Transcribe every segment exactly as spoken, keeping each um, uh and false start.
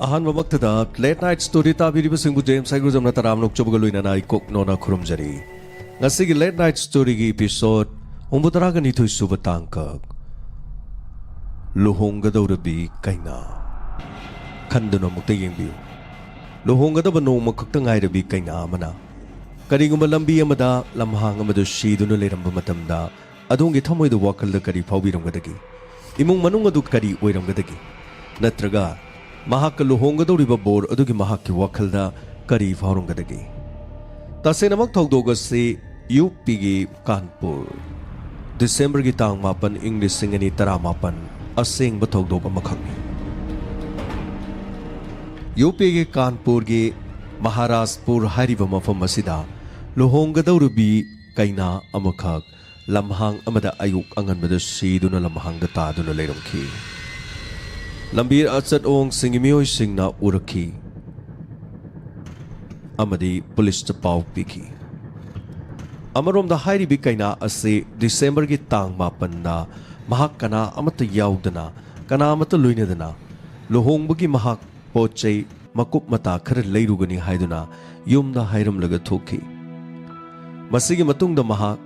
ꯑꯍꯥꯟꯕꯃꯛꯇꯗ Late Night Story ꯇꯥꯕꯤꯔꯤꯕꯁꯤꯡꯕꯨ James ꯍꯥꯏꯒ꯭ꯔꯨꯖꯝꯅ ꯇꯔꯥꯝꯅ ꯑꯣꯛꯆꯕꯒ ꯂꯣꯏꯅꯅ ꯑꯩ ꯀꯣꯛꯅꯣꯅ ꯈꯨꯔꯨꯝꯖꯔꯤ꯫ ꯉꯁꯤꯒꯤ Late Night Storyꯒꯤ episode ꯍꯨꯝꯐꯨꯇꯔꯥꯒ ꯅꯤꯊꯣꯏ ꯁꯨꯕ ꯇꯥꯡꯀꯛ, ꯂꯨꯍꯣꯡꯒꯗꯧꯔꯕꯤ ꯀꯩꯅꯥ꯫ ꯈꯟꯗꯨꯅ ꯑꯃꯨꯛꯇ ꯌꯦꯡꯕꯤꯌꯨ꯫ ꯂꯨꯍꯣꯡꯒꯗꯕ ꯅꯣꯡꯃ ꯈꯛꯇ ꯉꯥꯏꯔꯕꯤ ꯀꯩꯅꯥ ꯑꯃꯅ ꯀꯔꯤꯒꯨꯝꯕ ꯂꯝꯕꯤ ꯑꯃꯗ, ꯂꯝꯍꯥꯡ ꯑꯃꯗ ꯁꯤꯗꯨꯅ ꯂꯩꯔꯝꯕ ꯃꯇꯝꯗ, ꯑꯗꯣꯝꯒꯤ ꯊꯃꯣꯏꯗ ꯋꯥꯈꯜꯗ ꯀꯔꯤ ꯐꯥꯎꯕꯤꯔꯝꯒꯗꯒꯦ? ꯏꯃꯨꯡ ꯃꯅꯨꯡ ꯑꯗꯨ ꯀꯔꯤ ꯑꯣꯏꯔꯝꯒꯗꯒꯦ? ꯅꯠꯇ꯭ꯔꯒ ꯃꯍꯥꯛꯀ ꯂꯨꯍꯣꯡꯒꯗꯧꯔꯤꯕ ꯕꯣꯔ ꯑꯗꯨꯒꯤ ꯃꯍꯥꯛꯀꯤ ꯋꯥꯈꯜꯗ ꯀꯔꯤ ꯐꯥꯎꯔꯝꯒꯗꯒꯦ? ꯇꯁꯦꯡꯅꯃꯛ ꯊꯧꯗꯣꯛ ꯑꯁꯤ ꯌꯨ ꯄꯤꯒꯤ ꯀꯥꯟꯄꯨꯔ, ꯗꯤꯁꯦꯝꯕꯔꯒꯤ ꯇꯥꯡ ꯃꯥꯄꯟ, ꯏꯪ ꯂꯤꯁꯤꯡ ꯑꯅꯤ ꯇꯔꯥꯃꯥꯄꯟ, ꯑꯁꯦꯡꯕ ꯊꯧꯗꯣꯛ ꯑꯃꯈꯛꯅꯤ꯫ ꯌꯨ ꯄꯤꯒꯤ ꯀꯥꯟꯄꯨꯔꯒꯤ ꯃꯍꯥꯔꯥꯖꯄꯨꯔ ꯍꯥꯏꯔꯤꯕ ꯃꯐꯝ ꯑꯁꯤꯗ ꯂꯨꯍꯣꯡꯒꯗꯧꯔꯤꯕꯤ ꯀꯩꯅꯥ ꯑꯃꯈꯛ ꯂꯝꯍꯥꯡ ꯑꯃꯗ ꯑꯌꯨꯛ ꯑꯉꯟꯕꯗ ꯁꯤꯗꯨꯅ ꯂꯝꯍꯥꯡꯗ ꯇꯥꯗꯨꯅ ꯂꯩꯔꯝꯈꯤ꯫ ꯂꯝꯕꯤ ꯑꯆꯠ ꯑꯋꯣꯡꯁꯤꯡꯒꯤ ꯃꯤꯑꯣꯏꯁꯤꯡꯅ ꯎꯔꯛꯈꯤ ꯑꯃꯗꯤ ꯄꯨꯂꯤꯁꯇ ꯄꯥꯎ ꯄꯤꯈꯤ꯫ ꯑꯃꯔꯣꯝꯗ ꯍꯥꯏꯔꯤꯕꯤ ꯀꯩꯅꯥ ꯑꯁꯤ ꯗꯤꯁꯦꯝꯕꯔꯒꯤ ꯇꯥꯡ ꯃꯥꯄꯟꯗ ꯃꯍꯥꯛ ꯀꯅꯥ ꯑꯃꯠꯇ ꯌꯥꯎꯗꯅ, ꯀꯅꯥ ꯑꯃꯠꯇ ꯂꯣꯏꯅꯗꯅ ꯂꯨꯍꯣꯡꯕꯒꯤ ꯃꯍꯥꯛ ꯄꯣꯠ ꯆꯩ ꯃꯀꯨꯞ ꯃꯇꯥ ꯈꯔ ꯂꯩꯔꯨꯒꯅꯤ ꯍꯥꯏꯗꯨꯅ ꯌꯨꯝꯗ ꯍꯥꯏꯔꯝꯂꯒ ꯊꯣꯛꯈꯤ꯫ ꯃꯁꯤꯒꯤ ꯃꯇꯨꯡꯗ ꯃꯍꯥꯛ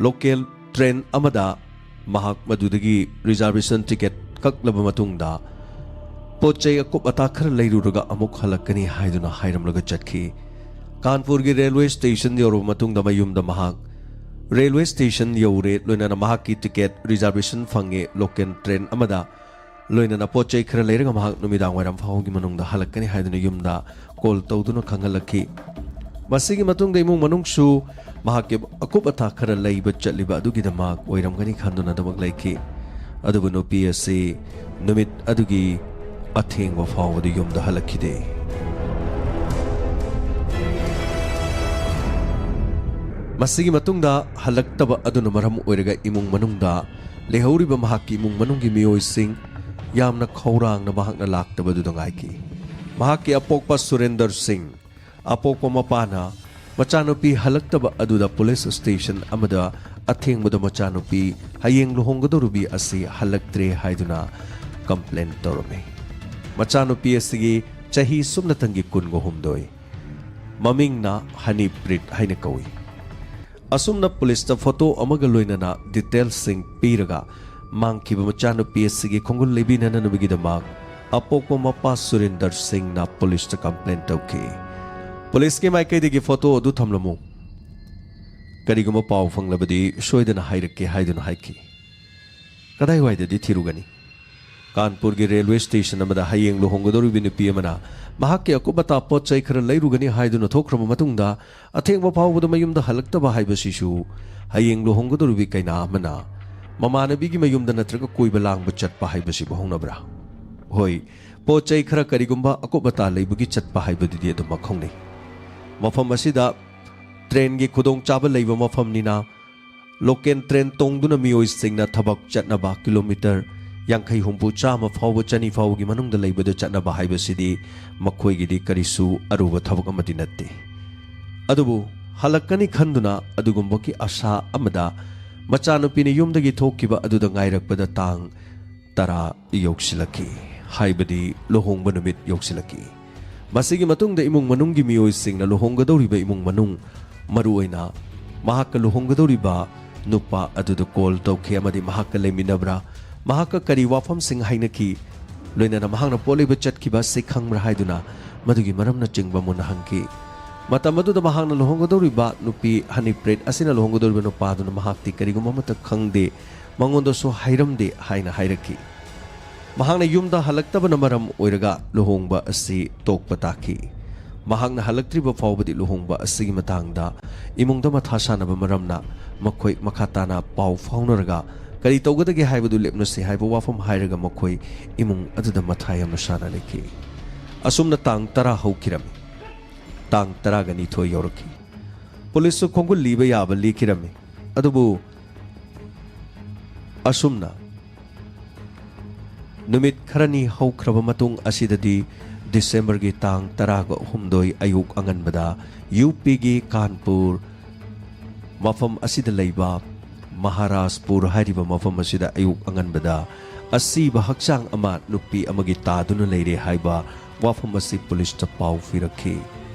ꯂꯣꯀꯦꯜ ꯇ꯭ꯔꯦꯟ ꯑꯃꯗ ꯃꯍꯥꯛ ꯃꯗꯨꯗꯒꯤ ꯔꯤꯖꯥꯔꯕꯦꯁꯟ ꯇꯤꯀꯦꯠ ꯀꯛꯂꯕ ꯃꯇꯨꯡꯗ ꯄꯣꯠ ꯆꯩ ꯑꯀꯨꯞ ꯑꯇꯥ ꯈꯔ ꯂꯩꯔꯨꯔꯒ ꯑꯃꯨꯛ ꯍꯜꯂꯛꯀꯅꯤ ꯍꯥꯏꯗꯨꯅ ꯍꯥꯏꯔꯝꯂꯒ ꯆꯠꯈꯤ꯫ ꯀꯥꯟꯄꯨꯔꯒꯤ ꯔꯦꯜꯋꯦ ꯁ꯭ꯇꯦꯁꯟ ꯌꯧꯔꯕ ꯃꯇꯨꯡꯗ ꯃꯌꯨꯝꯗ ꯃꯍꯥꯛ ꯔꯦꯜꯋꯦ ꯁ꯭ꯇꯦꯁꯟ ꯌꯧꯔꯦ, ꯂꯣꯏꯅꯅ ꯃꯍꯥꯛꯀꯤ ꯇꯤꯀꯦꯠ ꯔꯤꯖꯥꯔꯕꯦꯁꯟ ꯐꯪꯉꯦ ꯂꯣꯀꯦꯜ ꯇ꯭ꯔꯦꯟ ꯑꯃꯗ, ꯂꯣꯏꯅꯅ ꯄꯣꯠ ꯆꯩ ꯈꯔ ꯂꯩꯔꯒ ꯃꯍꯥꯛ ꯅꯨꯃꯤꯗꯥꯡ ꯋꯥꯏꯔꯝ ꯐꯥꯎꯒꯤ ꯃꯅꯨꯡꯗ ꯍꯜꯂꯛꯀꯅꯤ ꯍꯥꯏꯗꯨꯅ ꯌꯨꯝꯗ ꯀꯣꯜ ꯇꯧꯗꯨꯅ ꯈꯪꯍꯜꯂꯛꯈꯤ꯫ ꯃꯁꯤꯒꯤ ꯃꯇꯨꯡꯗ ꯏꯃꯨꯡ ꯃꯅꯨꯡꯁꯨ ꯃꯍꯥꯛꯀꯤ ꯑꯀꯨꯞ ꯑꯇꯥ ꯈꯔ ꯂꯩꯕ ꯆꯠꯂꯤꯕ ꯑꯗꯨꯒꯤꯗꯃꯛ ꯑꯣꯏꯔꯝꯒꯅꯤ ꯈꯟꯗꯨꯅ ꯊꯕꯛ ꯂꯩꯈꯤ꯫ ꯑꯗꯨꯕꯨ ꯅꯨꯄꯤ ꯑꯁꯤ ꯅꯨꯃꯤꯠ ꯑꯗꯨꯒꯤ ꯑꯊꯦꯡꯕ ꯐꯥꯎꯕꯗ ꯌꯨꯝꯗ ꯍꯜꯂꯛꯈꯤꯗꯦ꯫ ꯃꯁꯤꯒꯤ ꯃꯇꯨꯡꯗ ꯍꯜꯂꯛꯇꯕ ꯑꯗꯨꯅ ꯃꯔꯝ ꯑꯣꯏꯔꯒ ꯏꯃꯨꯡ ꯃꯅꯨꯡꯗ ꯂꯩꯍꯧꯔꯤꯕ ꯃꯍꯥꯛꯀꯤ ꯏꯃꯨꯡ ꯃꯅꯨꯡꯒꯤ ꯃꯤꯑꯣꯏꯁꯤꯡ ꯌꯥꯝꯅ ꯈꯧꯔꯥꯡꯅ ꯃꯍꯥꯛꯅ ꯂꯥꯛꯇꯕꯗꯨꯗ ꯉꯥꯏꯈꯤ꯫ ꯃꯍꯥꯛꯀꯤ ꯑꯄꯣꯛꯄ ꯁꯨꯔꯦꯟꯗꯔ ꯁꯤꯡ, ꯑꯄꯣꯛꯄ ꯃꯄꯥꯅ ꯃꯆꯥꯅꯨꯄꯤ ꯍꯜꯂꯛꯇꯕ ꯑꯗꯨꯗ ꯄꯨꯂꯤꯁ ꯁ꯭ꯇꯦꯁꯟ ꯑꯃꯗ ꯑꯊꯦꯡꯕꯗ ꯃꯆꯥꯅꯨꯄꯤ ꯍꯌꯦꯡ ꯂꯨꯍꯣꯡꯒꯗꯧꯔꯤꯕꯤ ꯑꯁꯤ ꯍꯜꯂꯛꯇ꯭ꯔꯦ ꯍꯥꯏꯗꯨꯅ ꯀꯝꯄ꯭ꯂꯦꯟ ꯇꯧꯔꯝꯃꯤ꯫ ꯃꯆꯥꯅꯨꯄꯤ ꯑꯁꯤꯒꯤ ꯆꯍꯤ ꯁꯨꯞꯅꯇꯪꯒꯤ ꯀꯨꯟꯒ ꯍꯨꯝꯗꯣꯏ꯫ ꯃꯃꯤꯡꯅ ꯍꯅꯤꯄ꯭ꯔꯤꯠ ꯍꯥꯏꯅ ꯀꯧꯏ꯫ ꯑꯁꯨꯝꯅ ꯄꯨꯂꯤꯁꯇ ꯐꯣꯇꯣ ꯑꯃꯒ ꯂꯣꯏꯅꯅ ꯗꯤꯇꯦꯜꯁꯤꯡ ꯄꯤꯔꯒ ꯃꯥꯡꯈꯤꯕ ꯃꯆꯥꯅꯨꯄꯤ ꯑꯁꯤꯒꯤ ꯈꯣꯡꯒꯨꯜ ꯂꯩꯕꯤꯅꯅꯕꯒꯤꯗꯃꯛ ꯑꯄꯣꯛꯄ ꯃꯄꯥ ꯁꯨꯔꯦꯟꯗꯔ ꯁꯤꯡꯅ ꯄꯨꯂꯤꯁꯇ ꯀꯝꯄ꯭ꯂꯦꯟ ꯇꯧꯈꯤ꯫ ꯄꯨꯂꯤꯁꯀꯤ ꯃꯥꯏꯀꯩꯗꯒꯤ ꯐꯣꯇꯣ ꯑꯗꯨ ꯊꯝꯂꯝꯃꯨ, ꯀꯔꯤꯒꯨꯝꯕ ꯄꯥꯎ ꯐꯪꯂꯕꯗꯤ ꯁꯣꯏꯗꯅ ꯍꯥꯏꯔꯛꯀꯦ ꯍꯥꯏꯗꯨꯅ ꯍꯥꯏꯈꯤ꯫ ꯀꯗꯥꯏꯋꯥꯏꯗꯗꯤ ꯊꯤꯔꯨꯒꯅꯤ? ꯀꯥꯟꯄꯨꯔꯒꯤ ꯔꯦꯜꯋꯦ ꯁ꯭ꯇꯦꯁꯟ ꯑꯃꯗ ꯍꯌꯦꯡ ꯂꯨꯍꯣꯡꯒꯗꯧꯔꯤꯕꯤ ꯅꯨꯄꯤ ꯑꯃꯅ ꯃꯍꯥꯛꯀꯤ ꯑꯀꯨꯞ ꯑꯇꯥ ꯄꯣꯠ ꯆꯩ ꯈꯔ ꯂꯩꯔꯨꯒꯅꯤ ꯍꯥꯏꯗꯨꯅ ꯊꯣꯛꯈ꯭ꯔꯕ ꯃꯇꯨꯡꯗ, ꯑꯊꯦꯡꯕ ꯐꯥꯎꯕꯗ ꯃꯌꯨꯝꯗ ꯍꯜꯂꯛꯇꯕ ꯍꯥꯏꯕꯁꯤꯁꯨ ꯍꯌꯦꯡ ꯂꯨꯍꯣꯡꯒꯗꯧꯔꯤꯕꯤ ꯀꯩꯅꯥ ꯑꯃꯅ ꯃꯃꯥꯟꯅꯕꯤꯒꯤ ꯃꯌꯨꯝꯗ ꯅꯠꯇ꯭ꯔꯒ ꯀꯣꯏꯕ ꯂꯥꯡꯕ ꯆꯠꯄ ꯍꯥꯏꯕꯁꯤꯕꯨ ꯍꯧꯅꯕ꯭ꯔꯥ? ꯍꯣꯏ, ꯄꯣꯠ ꯆꯩ ꯈꯔ ꯀꯔꯤꯒꯨꯝꯕ ꯑꯀꯨꯞ ꯑꯇꯥ ꯂꯩꯕꯒꯤ ꯆꯠꯄ ꯍꯥꯏꯕꯗꯨꯗꯤ ꯑꯗꯨꯃꯛ ꯍꯧꯅꯩ꯫ ꯃꯐꯝ ꯑꯁꯤꯗ ꯇ꯭ꯔꯦꯟꯒꯤ ꯈꯨꯗꯣꯡꯆꯥꯕ ꯂꯩꯕ ꯃꯐꯝꯅꯤꯅ, ꯂꯣꯀꯦꯜ ꯇ꯭ꯔꯦꯟ ꯇꯣꯡꯗꯨꯅ ꯃꯤꯑꯣꯏꯁꯤꯡꯅ ꯊꯕꯛ ꯆꯠꯅꯕ ꯀꯤꯂꯣꯃꯤꯇꯔ ꯌꯥꯡꯈꯩ, ꯍꯨꯝꯐꯨ, ꯆꯥꯝꯃ ꯐꯥꯎꯕ, ꯆꯅꯤ ꯐꯥꯎꯕꯒꯤ ꯃꯅꯨꯡꯗ ꯂꯩꯕꯗ ꯆꯠꯅꯕ ꯍꯥꯏꯕꯁꯤꯗꯤ ꯃꯈꯣꯏꯒꯤꯗꯤ ꯀꯔꯤꯁꯨ ꯑꯔꯨꯕ ꯊꯕꯛ ꯑꯃꯗꯤ ꯅꯠꯇꯦ꯫ ꯑꯗꯨꯕꯨ ꯍꯜꯂꯛꯀꯅꯤ ꯈꯟꯗꯨꯅ ꯑꯗꯨꯒꯨꯝꯕꯒꯤ ꯑꯥꯁꯥ ꯑꯃꯗ ꯃꯆꯥꯅꯨꯄꯤꯅ ꯌꯨꯝꯗꯒꯤ ꯊꯣꯛꯈꯤꯕ ꯑꯗꯨꯗ ꯉꯥꯏꯔꯛꯄꯗ ꯇꯥꯡ ꯇꯔꯥ ꯌꯧꯁꯤꯜꯂꯛꯈꯤ, ꯍꯥꯏꯕꯗꯤ ꯂꯨꯍꯣꯡꯕ ꯅꯨꯃꯤꯠ ꯌꯧꯁꯤꯜꯂꯛꯈꯤ꯫ ꯃꯁꯤꯒꯤ ꯃꯇꯨꯡꯗ ꯏꯃꯨꯡ ꯃꯅꯨꯡꯒꯤ ꯃꯤꯑꯣꯏꯁꯤꯡꯅ, ꯂꯨꯍꯣꯡꯒꯗꯧꯔꯤꯕ ꯏꯃꯨꯡ ꯃꯅꯨꯡ, ꯃꯔꯨꯑꯣꯏꯅ ꯃꯍꯥꯛꯀ ꯂꯨꯍꯣꯡꯒꯗꯧꯔꯤꯕ ꯅꯨꯄꯥ ꯑꯗꯨꯗ ꯀꯣꯜ ꯇꯧꯈꯤ ꯑꯃꯗꯤ ꯃꯍꯥꯛꯀ ꯂꯩꯃꯤꯟꯅꯕ꯭ꯔꯥ, ꯃꯍꯥꯛꯀ ꯀꯔꯤ ꯋꯥꯐꯝꯁꯤꯡ ꯍꯥꯏꯅꯈꯤ, ꯂꯣꯏꯅꯅ ꯃꯍꯥꯛꯅ ꯄꯣꯠ ꯂꯩꯕ ꯆꯠꯈꯤꯕ ꯑꯁꯤ ꯈꯪꯕ꯭ꯔꯥ ꯍꯥꯏꯗꯨꯅ ꯃꯗꯨꯒꯤ ꯃꯔꯝꯅꯆꯤꯡꯕ ꯃꯨꯟꯅ ꯍꯪꯈꯤ꯫ ꯃꯇꯝ ꯑꯗꯨꯗ ꯃꯍꯥꯛꯅ ꯂꯨꯍꯣꯡꯒꯗꯧꯔꯤꯕ ꯅꯨꯄꯤ ꯍꯅꯤꯄ꯭ꯔꯤꯠ ꯑꯁꯤꯅ ꯂꯨꯍꯣꯡꯒꯗꯧꯔꯤꯕ ꯅꯨꯄꯥꯗꯨꯅ ꯃꯍꯥꯛꯇꯤ ꯀꯔꯤꯒꯨꯝꯕ ꯑꯃꯠꯇ ꯈꯪꯗꯦ, ꯃꯉꯣꯟꯗꯁꯨ ꯍꯥꯏꯔꯝꯗꯦ ꯍꯥꯏꯅ ꯍꯥꯏꯔꯛꯈꯤ꯫ ꯃꯍꯥꯛꯅ ꯌꯨꯝꯗ ꯍꯜꯂꯛꯇꯕꯅ ꯃꯔꯝ ꯑꯣꯏꯔꯒ ꯂꯨꯍꯣꯡꯕ ꯑꯁꯤ ꯇꯣꯛꯄ ꯇꯥꯈꯤ꯫ ꯃꯍꯥꯛꯅ ꯍꯜꯂꯛꯇ꯭ꯔꯤꯕ ꯐꯥꯎꯕꯗꯤ ꯂꯨꯍꯣꯡꯕ ꯑꯁꯤꯒꯤ ꯃꯇꯥꯡꯗ ꯏꯃꯨꯡꯗ ꯃꯊꯥ ꯁꯥꯅꯕ ꯃꯔꯝꯅ ꯃꯈꯣꯏ ꯃꯈꯥ ꯇꯥꯅ ꯄꯥꯎ ꯐꯥꯎꯅꯔꯒ ꯀꯔꯤ ꯇꯧꯒꯗꯒꯦ ꯍꯥꯏꯕꯗꯨ ꯂꯦꯞꯅꯁꯤ ꯍꯥꯏꯕ ꯋꯥꯐꯝ ꯍꯥꯏꯔꯒ ꯃꯈꯣꯏ ꯏꯃꯨꯡ ꯑꯗꯨꯗ ꯃꯊꯥ ꯌꯥꯝꯅ ꯁꯥꯅ ꯂꯩꯈꯤ꯫ ꯑꯁꯨꯝꯅ ꯇꯥꯡ ꯇꯔꯥ ꯍꯧꯈꯤꯔꯝꯃꯤ꯫ ꯇꯥꯡ ꯇꯔꯥꯒ ꯅꯤꯊꯣꯏ ꯌꯧꯔꯛꯈꯤ꯫ ꯄꯨꯂꯤꯁꯁꯨ ꯈꯣꯡꯒꯨꯜ ꯂꯤꯕ ꯌꯥꯕ ꯂꯤꯈꯤꯔꯝꯃꯤ꯫ ꯑꯗꯨꯕꯨ ꯑꯁꯨꯝꯅ ꯅꯨꯃꯤꯠ ꯈꯔꯅꯤ ꯍꯧꯈ꯭ꯔꯕ ꯃꯇꯨꯡ ꯑꯁꯤꯗꯗꯤ ꯗꯤꯁꯦꯝꯕꯔꯒꯤ ꯇꯥꯡ ꯇꯔꯥꯒ ꯍꯨꯝꯗꯣꯏ ꯑꯌꯨꯛ ꯑꯉꯟꯕꯗ ꯌꯨ ꯄꯤꯒꯤ ꯀꯥꯟꯄꯨꯔ ꯃꯐꯝ ꯑꯁꯤꯗ ꯂꯩꯕ ꯃꯍꯥꯔꯥꯖꯄꯨꯔ ꯍꯥꯏꯔꯤꯕ ꯃꯐꯝ ꯑꯁꯤꯗ ꯑꯌꯨꯛ ꯑꯉꯟꯕꯗ ꯑꯁꯤꯕ ꯍꯛꯆꯥꯡ ꯑꯃ ꯅꯨꯄꯤ ꯑꯃꯒꯤ ꯇꯥꯗꯨꯅ ꯂꯩꯔꯦ ꯍꯥꯏꯕ ꯋꯥꯐꯝ ꯑꯁꯤ ꯄꯨꯂꯤꯁꯇ ꯄꯥꯎ ꯄꯤꯔꯛꯈꯤ꯫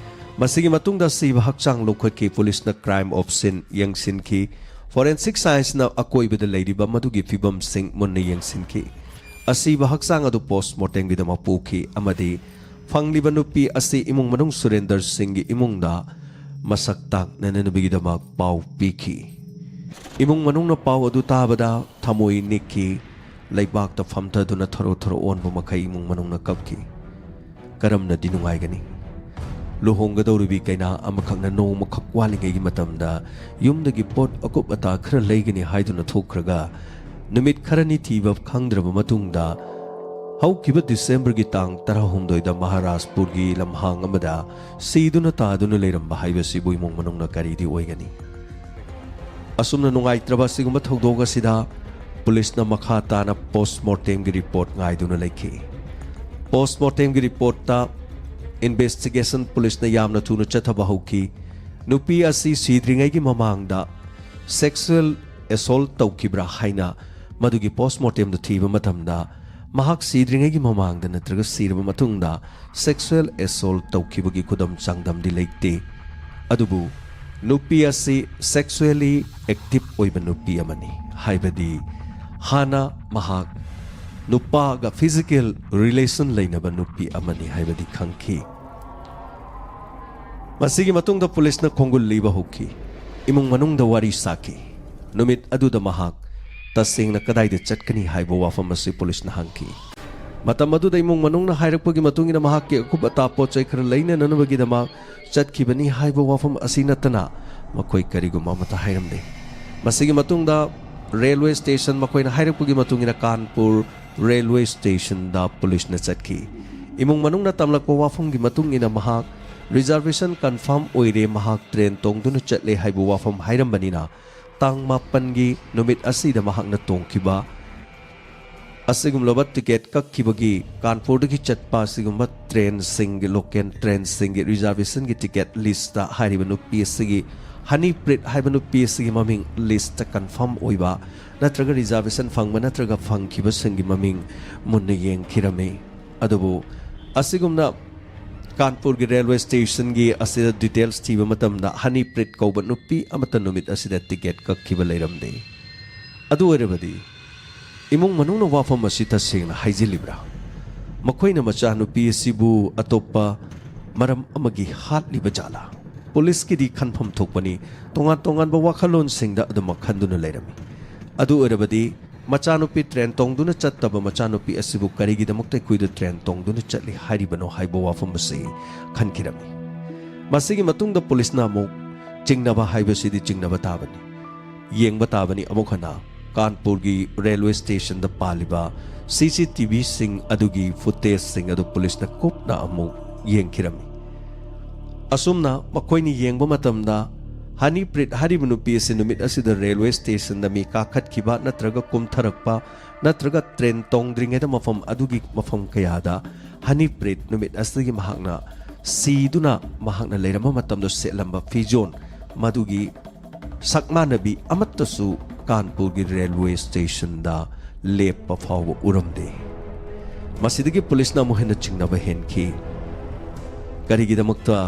ꯃꯁꯤꯒꯤ ꯃꯇꯨꯡꯗ ꯑꯁꯤꯕ ꯍꯛꯆꯥꯡ ꯂꯧꯈꯠꯈꯤ꯫ ꯄꯨꯂꯤꯁꯅ crime of scene ꯌꯦꯡꯁꯤꯟꯈꯤ꯫ Forensic scienceꯅ ꯑꯀꯣꯏꯕꯗ ꯂꯩꯔꯤꯕ ꯃꯗꯨꯒꯤ ꯐꯤꯕꯝꯁꯤꯡ ꯃꯨꯟꯅ ꯌꯦꯡꯁꯤꯟꯈꯤ꯫ ꯑꯁꯤꯕ ꯍꯛꯆꯥꯡ ꯑꯗꯨ postmortemꯒꯤꯗꯃꯛ ꯄꯨꯈꯤ ꯑꯃꯗꯤ ꯐꯪꯂꯤꯕ ꯅꯨꯄꯤ ꯑꯁꯤ ꯏꯃꯨꯡ ꯃꯅꯨꯡ ꯁꯨꯔꯦꯟꯗꯔ ꯁꯤꯡꯒꯤ ꯏꯃꯨꯡꯗ ꯃꯁꯛ ꯇꯥꯛꯅꯅꯕꯒꯤꯗꯃꯛ ꯄꯥꯎ ꯄꯤꯈꯤ꯫ ꯏꯃꯨꯡ ꯃꯅꯨꯡꯅ ꯄꯥꯎ ꯑꯗꯨ ꯇꯥꯕꯗ ꯊꯃꯣꯏ ꯅꯤꯛꯈꯤ, ꯂꯩꯕꯥꯛꯇ ꯐꯝꯊꯗꯨꯅ ꯊꯔꯣ ꯊꯔꯣ ꯑꯣꯟꯕ ꯃꯈꯩ ꯏꯃꯨꯡ ꯃꯅꯨꯡꯅ ꯀꯞꯈꯤ꯫ ꯀꯔꯝꯅꯗꯤ ꯅꯨꯡꯉꯥꯏꯒꯅꯤ? ꯂꯨꯍꯣꯡꯒꯗꯧꯔꯤꯕꯤ ꯀꯩꯅꯥ ꯑꯃꯈꯛꯅ ꯅꯣꯡꯃꯈꯛ ꯋꯥꯠꯂꯤꯉꯩꯒꯤ ꯃꯇꯝꯗ ꯌꯨꯝꯗꯒꯤ ꯄꯣꯠ ꯑꯀꯨꯞ ꯑꯇꯥ ꯈꯔ ꯂꯩꯒꯅꯤ ꯍꯥꯏꯗꯨꯅ ꯊꯣꯛꯈ꯭ꯔꯒ, ꯅꯨꯃꯤꯠ ꯈꯔꯅꯤ ꯊꯤꯕ ꯈꯪꯗ꯭ꯔꯕ ꯃꯇꯨꯡꯗ, ꯍꯧꯈꯤꯕ ꯗꯤꯁꯦꯝꯕꯔꯒꯤ ꯇꯥꯡ ꯇꯔꯥꯍꯨꯝꯗꯣꯏꯗ ꯃꯍꯥꯔꯥꯖꯄꯨꯔꯒꯤ ꯂꯝꯍꯥꯡ ꯑꯃꯗ ꯁꯤꯗꯨꯅ ꯇꯥꯗꯨꯅ ꯂꯩꯔꯝꯕ ꯍꯥꯏꯕꯁꯤꯕꯨ ꯏꯃꯨꯡ ꯃꯅꯨꯡꯅ ꯀꯔꯤꯗꯤ ꯑꯣꯏꯒꯅꯤ? ꯑꯁꯨꯝꯅ ꯅꯨꯡꯉꯥꯏꯇ꯭ꯔꯕ ꯑꯁꯤꯒꯨꯝꯕ ꯊꯧꯗꯣꯛ ꯑꯁꯤꯗ ꯄꯨꯂꯤꯁꯅ ꯃꯈꯥ ꯇꯥꯅ postmortemꯒꯤ report ꯉꯥꯏꯗꯨꯅ ꯂꯩꯈꯤ꯫ Postmortemꯒꯤ reportꯇ investigation ꯄꯨꯂꯤꯁꯅ ꯌꯥꯝꯅ ꯊꯨꯅ ꯆꯠꯊꯕ ꯍꯧꯈꯤ꯫ ꯅꯨꯄꯤ ꯑꯁꯤ ꯁꯤꯗ꯭ꯔꯤꯉꯩꯒꯤ ꯃꯃꯥꯡꯗ sexual assault ꯇꯧꯈꯤꯕ꯭ꯔꯥ ꯍꯥꯏꯅ ꯃꯗꯨꯒꯤ postmortemꯗ ꯊꯤꯕ ꯃꯇꯝꯗ, ꯃꯍꯥꯛ ꯁꯤꯗ꯭ꯔꯤꯉꯩꯒꯤ ꯃꯃꯥꯡꯗ ꯅꯠꯇ꯭ꯔꯒ ꯁꯤꯔꯕ ꯃꯇꯨꯡꯗ sexual assault ꯇꯧꯈꯤꯕꯒꯤ ꯈꯨꯗꯝ ꯆꯥꯡꯗꯝꯗꯤ ꯂꯩꯇꯦ꯫ ꯑꯗꯨꯕꯨ ꯅꯨꯄꯤ ꯑꯁꯤ sexually active ꯑꯣꯏꯕ ꯅꯨꯄꯤ ꯑꯃꯅꯤ, ꯍꯥꯏꯕꯗꯤ ꯍꯥꯟꯅ ꯃꯍꯥꯛ ꯅꯨꯄꯥꯒ physical relation ꯂꯩꯅꯕ ꯅꯨꯄꯤ ꯑꯃꯅꯤ ꯍꯥꯏꯕꯗꯤ ꯈꯪꯈꯤ꯫ ꯃꯁꯤꯒꯤ ꯃꯇꯨꯡꯗ ꯄꯨꯂꯤꯁꯅ ꯈꯣꯡꯒꯨꯜ ꯂꯤꯕ ꯍꯧꯈꯤ꯫ ꯏꯃꯨꯡ ꯃꯅꯨꯡꯗ ꯋꯥꯔꯤ ꯁꯥꯈꯤ꯫ ꯅꯨꯃꯤꯠ ꯑꯗꯨꯗ ꯃꯍꯥꯛ ꯇꯁꯦꯡꯅ ꯀꯗꯥꯏꯗ ꯆꯠꯀꯅꯤ ꯍꯥꯏꯕ ꯋꯥꯐꯝ ꯑꯁꯤ ꯄꯨꯂꯤꯁꯅ ꯍꯪꯈꯤ꯫ ꯃꯇꯝ ꯑꯗꯨꯗ ꯏꯃꯨꯡ ꯃꯅꯨꯡꯅ ꯍꯥꯏꯔꯛꯄꯒꯤ ꯃꯇꯨꯡ ꯏꯟꯅ ꯃꯍꯥꯛꯀꯤ ꯑꯀꯨꯞ ꯑꯇꯥ ꯄꯣꯠ ꯆꯩ ꯈꯔ ꯂꯩꯅꯅꯕꯒꯤꯗꯃꯛ ꯆꯠꯈꯤꯕꯅꯤ ꯍꯥꯏꯕ ꯋꯥꯐꯝ ꯑꯁꯤ ꯅꯠꯇꯅ ꯃꯈꯣꯏ ꯀꯔꯤꯒꯨꯝꯕ ꯑꯃꯠꯇ ꯍꯥꯏꯔꯝꯗꯦ꯫ ꯃꯁꯤꯒꯤ ꯃꯇꯨꯡꯗ railway station, ꯃꯈꯣꯏꯅ ꯍꯥꯏꯔꯛꯄꯒꯤ ꯃꯇꯨꯡ ꯏꯟꯅ ꯀꯥꯟꯄꯨꯔ railway stationꯗ ꯄꯨꯂꯤꯁꯅ ꯆꯠꯈꯤ꯫ ꯏꯃꯨꯡ ꯃꯅꯨꯡꯅ ꯇꯝꯂꯛꯄ ꯋꯥꯐꯝꯒꯤ ꯃꯇꯨꯡ ꯏꯟꯅ ꯃꯍꯥꯛ reservation confirm ꯑꯣꯏꯔꯦ, ꯃꯍꯥꯛ train ꯇꯣꯡꯗꯨꯅ ꯆꯠꯂꯦ ꯍꯥꯏꯕ ꯋꯥꯐꯝ ꯍꯥꯏꯔꯝꯕꯅꯤꯅ, ꯇꯥꯡ ꯃꯥꯄꯟꯒꯤ ꯅꯨꯃꯤꯠ ꯑꯁꯤꯗ ꯃꯍꯥꯛꯅ ꯇꯣꯡꯈꯤꯕ ꯑꯁꯤꯒꯨꯝꯂꯕ ticket ꯀꯛꯈꯤꯕꯒꯤ ꯀꯥꯟꯄꯨꯔꯗꯒꯤ ꯆꯠꯄ ꯑꯁꯤꯒꯨꯝꯕ trainꯁꯤꯡꯒꯤ, local trainꯁꯤꯡꯒꯤ reservationꯒꯤ ticket listꯇ ꯍꯥꯏꯔꯤꯕ ꯅꯨꯄꯤ ꯑꯁꯤꯒꯤ ꯍꯅꯤꯄ꯭ꯔꯤꯠ ꯍꯥꯏꯕ ꯅꯨꯄꯤ ꯑꯁꯤꯒꯤ ꯃꯃꯤꯡ ꯂꯤꯁꯇ ꯀꯟꯐꯥꯔꯝ ꯑꯣꯏꯕ ꯅꯠꯇ꯭ꯔꯒ ꯔꯤꯖꯥꯔꯕꯦꯁꯟ ꯐꯪꯕ ꯅꯠꯇ꯭ꯔꯒ ꯐꯪꯈꯤꯕꯁꯤꯡꯒꯤ ꯃꯃꯤꯡ ꯃꯨꯟꯅ ꯌꯦꯡꯈꯤꯔꯝꯃꯤ꯫ ꯑꯗꯨꯕꯨ ꯑꯁꯤꯒꯨꯝꯅ ꯀꯥꯟꯄꯨꯔꯒꯤ ꯔꯦꯜꯋꯦ ꯁ꯭ꯇꯦꯁꯟꯒꯤ ꯑꯁꯤꯗ ꯗꯤꯇꯦꯜꯁ ꯊꯤꯕ ꯃꯇꯝꯗ ꯍꯅꯤꯄ꯭ꯔꯤꯠ ꯀꯧꯕ ꯅꯨꯄꯤ ꯑꯃꯠꯇ ꯅꯨꯃꯤꯠ ꯑꯁꯤꯗ ꯇꯤꯀꯦꯠ ꯀꯛꯈꯤꯕ ꯂꯩꯔꯝꯗꯦ꯫ ꯑꯗꯨ ꯑꯣꯏꯔꯕꯗꯤ ꯏꯃꯨꯡ ꯃꯅꯨꯡꯅ ꯋꯥꯐꯝ ꯑꯁꯤ ꯇꯁꯦꯡꯅ ꯍꯥꯏꯖꯤꯜꯂꯤꯕ꯭ꯔꯥ? ꯃꯈꯣꯏꯅ ꯃꯆꯥꯅꯨꯄꯤ ꯑꯁꯤꯕꯨ ꯑꯇꯣꯞꯄ ꯃꯔꯝ ꯑꯃꯒꯤ ꯍꯥꯠꯂꯤꯕ ꯖꯥꯠꯂꯥ? ꯄꯨꯂꯤꯁꯀꯤꯗꯤ ꯈꯟꯐꯝ ꯊꯣꯛꯄꯅꯤ, ꯇꯣꯉꯥꯟ ꯇꯣꯉꯥꯟꯕ ꯋꯥꯈꯜꯂꯣꯟꯁꯤꯡꯗ ꯑꯗꯨꯃꯛ ꯈꯟꯗꯨꯅ ꯂꯩꯔꯝꯃꯤ꯫ ꯑꯗꯨ ꯑꯣꯏꯔꯕꯗꯤ ꯃꯆꯥꯅꯨꯄꯤ ꯇ꯭ꯔꯦꯟ ꯇꯣꯡꯗꯨꯅ ꯆꯠꯇꯕ ꯃꯆꯥꯅꯨꯄꯤ ꯑꯁꯤꯕꯨ ꯀꯔꯤꯒꯤꯗꯃꯛꯇ ꯑꯩꯈꯣꯏꯗ ꯇ꯭ꯔꯦꯟ ꯇꯣꯡꯗꯨꯅ ꯆꯠꯂꯤ ꯍꯥꯏꯔꯤꯕꯅꯣ ꯍꯥꯏꯕ ꯋꯥꯐꯝ ꯑꯁꯤ ꯈꯟꯈꯤꯔꯝꯃꯤ꯫ ꯃꯁꯤꯒꯤ ꯃꯇꯨꯡꯗ ꯄꯨꯂꯤꯁꯅ ꯑꯃꯨꯛ ꯆꯤꯡꯅꯕ ꯍꯥꯏꯕꯁꯤꯗꯤ ꯆꯤꯡꯅꯕ ꯇꯥꯕꯅꯤ꯫ ꯌꯦꯡꯕ ꯇꯥꯕꯅꯤ ꯑꯃꯨꯛ ꯍꯟꯅ ꯀꯥꯟꯄꯨꯔꯒꯤ ꯔꯦꯜꯋꯦ ꯁ꯭ꯇꯦꯁꯟꯗ ꯄꯥꯜꯂꯤꯕ ꯁꯤ ꯁꯤ ꯇꯤ ꯚꯤꯁꯤꯡ ꯑꯗꯨꯒꯤ ꯐꯨꯇꯦꯖꯁꯤꯡ ꯑꯗꯨ ꯄꯨꯂꯤꯁꯅ ꯀꯨꯞꯅ ꯑꯃꯨꯛ ꯌꯦꯡꯈꯤꯔꯝꯃꯤ꯫ ꯑꯁꯨꯝꯅ ꯃꯈꯣꯏꯅ ꯌꯦꯡꯕ ꯃꯇꯝꯗ ꯍꯅꯤꯄ꯭ꯔꯤꯠ ꯍꯥꯏꯔꯤꯕ ꯅꯨꯄꯤ ꯑꯁꯤ ꯅꯨꯃꯤꯠ ꯑꯁꯤꯗ ꯔꯦꯜꯋꯦ ꯁ꯭ꯇꯦꯁꯟꯗ ꯃꯤ ꯀꯥꯈꯠꯈꯤꯕ ꯅꯠꯇ꯭ꯔꯒ ꯀꯨꯝꯊꯔꯛꯄ ꯅꯠꯇ꯭ꯔꯒ ꯇ꯭ꯔꯦꯟ ꯇꯣꯡꯗ꯭ꯔꯤꯉꯩꯗ ꯃꯐꯝ ꯑꯗꯨꯒꯤ ꯃꯐꯝ ꯀꯌꯥꯗ ꯍꯅꯤꯄ꯭ꯔꯤꯠ ꯅꯨꯃꯤꯠ ꯑꯁꯤꯒꯤ ꯃꯍꯥꯛꯅ ꯁꯤꯗꯨꯅ ꯃꯍꯥꯛꯅ ꯂꯩꯔꯝꯕ ꯃꯇꯝꯗ ꯁꯦꯠꯂꯝꯕ ꯐꯤꯖꯣꯜ ꯃꯗꯨꯒꯤ ꯁꯛꯃꯥꯟꯅꯕꯤ ꯑꯃꯠꯇꯁꯨ ꯀꯥꯟꯄꯨꯔꯒꯤ ꯔꯦꯜꯋꯦ ꯁ꯭ꯇꯦꯁꯟꯗ ꯂꯦꯞꯄ ꯐꯥꯎꯕ ꯎꯔꯝꯗꯦ꯫ ꯃꯁꯤꯗꯒꯤ ꯄꯨꯂꯤꯁꯅ ꯑꯃꯨꯛ ꯍꯦꯟꯅ ꯆꯤꯡꯅꯕ ꯍꯦꯟꯈꯤ꯫ ꯀꯔꯤꯒꯤꯗꯃꯛꯇ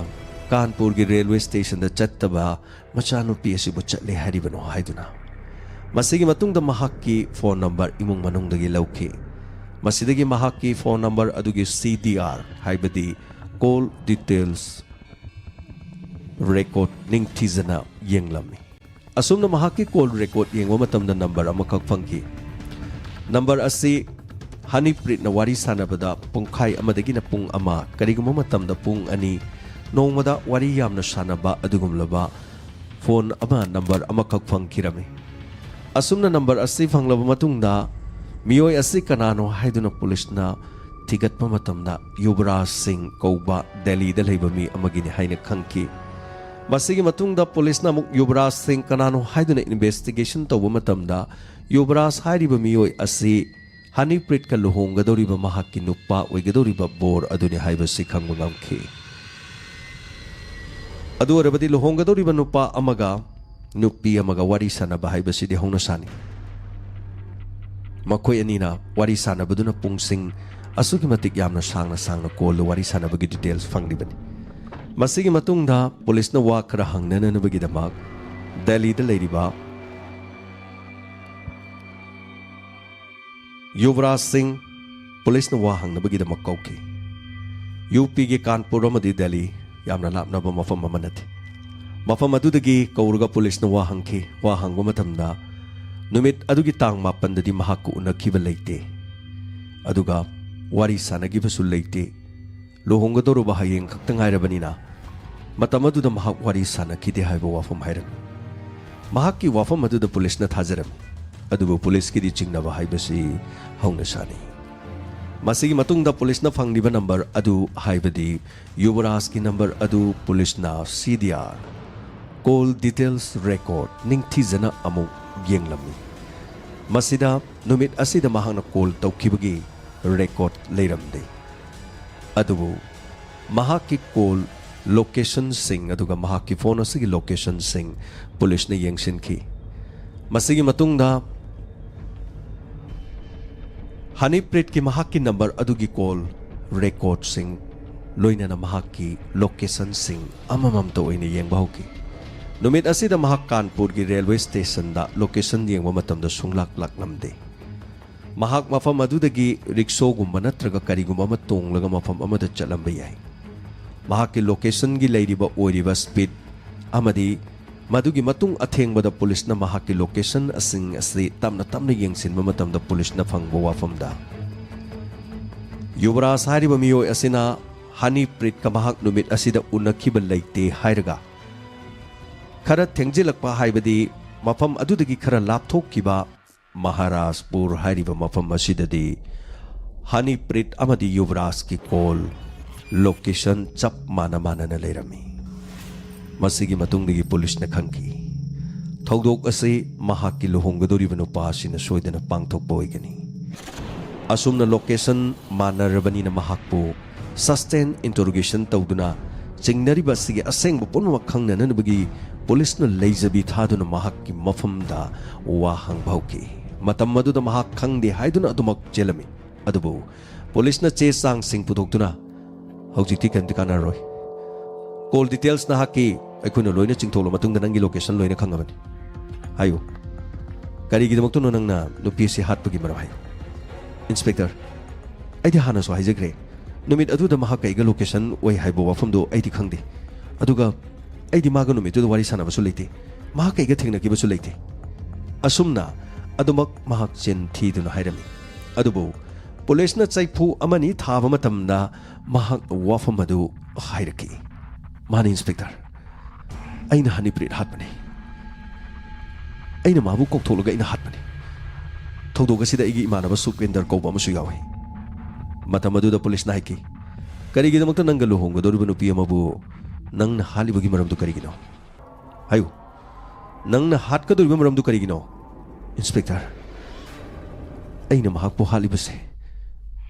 ꯀꯥꯟꯄꯨꯔꯒꯤ ꯔꯦꯜꯋꯦ ꯁ꯭ꯇꯦꯁꯟꯗ ꯆꯠꯇꯕ ꯃꯆꯥꯅꯨꯄꯤ ꯑꯁꯤꯕꯨ ꯆꯠꯂꯦ ꯍꯥꯏꯔꯤꯕꯅꯣ ꯍꯥꯏꯗꯨꯅ꯫ ꯃꯁꯤꯒꯤ ꯃꯇꯨꯡꯗ ꯃꯍꯥꯛꯀꯤ ꯐꯣꯟ ꯅꯝꯕꯔ ꯏꯃꯨꯡ ꯃꯅꯨꯡꯗꯒꯤ ꯂꯧꯈꯤ꯫ ꯃꯁꯤꯗꯒꯤ ꯃꯍꯥꯛꯀꯤ ꯐꯣꯟ ꯅꯝꯕꯔ ꯑꯗꯨꯒꯤ ꯁꯤ ꯗꯤ ꯑꯥꯔ, ꯍꯥꯏꯕꯗꯤ ꯀꯣꯜ ꯗꯤꯇꯦꯜꯁ ꯔꯦꯀꯣꯔꯗ ꯅꯤꯡꯊꯤꯖꯅ ꯌꯦꯡꯂꯝꯃꯤ꯫ ꯑꯁꯨꯝꯅ ꯃꯍꯥꯛꯀꯤ ꯀꯣꯜ ꯔꯦꯀꯣꯔꯗ ꯌꯦꯡꯕ ꯃꯇꯝꯗ ꯅꯝꯕꯔ ꯑꯃꯈꯛ ꯐꯪꯈꯤ꯫ ꯅꯝꯕꯔ ꯑꯁꯤ ꯍꯅꯤꯄ꯭ꯔꯤꯠꯅ ꯋꯥꯔꯤ ꯁꯥꯟꯅꯕꯗ ꯄꯨꯡꯈꯥꯏ ꯑꯃꯗꯒꯤꯅ ꯄꯨꯡ ꯑꯃ, ꯀꯔꯤꯒꯨꯝꯕ ꯃꯇꯝꯗ ꯄꯨꯡ ꯑꯅꯤ, ꯅꯣꯡꯃꯗ ꯋꯥꯔꯤ ꯌꯥꯝꯅ ꯁꯥꯟꯅꯕ ꯑꯗꯨꯒꯨꯝꯂꯕ ꯐꯣꯟ ꯑꯃ ꯅꯝꯕꯔ ꯑꯃꯈꯛ ꯐꯪꯈꯤꯔꯝꯃꯤ꯫ ꯑꯁꯨꯝꯅ ꯅꯝꯕꯔ ꯑꯁꯤ ꯐꯪꯂꯕ ꯃꯇꯨꯡꯗ ꯃꯤꯑꯣꯏ ꯑꯁꯤ ꯀꯅꯥꯅꯣ ꯍꯥꯏꯗꯨꯅ ꯄꯨꯂꯤꯁꯅ ꯊꯤꯒꯠꯄ ꯃꯇꯝꯗ ꯌꯨꯕꯔꯥꯖ ꯁꯤꯡ ꯀꯧꯕ ꯗꯦꯜꯂꯤꯗ ꯂꯩꯕ ꯃꯤ ꯑꯃꯒꯤꯅꯤ ꯍꯥꯏꯅ ꯈꯪꯈꯤ꯫ ꯃꯁꯤꯒꯤ ꯃꯇꯨꯡꯗ ꯄꯨꯂꯤꯁꯅ ꯑꯃꯨꯛ ꯌꯨꯕꯔꯥꯖ ꯁꯤꯡ ꯀꯅꯥꯅꯣ ꯍꯥꯏꯗꯨꯅ ꯏꯟꯚꯦꯁꯇꯤꯒꯦꯁꯟ ꯇꯧꯕ ꯃꯇꯝꯗ ꯌꯨꯕꯔꯥꯖ ꯍꯥꯏꯔꯤꯕ ꯃꯤꯑꯣꯏ ꯑꯁꯤ ꯍꯅꯤꯄ꯭ꯔꯤꯠꯀ ꯂꯨꯍꯣꯡꯒꯗꯧꯔꯤꯕ ꯃꯍꯥꯛꯀꯤ ꯅꯨꯄꯥ ꯑꯣꯏꯒꯗꯧꯔꯤꯕ ꯕꯣꯔ ꯑꯗꯨꯅꯤ ꯍꯥꯏꯕꯁꯤ ꯈꯪꯕ ꯉꯝꯈꯤ꯫ ꯑꯗꯨ ꯑꯣꯏꯔꯕꯗꯤ ꯂꯨꯍꯣꯡꯒꯗꯧꯔꯤꯕ ꯅꯨꯄꯥ ꯑꯃꯒ ꯅꯨꯄꯤ ꯑꯃꯒ ꯋꯥꯔꯤ ꯁꯥꯟꯅꯕ ꯍꯥꯏꯕꯁꯤꯗꯤ ꯍꯧꯅ ꯁꯥꯅꯤ꯫ ꯃꯈꯣꯏ ꯑꯅꯤꯅ ꯋꯥꯔꯤ ꯁꯥꯟꯅꯕꯗꯨꯅ ꯄꯨꯡꯁꯤꯡ ꯑꯁꯨꯛꯀꯤ ꯃꯇꯤꯛ ꯌꯥꯝꯅ ꯁꯥꯡꯅ ꯁꯥꯡꯅ ꯀꯣꯜꯗ ꯋꯥꯔꯤ ꯁꯥꯟꯅꯕꯒꯤ ꯗꯤꯇꯦꯜꯁ ꯐꯪꯂꯤꯕꯅꯤ꯫ ꯃꯁꯤꯒꯤ ꯃꯇꯨꯡꯗ ꯄꯨꯂꯤꯁꯅ ꯋꯥ ꯈꯔ ꯍꯪꯅꯅꯕꯒꯤꯗꯃꯛ ꯗꯦꯜꯂꯤꯗ ꯂꯩꯔꯤꯕ ꯌꯨꯕꯔꯥꯖ ꯁꯤꯡ ꯄꯨꯂꯤꯁꯅ ꯋꯥ ꯍꯪꯅꯕꯒꯤꯗꯃꯛ ꯀꯧꯈꯤ꯫ ꯌꯨ ꯄꯤꯒꯤ ꯀꯥꯟꯄꯨꯔ ꯑꯃꯗꯤ ꯗꯦꯜꯂꯤ ꯌꯥꯝꯅ ꯂꯥꯞꯅꯕ ꯃꯐꯝ ꯑꯃ ꯅꯠꯇꯦ꯫ ꯃꯐꯝ ꯑꯗꯨꯗꯒꯤ ꯀꯧꯔꯒ ꯄꯨꯂꯤꯁꯅ ꯋꯥ ꯍꯪꯈꯤ꯫ ꯋꯥ ꯍꯪꯕ ꯃꯇꯝꯗ ꯅꯨꯃꯤꯠ ꯑꯗꯨꯒꯤ ꯇꯥꯡ ꯃꯥꯄꯟꯗꯗꯤ ꯃꯍꯥꯛꯀ ꯎꯅꯈꯤꯕ ꯂꯩꯇꯦ꯫ ꯑꯗꯨꯒ ꯋꯥꯔꯤ ꯁꯥꯟꯅꯈꯤꯕꯁꯨ ꯂꯩꯇꯦ꯫ ꯂꯨꯍꯣꯡꯒꯗꯧꯔꯕ ꯍꯌꯦꯡ ꯈꯛꯇ ꯉꯥꯏꯔꯕꯅꯤꯅ ꯃꯇꯝ ꯑꯗꯨꯗ ꯃꯍꯥꯛ ꯋꯥꯔꯤ ꯁꯥꯟꯅꯈꯤꯗꯦ ꯍꯥꯏꯕ ꯋꯥꯐꯝ ꯍꯥꯏꯔꯝꯃꯤ꯫ ꯃꯍꯥꯛꯀꯤ ꯋꯥꯐꯝ ꯑꯗꯨꯗ ꯄꯨꯂꯤꯁꯅ ꯊꯥꯖꯔꯝꯃꯤ꯫ ꯑꯗꯨꯕꯨ ꯄꯨꯂꯤꯁꯀꯤꯗꯤ ꯆꯤꯡꯅꯕ ꯍꯥꯏꯕꯁꯤ ꯍꯧꯅ ꯁꯥꯅꯤ꯫ ꯃꯁꯤꯒꯤ ꯃꯇꯨꯡꯗ ꯄꯨꯂꯤꯁꯅ ꯐꯪꯂꯤꯕ ꯅꯝꯕꯔ ꯑꯗꯨ, ꯍꯥꯏꯕꯗꯤ ꯌꯨꯕꯔꯥꯖꯀꯤ ꯅꯝꯕꯔ ꯑꯗꯨ ꯄꯨꯂꯤꯁꯅ ꯁꯤ D R, call details record, ꯅꯤꯡꯊꯤꯖꯅ ꯑꯃꯨꯛ ꯌꯦꯡꯂꯝꯃꯤ꯫ ꯃꯁꯤꯗ ꯅꯨꯃꯤꯠ ꯑꯁꯤꯗ ꯃꯍꯥꯛꯅ ꯀꯣꯜ ꯇꯧꯈꯤꯕꯒꯤ ꯔꯦꯀꯣꯔꯗ ꯂꯩꯔꯝꯗꯦ꯫ ꯑꯗꯨꯕꯨ ꯃꯍꯥꯛꯀꯤ ꯀꯣꯜ ꯂꯣꯀꯦꯁꯟꯁꯤꯡ ꯑꯗꯨꯒ ꯃꯍꯥꯛꯀꯤ ꯐꯣꯟ ꯑꯁꯤꯒꯤ ꯂꯣꯀꯦꯁꯟꯁꯤꯡ ꯄꯨꯂꯤꯁꯅ ꯌꯦꯡꯁꯤꯟꯈꯤ꯫ ꯃꯁꯤꯒꯤ ꯃꯇꯨꯡꯗ ꯍꯅꯤꯄ꯭ꯔꯤꯠꯀꯤ ꯃꯍꯥꯛꯀꯤ ꯅꯝꯕꯔ ꯑꯗꯨꯒꯤ ꯀꯣꯜ ꯔꯦꯀꯣꯔꯗꯁꯤꯡ, ꯂꯣꯏꯅꯅ ꯃꯍꯥꯛꯀꯤ ꯂꯣꯀꯦꯁꯟꯁꯤꯡ ꯑꯃꯃꯝꯇ ꯑꯣꯏꯅ ꯌꯦꯡꯕ ꯍꯧꯈꯤ꯫ ꯅꯨꯃꯤꯠ ꯑꯁꯤꯗ ꯃꯍꯥꯛ ꯀꯥꯟꯄꯨꯔꯒꯤ ꯔꯦꯜꯋꯦ ꯁ꯭ꯇꯦꯁꯟꯗ ꯂꯣꯀꯦꯁꯟ ꯌꯦꯡꯕ ꯃꯇꯝꯗ ꯁꯨꯡꯂꯥꯛ ꯂꯥꯛꯂꯝꯗꯦ꯫ ꯃꯍꯥꯛ ꯃꯐꯝ ꯑꯗꯨꯗꯒꯤ ꯔꯤꯛꯁꯣꯒꯨꯝꯕ ꯅꯠꯇ꯭ꯔꯒ ꯀꯔꯤꯒꯨꯝꯕ ꯑꯃ ꯇꯣꯡꯂꯒ ꯃꯐꯝ ꯑꯃꯗ ꯆꯠꯂꯝꯕ ꯌꯥꯏ꯫ ꯃꯍꯥꯛꯀꯤ ꯂꯣꯀꯦꯁꯟꯒꯤ ꯂꯩꯔꯤꯕ ꯑꯣꯏꯔꯤꯕ ꯁ꯭ꯄꯤꯗ ꯑꯃꯗꯤ ꯃꯗꯨꯒꯤ ꯃꯇꯨꯡ ꯑꯊꯦꯡꯕꯗ ꯄꯨꯂꯤꯁꯅ ꯃꯍꯥꯛꯀꯤ ꯂꯣꯀꯦꯁꯟ ꯑꯁꯤꯡ ꯑꯁꯤ ꯇꯞꯅ ꯇꯞꯅ ꯌꯦꯡꯁꯤꯟꯕ ꯃꯇꯝꯗ ꯄꯨꯂꯤꯁꯅ ꯐꯪꯕ ꯋꯥꯐꯝꯗ, ꯌꯨꯕꯔꯥꯖ ꯍꯥꯏꯔꯤꯕ ꯃꯤꯑꯣꯏ ꯑꯁꯤꯅ ꯍꯅꯤꯄ꯭ꯔꯤꯠꯀ ꯃꯍꯥꯛ ꯅꯨꯃꯤꯠ ꯑꯁꯤꯗ ꯎꯅꯈꯤꯕ ꯂꯩꯇꯦ ꯍꯥꯏꯔꯒ, ꯈꯔ ꯊꯦꯡꯖꯤꯜꯂꯛꯄ ꯍꯥꯏꯕꯗꯤ ꯃꯐꯝ ꯑꯗꯨꯗꯒꯤ ꯈꯔ ꯂꯥꯞꯊꯣꯛꯈꯤꯕ ꯃꯍꯥꯔꯥꯖꯄꯨꯔ ꯍꯥꯏꯔꯤꯕ ꯃꯐꯝ ꯑꯁꯤꯗꯗꯤ ꯍꯅꯤꯄ꯭ꯔꯤꯠ ꯑꯃꯗꯤ ꯌꯨꯕꯔꯥꯖꯀꯤ ꯀꯣꯜ ꯂꯣꯀꯦꯁꯟ ꯆꯞ ꯃꯥꯟꯅ ꯃꯥꯟꯅꯅ ꯂꯩꯔꯝꯃꯤ꯫ ꯃꯁꯤꯒꯤ ꯃꯇꯨꯡꯗꯒꯤ ꯄꯨꯂꯤꯁꯅ ꯈꯪꯈꯤ, ꯊꯧꯗꯣꯛ ꯑꯁꯤ ꯃꯍꯥꯛꯀꯤ ꯂꯨꯍꯣꯡꯒꯗꯧꯔꯤꯕ ꯅꯨꯄꯥ ꯑꯁꯤꯅ ꯁꯣꯏꯗꯅ ꯄꯥꯡꯊꯣꯛꯄ ꯑꯣꯏꯒꯅꯤ꯫ ꯑꯁꯨꯝꯅ ꯂꯣꯀꯦꯁꯟ ꯃꯥꯟꯅꯔꯕꯅꯤꯅ ꯃꯍꯥꯛꯄꯨ ꯁꯁꯇꯦꯟ ꯏꯟꯇꯔꯣꯒꯦꯁꯟ ꯇꯧꯗꯨꯅ ꯆꯤꯡꯅꯔꯤꯕ ꯑꯁꯤꯒꯤ ꯑꯁꯦꯡꯕ ꯄꯨꯝꯅꯃꯛ ꯈꯪꯅꯅꯕꯒꯤ ꯄꯨꯂꯤꯁꯅ ꯂꯩꯖꯕꯤ ꯊꯥꯗꯨꯅ ꯃꯍꯥꯛꯀꯤ ꯃꯐꯝꯗ ꯋꯥ ꯍꯪꯕ ꯍꯧꯈꯤ꯫ ꯃꯇꯝ ꯑꯗꯨꯗ ꯃꯍꯥꯛ ꯈꯪꯗꯦ ꯍꯥꯏꯗꯨꯅ ꯑꯗꯨꯃꯛ ꯆꯦꯜꯂꯝꯃꯤ꯫ ꯑꯗꯨꯕꯨ ꯄꯨꯂꯤꯁꯅ ꯆꯦ ꯆꯥꯡꯁꯤꯡ ꯄꯨꯊꯣꯛꯇꯨꯅ, "ꯍꯧꯖꯤꯛꯇꯤ ꯀꯔꯤꯝꯇ ꯀꯥꯟꯅꯔꯔꯣꯏ꯫ ꯀꯣꯜ ꯗꯤꯇꯦꯜꯁ ꯅꯍꯥꯛꯀꯤ ꯑꯩꯈꯣꯏꯅ ꯂꯣꯏꯅ ꯆꯤꯡꯊꯣꯛꯂ ꯃꯇꯨꯡꯗ ꯅꯪꯒꯤ ꯂꯣꯀꯦꯁꯟ ꯂꯣꯏꯅ ꯈꯪꯉꯕꯅꯤ꯫ ꯍꯥꯏꯌꯨ, ꯀꯔꯤꯒꯤꯗꯃꯛꯇꯅꯣ ꯅꯪꯅ ꯅꯨꯄꯤ ꯑꯁꯤ ꯍꯥꯠꯄꯒꯤ ꯃꯔꯝ ꯍꯥꯏꯌꯨ?" "ꯏꯟꯁꯄꯦꯛꯇꯔ, ꯑꯩꯗꯤ ꯍꯥꯟꯅꯁꯨ ꯍꯥꯏꯖꯈ꯭ꯔꯦ, ꯅꯨꯃꯤꯠ ꯑꯗꯨꯗ ꯃꯍꯥꯛꯀ ꯑꯩꯒ ꯂꯣꯀꯦꯁꯟ ꯑꯣꯏ ꯍꯥꯏꯕ ꯋꯥꯐꯝꯗꯨ ꯑꯩꯗꯤ ꯈꯪꯗꯦ꯫ ꯑꯗꯨꯒ ꯑꯩꯗꯤ ꯃꯥꯒ ꯅꯨꯃꯤꯠꯇꯨꯗ ꯋꯥꯔꯤ ꯁꯥꯟꯅꯕꯁꯨ ꯂꯩꯇꯦ, ꯃꯍꯥꯛꯀ ꯑꯩꯒ ꯊꯦꯡꯅꯈꯤꯕꯁꯨ ꯂꯩꯇꯦ꯫" ꯑꯁꯨꯝꯅ ꯑꯗꯨꯃꯛ ꯃꯍꯥꯛ ꯆꯤꯟ ꯊꯤꯗꯨꯅ ꯍꯥꯏꯔꯝꯃꯤ꯫ ꯑꯗꯨꯕꯨ ꯄꯨꯂꯤꯁꯅ ꯆꯩꯐꯨ ꯑꯃꯅꯤ ꯊꯥꯕ ꯃꯇꯝꯗ ꯃꯍꯥꯛ ꯋꯥꯐꯝ ꯑꯗꯨ ꯍꯥꯏꯔꯛꯈꯤ꯫ "ꯃꯥꯅꯤ, ꯏꯟꯁꯄꯦꯛꯇꯔ, ꯑꯩꯅ ꯍꯅꯤꯄ꯭ꯔꯤꯠ ꯍꯥꯠꯄꯅꯤ꯫ ꯑꯩꯅ ꯃꯥꯕꯨ ꯀꯧꯊꯣꯛꯂꯒ ꯑꯩꯅ ꯍꯥꯠꯄꯅꯤ꯫ ꯊꯧꯗꯣꯛ ꯑꯁꯤꯗ ꯑꯩꯒꯤ ꯏꯃꯥꯟꯅꯕ ꯁꯨꯀꯦꯟꯗꯔ ꯀꯧꯕ ꯑꯃꯁꯨ ꯌꯥꯎꯏ꯫" ꯃꯇꯝ ꯑꯗꯨꯗ ꯄꯨꯂꯤꯁꯅ ꯍꯥꯏꯈꯤ, "ꯀꯔꯤꯒꯤꯗꯃꯛꯇ ꯅꯪꯒ ꯂꯨꯍꯣꯡꯒꯗꯧꯔꯤꯕ ꯅꯨꯄꯤ ꯑꯃꯕꯨ ꯅꯪꯅ ꯍꯥꯠꯂꯤꯕꯒꯤ ꯃꯔꯝꯗꯨ ꯀꯔꯤꯒꯤꯅꯣ? ꯍꯥꯏꯌꯨ, ꯅꯪꯅ ꯍꯥꯠꯀꯗꯧꯔꯤꯕ ꯃꯔꯝꯗꯨ ꯀꯔꯤꯒꯤꯅꯣ?" "ꯏꯟꯁꯄꯦꯛꯇꯔ, ꯑꯩꯅ ꯃꯍꯥꯛꯄꯨ ꯍꯥꯠꯂꯤꯕꯁꯦ,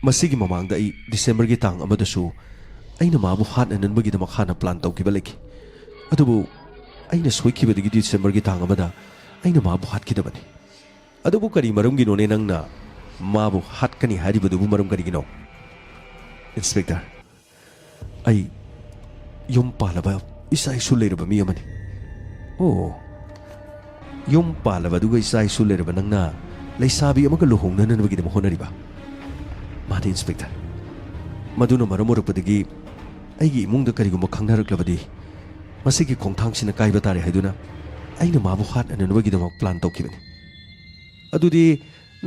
ꯃꯁꯤꯒꯤ ꯃꯃꯥꯡꯗ ꯑꯩ ꯗꯤꯁꯦꯝꯕꯔꯒꯤ ꯇꯥꯡ ꯑꯃꯗꯁꯨ ꯑꯩꯅ ꯃꯥꯕꯨ ꯍꯥꯠꯅꯅꯕꯒꯤꯗꯃꯛ ꯍꯥꯟꯅ ꯄ꯭ꯂꯥꯟ ꯇꯧꯈꯤꯕ ꯂꯩꯈꯤ꯫ ꯑꯗꯨꯕꯨ ꯑꯩꯅ ꯁꯣꯏꯈꯤꯕꯗꯒꯤ ꯗꯤꯁꯦꯝꯕꯔꯒꯤ ꯇꯥꯡ ꯑꯃꯗ ꯑꯩꯅ ꯃꯥꯕꯨ ꯍꯥꯠꯈꯤꯗꯕꯅꯤ꯫" "ꯑꯗꯨꯕꯨ ꯀꯔꯤ ꯃꯔꯝꯒꯤꯅꯣꯅꯦ ꯅꯪꯅ ꯃꯥꯕꯨ ꯍꯥꯠꯀꯅꯤ ꯍꯥꯏꯔꯤꯕꯗꯨꯕꯨ? ꯃꯔꯝ ꯀꯔꯤꯒꯤꯅꯣ?" "ꯏꯟꯁꯄꯦꯛꯇꯔ, ꯑꯩ ꯌꯨꯝ ꯄꯥꯜꯂꯕ, ꯏꯆꯥ ꯏꯁꯨ ꯂꯩꯔꯕ ꯃꯤ ꯑꯃꯅꯤ꯫" "ꯑꯣ, ꯌꯨꯝ ꯄꯥꯜꯂꯕ ꯑꯗꯨꯒ ꯏꯆꯥ ꯏꯁꯨ ꯂꯩꯔꯕ ꯅꯪꯅ ꯂꯩꯁꯥꯕꯤ ꯑꯃꯒ ꯂꯨꯍꯣꯡꯅꯅꯕꯒꯤꯗꯃꯛ ꯍꯣꯠꯅꯔꯤꯕ?" "ꯃꯥꯅꯤ, ꯏꯟꯁꯄꯦꯛꯇꯔ꯫ ꯃꯗꯨꯅ ꯃꯔꯝ ꯑꯣꯏꯔꯛꯄꯗꯒꯤ ꯑꯩꯒꯤ ꯏꯃꯨꯡꯗ ꯀꯔꯤꯒꯨꯝꯕ ꯈꯪꯅꯔꯛꯂꯕꯗꯤ ꯃꯁꯤꯒꯤ ꯈꯣꯡꯊꯥꯡꯁꯤꯅ ꯀꯥꯏꯕ ꯇꯥꯔꯦ ꯍꯥꯏꯗꯨꯅ ꯑꯩꯅ ꯃꯥꯕꯨ ꯍꯥꯠꯅꯅꯕꯒꯤꯗꯃꯛ ꯄ꯭ꯂꯥꯟ ꯇꯧꯈꯤꯕꯅꯤ꯫" "ꯑꯗꯨꯗꯤ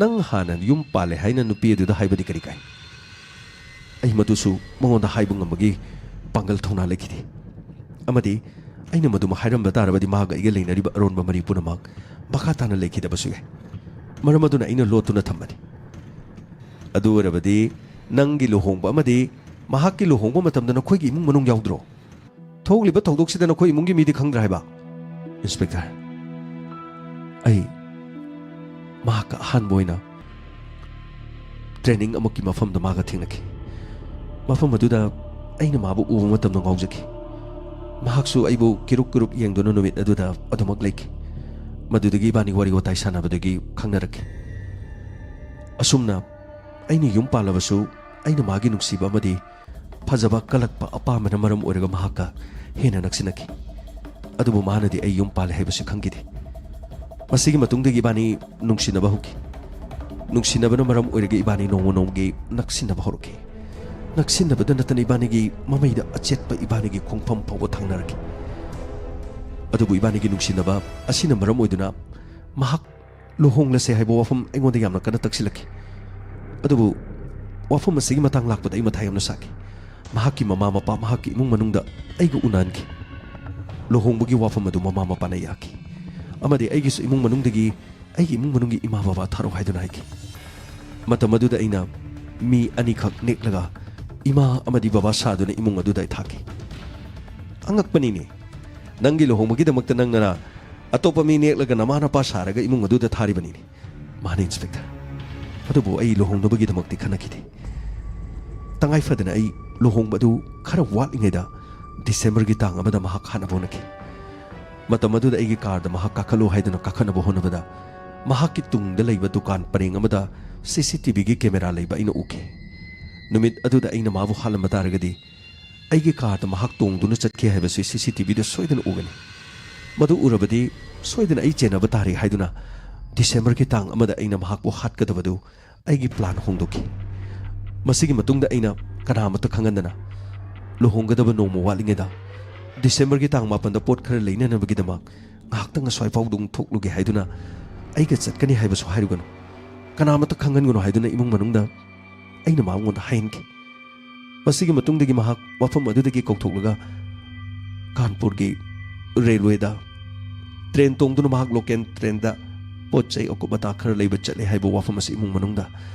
ꯅꯪ ꯍꯥꯟꯅ ꯌꯨꯝ ꯄꯥꯜꯂꯦ ꯍꯥꯏꯅ ꯅꯨꯄꯤ ꯑꯗꯨꯗ ꯍꯥꯏꯕꯗꯤ ꯀꯔꯤ ꯀꯥꯏ?" "ꯑꯩ ꯃꯗꯨꯁꯨ ꯃꯉꯣꯟꯗ ꯍꯥꯏꯕ ꯉꯝꯕꯒꯤ ꯄꯥꯡꯒꯜ ꯊꯧꯅꯥ ꯂꯩꯈꯤꯗꯦ꯫ ꯑꯃꯗꯤ ꯑꯩꯅ ꯃꯗꯨꯃ ꯍꯥꯏꯔꯝꯕ ꯇꯥꯔꯕꯗꯤ ꯃꯍꯥꯛ ꯑꯩꯒ ꯂꯩꯅꯔꯤꯕ ꯑꯔꯣꯟꯕ ꯃꯔꯤ ꯄꯨꯝꯅꯃꯛ ꯃꯈꯥ ꯇꯥꯅ ꯂꯩꯈꯤꯗꯕꯁꯨ ꯌꯥꯏ꯫ ꯃꯔꯝ ꯑꯗꯨꯅ ꯑꯩꯅ ꯂꯣꯠꯇꯨꯅ ꯊꯝꯕꯅꯤ꯫ ꯑꯗꯨ ꯑꯣꯏꯔꯕꯗꯤ ꯅꯪꯒꯤ ꯂꯨꯍꯣꯡꯕ ꯑꯃꯗꯤ ꯃꯍꯥꯛꯀꯤ ꯂꯨꯍꯣꯡꯕ ꯃꯇꯝꯗ ꯅꯈꯣꯏꯒꯤ ꯏꯃꯨꯡ ꯃꯅꯨꯡ ꯌꯥꯎꯗ꯭ꯔꯣ? ꯊꯣꯛꯂꯤꯕ ꯊꯧꯗꯣꯛꯁꯤꯗ ꯅꯈꯣꯏ ꯏꯃꯨꯡꯒꯤ ꯃꯤꯗꯤ ꯈꯪꯗ꯭ꯔꯥ ꯍꯥꯏꯕ?" "ꯏꯟꯁꯄꯦꯛꯇꯔ, ꯑꯩ ꯃꯍꯥꯛꯀ ꯑꯍꯥꯟꯕ ꯑꯣꯏꯅ ꯇ꯭ꯔꯦꯅꯤꯡ ꯑꯃꯒꯤ ꯃꯐꯝꯗ ꯃꯥꯒ ꯊꯦꯡꯅꯈꯤ꯫ ꯃꯐꯝ ꯑꯗꯨꯗ ꯑꯩꯅ ꯃꯥꯕꯨ ꯎꯕ ꯃꯇꯝꯗ ꯉꯥꯎꯖꯈꯤ꯫ ꯃꯍꯥꯛꯁꯨ ꯑꯩꯕꯨ ꯀꯤꯔꯨꯛ ꯀꯤꯔꯨꯛ ꯌꯦꯡꯗꯨꯅ ꯅꯨꯃꯤꯠ ꯑꯗꯨꯗ ꯑꯗꯨꯃꯛ ꯂꯩꯈꯤ꯫ ꯃꯗꯨꯗꯒꯤ ꯏꯕꯥꯅꯤ ꯋꯥꯔꯤ ꯋꯥꯇꯥꯏ ꯁꯥꯟꯅꯕꯗꯒꯤ ꯈꯪꯅꯔꯛꯈꯤ꯫ ꯑꯁꯨꯝꯅ ꯑꯩꯅ ꯌꯨꯝ ꯄꯥꯜꯂꯕꯁꯨ, ꯑꯩꯅ ꯃꯥꯒꯤ ꯅꯨꯡꯁꯤꯕ ꯑꯃꯗꯤ ꯐꯖꯕ ꯀꯜꯂꯛꯄ ꯑꯄꯥꯝꯕꯅ ꯃꯔꯝ ꯑꯣꯏꯔꯒ ꯃꯍꯥꯛꯀ ꯍꯦꯟꯅ ꯅꯛꯁꯤꯟꯅꯈꯤ꯫ ꯑꯗꯨꯕꯨ ꯃꯥꯅꯗꯤ ꯑꯩ ꯌꯨꯝ ꯄꯥꯜꯂꯦ ꯍꯥꯏꯕꯁꯤ ꯈꯪꯈꯤꯗꯦ꯫ ꯃꯁꯤꯒꯤ ꯃꯇꯨꯡꯗꯒꯤ ꯏꯕꯥꯅꯤ ꯅꯨꯡꯁꯤꯅꯕ ꯍꯧꯈꯤ꯫ ꯅꯨꯡꯁꯤꯅꯕꯅ ꯃꯔꯝ ꯑꯣꯏꯔꯒ ꯏꯕꯥꯅꯤ ꯅꯣꯡꯃ ꯅꯣꯡꯃꯒꯤ ꯅꯛꯁꯤꯟꯅꯕ ꯍꯧꯔꯛꯈꯤ꯫ ꯅꯛꯁꯤꯟꯅꯕꯗ ꯅꯠꯇꯅ ꯏꯕꯥꯅꯤꯒꯤ ꯃꯃꯩꯗ ꯑꯆꯦꯠꯄ ꯏꯕꯥꯅꯤꯒꯤ ꯈꯣꯡꯐꯝ ꯐꯥꯎꯕ ꯊꯥꯡꯅꯔꯛꯈꯤ꯫ ꯑꯗꯨꯕꯨ ꯏꯕꯥꯅꯤꯒꯤ ꯅꯨꯡꯁꯤꯅꯕ ꯑꯁꯤꯅ ꯃꯔꯝ ꯑꯣꯏꯗꯨꯅ ꯃꯍꯥꯛ ꯂꯨꯍꯣꯡꯂꯁꯦ ꯍꯥꯏꯕ ꯋꯥꯐꯝ ꯑꯩꯉꯣꯟꯗ ꯌꯥꯝꯅ ꯀꯟꯅ ꯇꯛꯁꯤꯜꯂꯛꯈꯤ꯫ ꯑꯗꯨꯕꯨ ꯋꯥꯐꯝ ꯑꯁꯤꯒꯤ ꯃꯇꯥꯡ ꯂꯥꯛꯄꯗ ꯑꯩ ꯃꯊꯥ ꯌꯥꯝꯅ ꯁꯥꯈꯤ꯫ ꯃꯍꯥꯛꯀꯤ ꯃꯃꯥ ꯃꯄꯥ ꯃꯍꯥꯛꯀꯤ ꯏꯃꯨꯡ ꯃꯅꯨꯡꯗ ꯑꯩꯒ ꯎꯅꯍꯟꯈꯤ꯫ ꯂꯨꯍꯣꯡꯕꯒꯤ ꯋꯥꯐꯝ ꯑꯗꯨ ꯃꯃꯥ ꯃꯄꯥꯅ ꯌꯥꯈꯤ꯫ ꯑꯃꯗꯤ ꯑꯩꯒꯤꯁꯨ ꯏꯃꯨꯡ ꯃꯅꯨꯡꯗꯒꯤ ꯑꯩꯒꯤ ꯏꯃꯨꯡ ꯃꯅꯨꯡꯒꯤ ꯏꯃꯥ ꯕꯕꯥ ꯊꯥꯔꯛꯑꯣ ꯍꯥꯏꯗꯨꯅ ꯍꯥꯏꯈꯤ꯫ ꯃꯇꯝ ꯑꯗꯨꯗ ꯑꯩꯅ ꯃꯤ ꯑꯅꯤꯈꯛ ꯅꯦꯛꯂꯒ ꯏꯃꯥ ꯑꯃꯗꯤ ꯕꯕꯥ ꯁꯥꯗꯨꯅ ꯏꯃꯨꯡ ꯑꯗꯨꯗ ꯑꯩ ꯊꯥꯈꯤ꯫ ꯑꯉꯛꯄꯅꯤꯅꯦ, ꯅꯪꯒꯤ ꯂꯨꯍꯣꯡꯕꯒꯤꯗꯃꯛꯇ ꯅꯪꯅ ꯑꯇꯣꯞꯄ ꯃꯤ ꯅꯦꯛꯂꯒ ꯅꯃꯥ ꯅꯄꯥ ꯁꯥꯔꯒ ꯏꯃꯨꯡ ꯑꯗꯨꯗ ꯊꯥꯔꯤꯕꯅꯤꯅꯦ꯫ ꯃꯥꯅꯦ, ꯏꯟꯁꯄꯦꯛꯇꯔ꯫ ꯑꯗꯨꯕꯨ ꯑꯩ ꯂꯨꯍꯣꯡꯅꯕꯒꯤꯗꯃꯛꯇꯤ ꯈꯟꯅꯈꯤꯗꯦ꯫ ꯇꯉꯥꯏ ꯐꯗꯅ ꯑꯩ ꯂꯨꯍꯣꯡꯕ ꯑꯗꯨ ꯈꯔ ꯋꯥꯠꯂꯤꯉꯩꯗ ꯗꯤꯁꯦꯝꯕꯔꯒꯤ ꯇꯥꯡ ꯑꯃꯗ ꯃꯍꯥꯛ ꯍꯥꯠꯅꯕ ꯍꯣꯠꯅꯈꯤ꯫ ꯃꯇꯝ ꯑꯗꯨꯗ ꯑꯩꯒꯤ ꯀꯥꯔꯗ ꯃꯍꯥꯛ ꯀꯥꯈꯠꯂꯨ ꯍꯥꯏꯗꯨꯅ ꯀꯥꯈꯠꯅꯕ ꯍꯣꯠꯅꯕꯗ, ꯃꯍꯥꯛꯀꯤ ꯇꯨꯡꯗ ꯂꯩꯕ ꯗꯨꯀꯥꯟ ꯄꯔꯦꯡ ꯑꯃꯗ ꯁꯤ ꯁꯤ ꯇꯤ ꯚꯤꯒꯤ ꯀꯦꯃꯦꯔꯥ ꯂꯩꯕ ꯑꯩꯅ ꯎꯈꯤ꯫ ꯅꯨꯃꯤꯠ ꯑꯗꯨꯗ ꯑꯩꯅ ꯃꯥꯕꯨ ꯍꯥꯠꯂꯝꯕ ꯇꯥꯔꯒꯗꯤ, ꯑꯩꯒꯤ ꯀꯥꯔꯗ ꯃꯍꯥꯛ ꯇꯣꯡꯗꯨꯅ ꯆꯠꯈꯤ ꯍꯥꯏꯕꯁꯤ ꯁꯤ ꯁꯤ ꯇꯤ ꯚꯤꯗ ꯁꯣꯏꯗꯅ ꯎꯒꯅꯤ꯫ ꯃꯗꯨ ꯎꯔꯕꯗꯤ ꯁꯣꯏꯗꯅ ꯑꯩ ꯆꯦꯟꯅꯕ ꯇꯥꯔꯦ ꯍꯥꯏꯗꯨꯅ ꯗꯤꯁꯦꯝꯕꯔꯒꯤ ꯇꯥꯡ ꯑꯃꯗ ꯑꯩꯅ ꯃꯍꯥꯛꯄꯨ ꯍꯥꯠꯀꯗꯕꯗꯨ ꯑꯩꯒꯤ ꯄ꯭ꯂꯥꯟ ꯍꯣꯡꯗꯣꯛꯈꯤ꯫ ꯃꯁꯤꯒꯤ ꯃꯇꯨꯡꯗ ꯑꯩꯅ ꯀꯅꯥꯃꯠꯇ ꯈꯪꯍꯟꯗꯅ ꯂꯨꯍꯣꯡꯒꯗꯕ ꯅꯣꯡꯃ ꯋꯥꯠꯂꯤꯉꯩꯗ ꯗꯤꯁꯦꯝꯕꯔꯒꯤ ꯇꯥꯡ ꯃꯥꯄꯟꯗ ꯄꯣꯠ ꯈꯔ ꯂꯩꯅꯅꯕꯒꯤꯗꯃꯛ ꯉꯥꯏꯍꯥꯛꯇꯪ ꯑꯁ꯭ꯋꯥꯏ ꯐꯥꯎꯗꯨꯝ ꯊꯣꯛꯂꯨꯒꯦ ꯍꯥꯏꯗꯨꯅ ꯑꯩꯒ ꯆꯠꯀꯅꯤ ꯍꯥꯏꯕꯁꯨ ꯍꯥꯏꯔꯨꯒꯅꯨ, ꯀꯅꯥꯃꯠꯇ ꯈꯪꯍꯟꯒꯅꯨ ꯍꯥꯏꯗꯨꯅ ꯏꯃꯨꯡ ꯃꯅꯨꯡꯗ ꯑꯩꯅ ꯃꯉꯣꯟꯗ ꯍꯥꯏꯍꯟꯈꯤ꯫ ꯃꯁꯤꯒꯤ ꯃꯇꯨꯡꯗꯒꯤ ꯃꯍꯥꯛ ꯋꯥꯐꯝ ꯑꯗꯨꯗꯒꯤ ꯀꯧꯊꯣꯛꯂꯒ ꯀꯥꯟꯄꯨꯔꯒꯤ ꯔꯦꯜꯋꯦꯗ ꯇ꯭ꯔꯦꯟ ꯇꯣꯡꯗꯨꯅ ꯃꯍꯥꯛ ꯂꯣꯀꯦꯜ ꯇ꯭ꯔꯦꯟꯗ ꯄꯣꯠ ꯆꯩ ꯑꯀꯨꯞ ꯑꯇꯥ ꯈꯔ ꯂꯩꯕ ꯆꯠꯂꯦ ꯍꯥꯏꯕ ꯋꯥꯐꯝ ꯑꯁꯤ ꯏꯃꯨꯡ ꯃꯅꯨꯡꯗ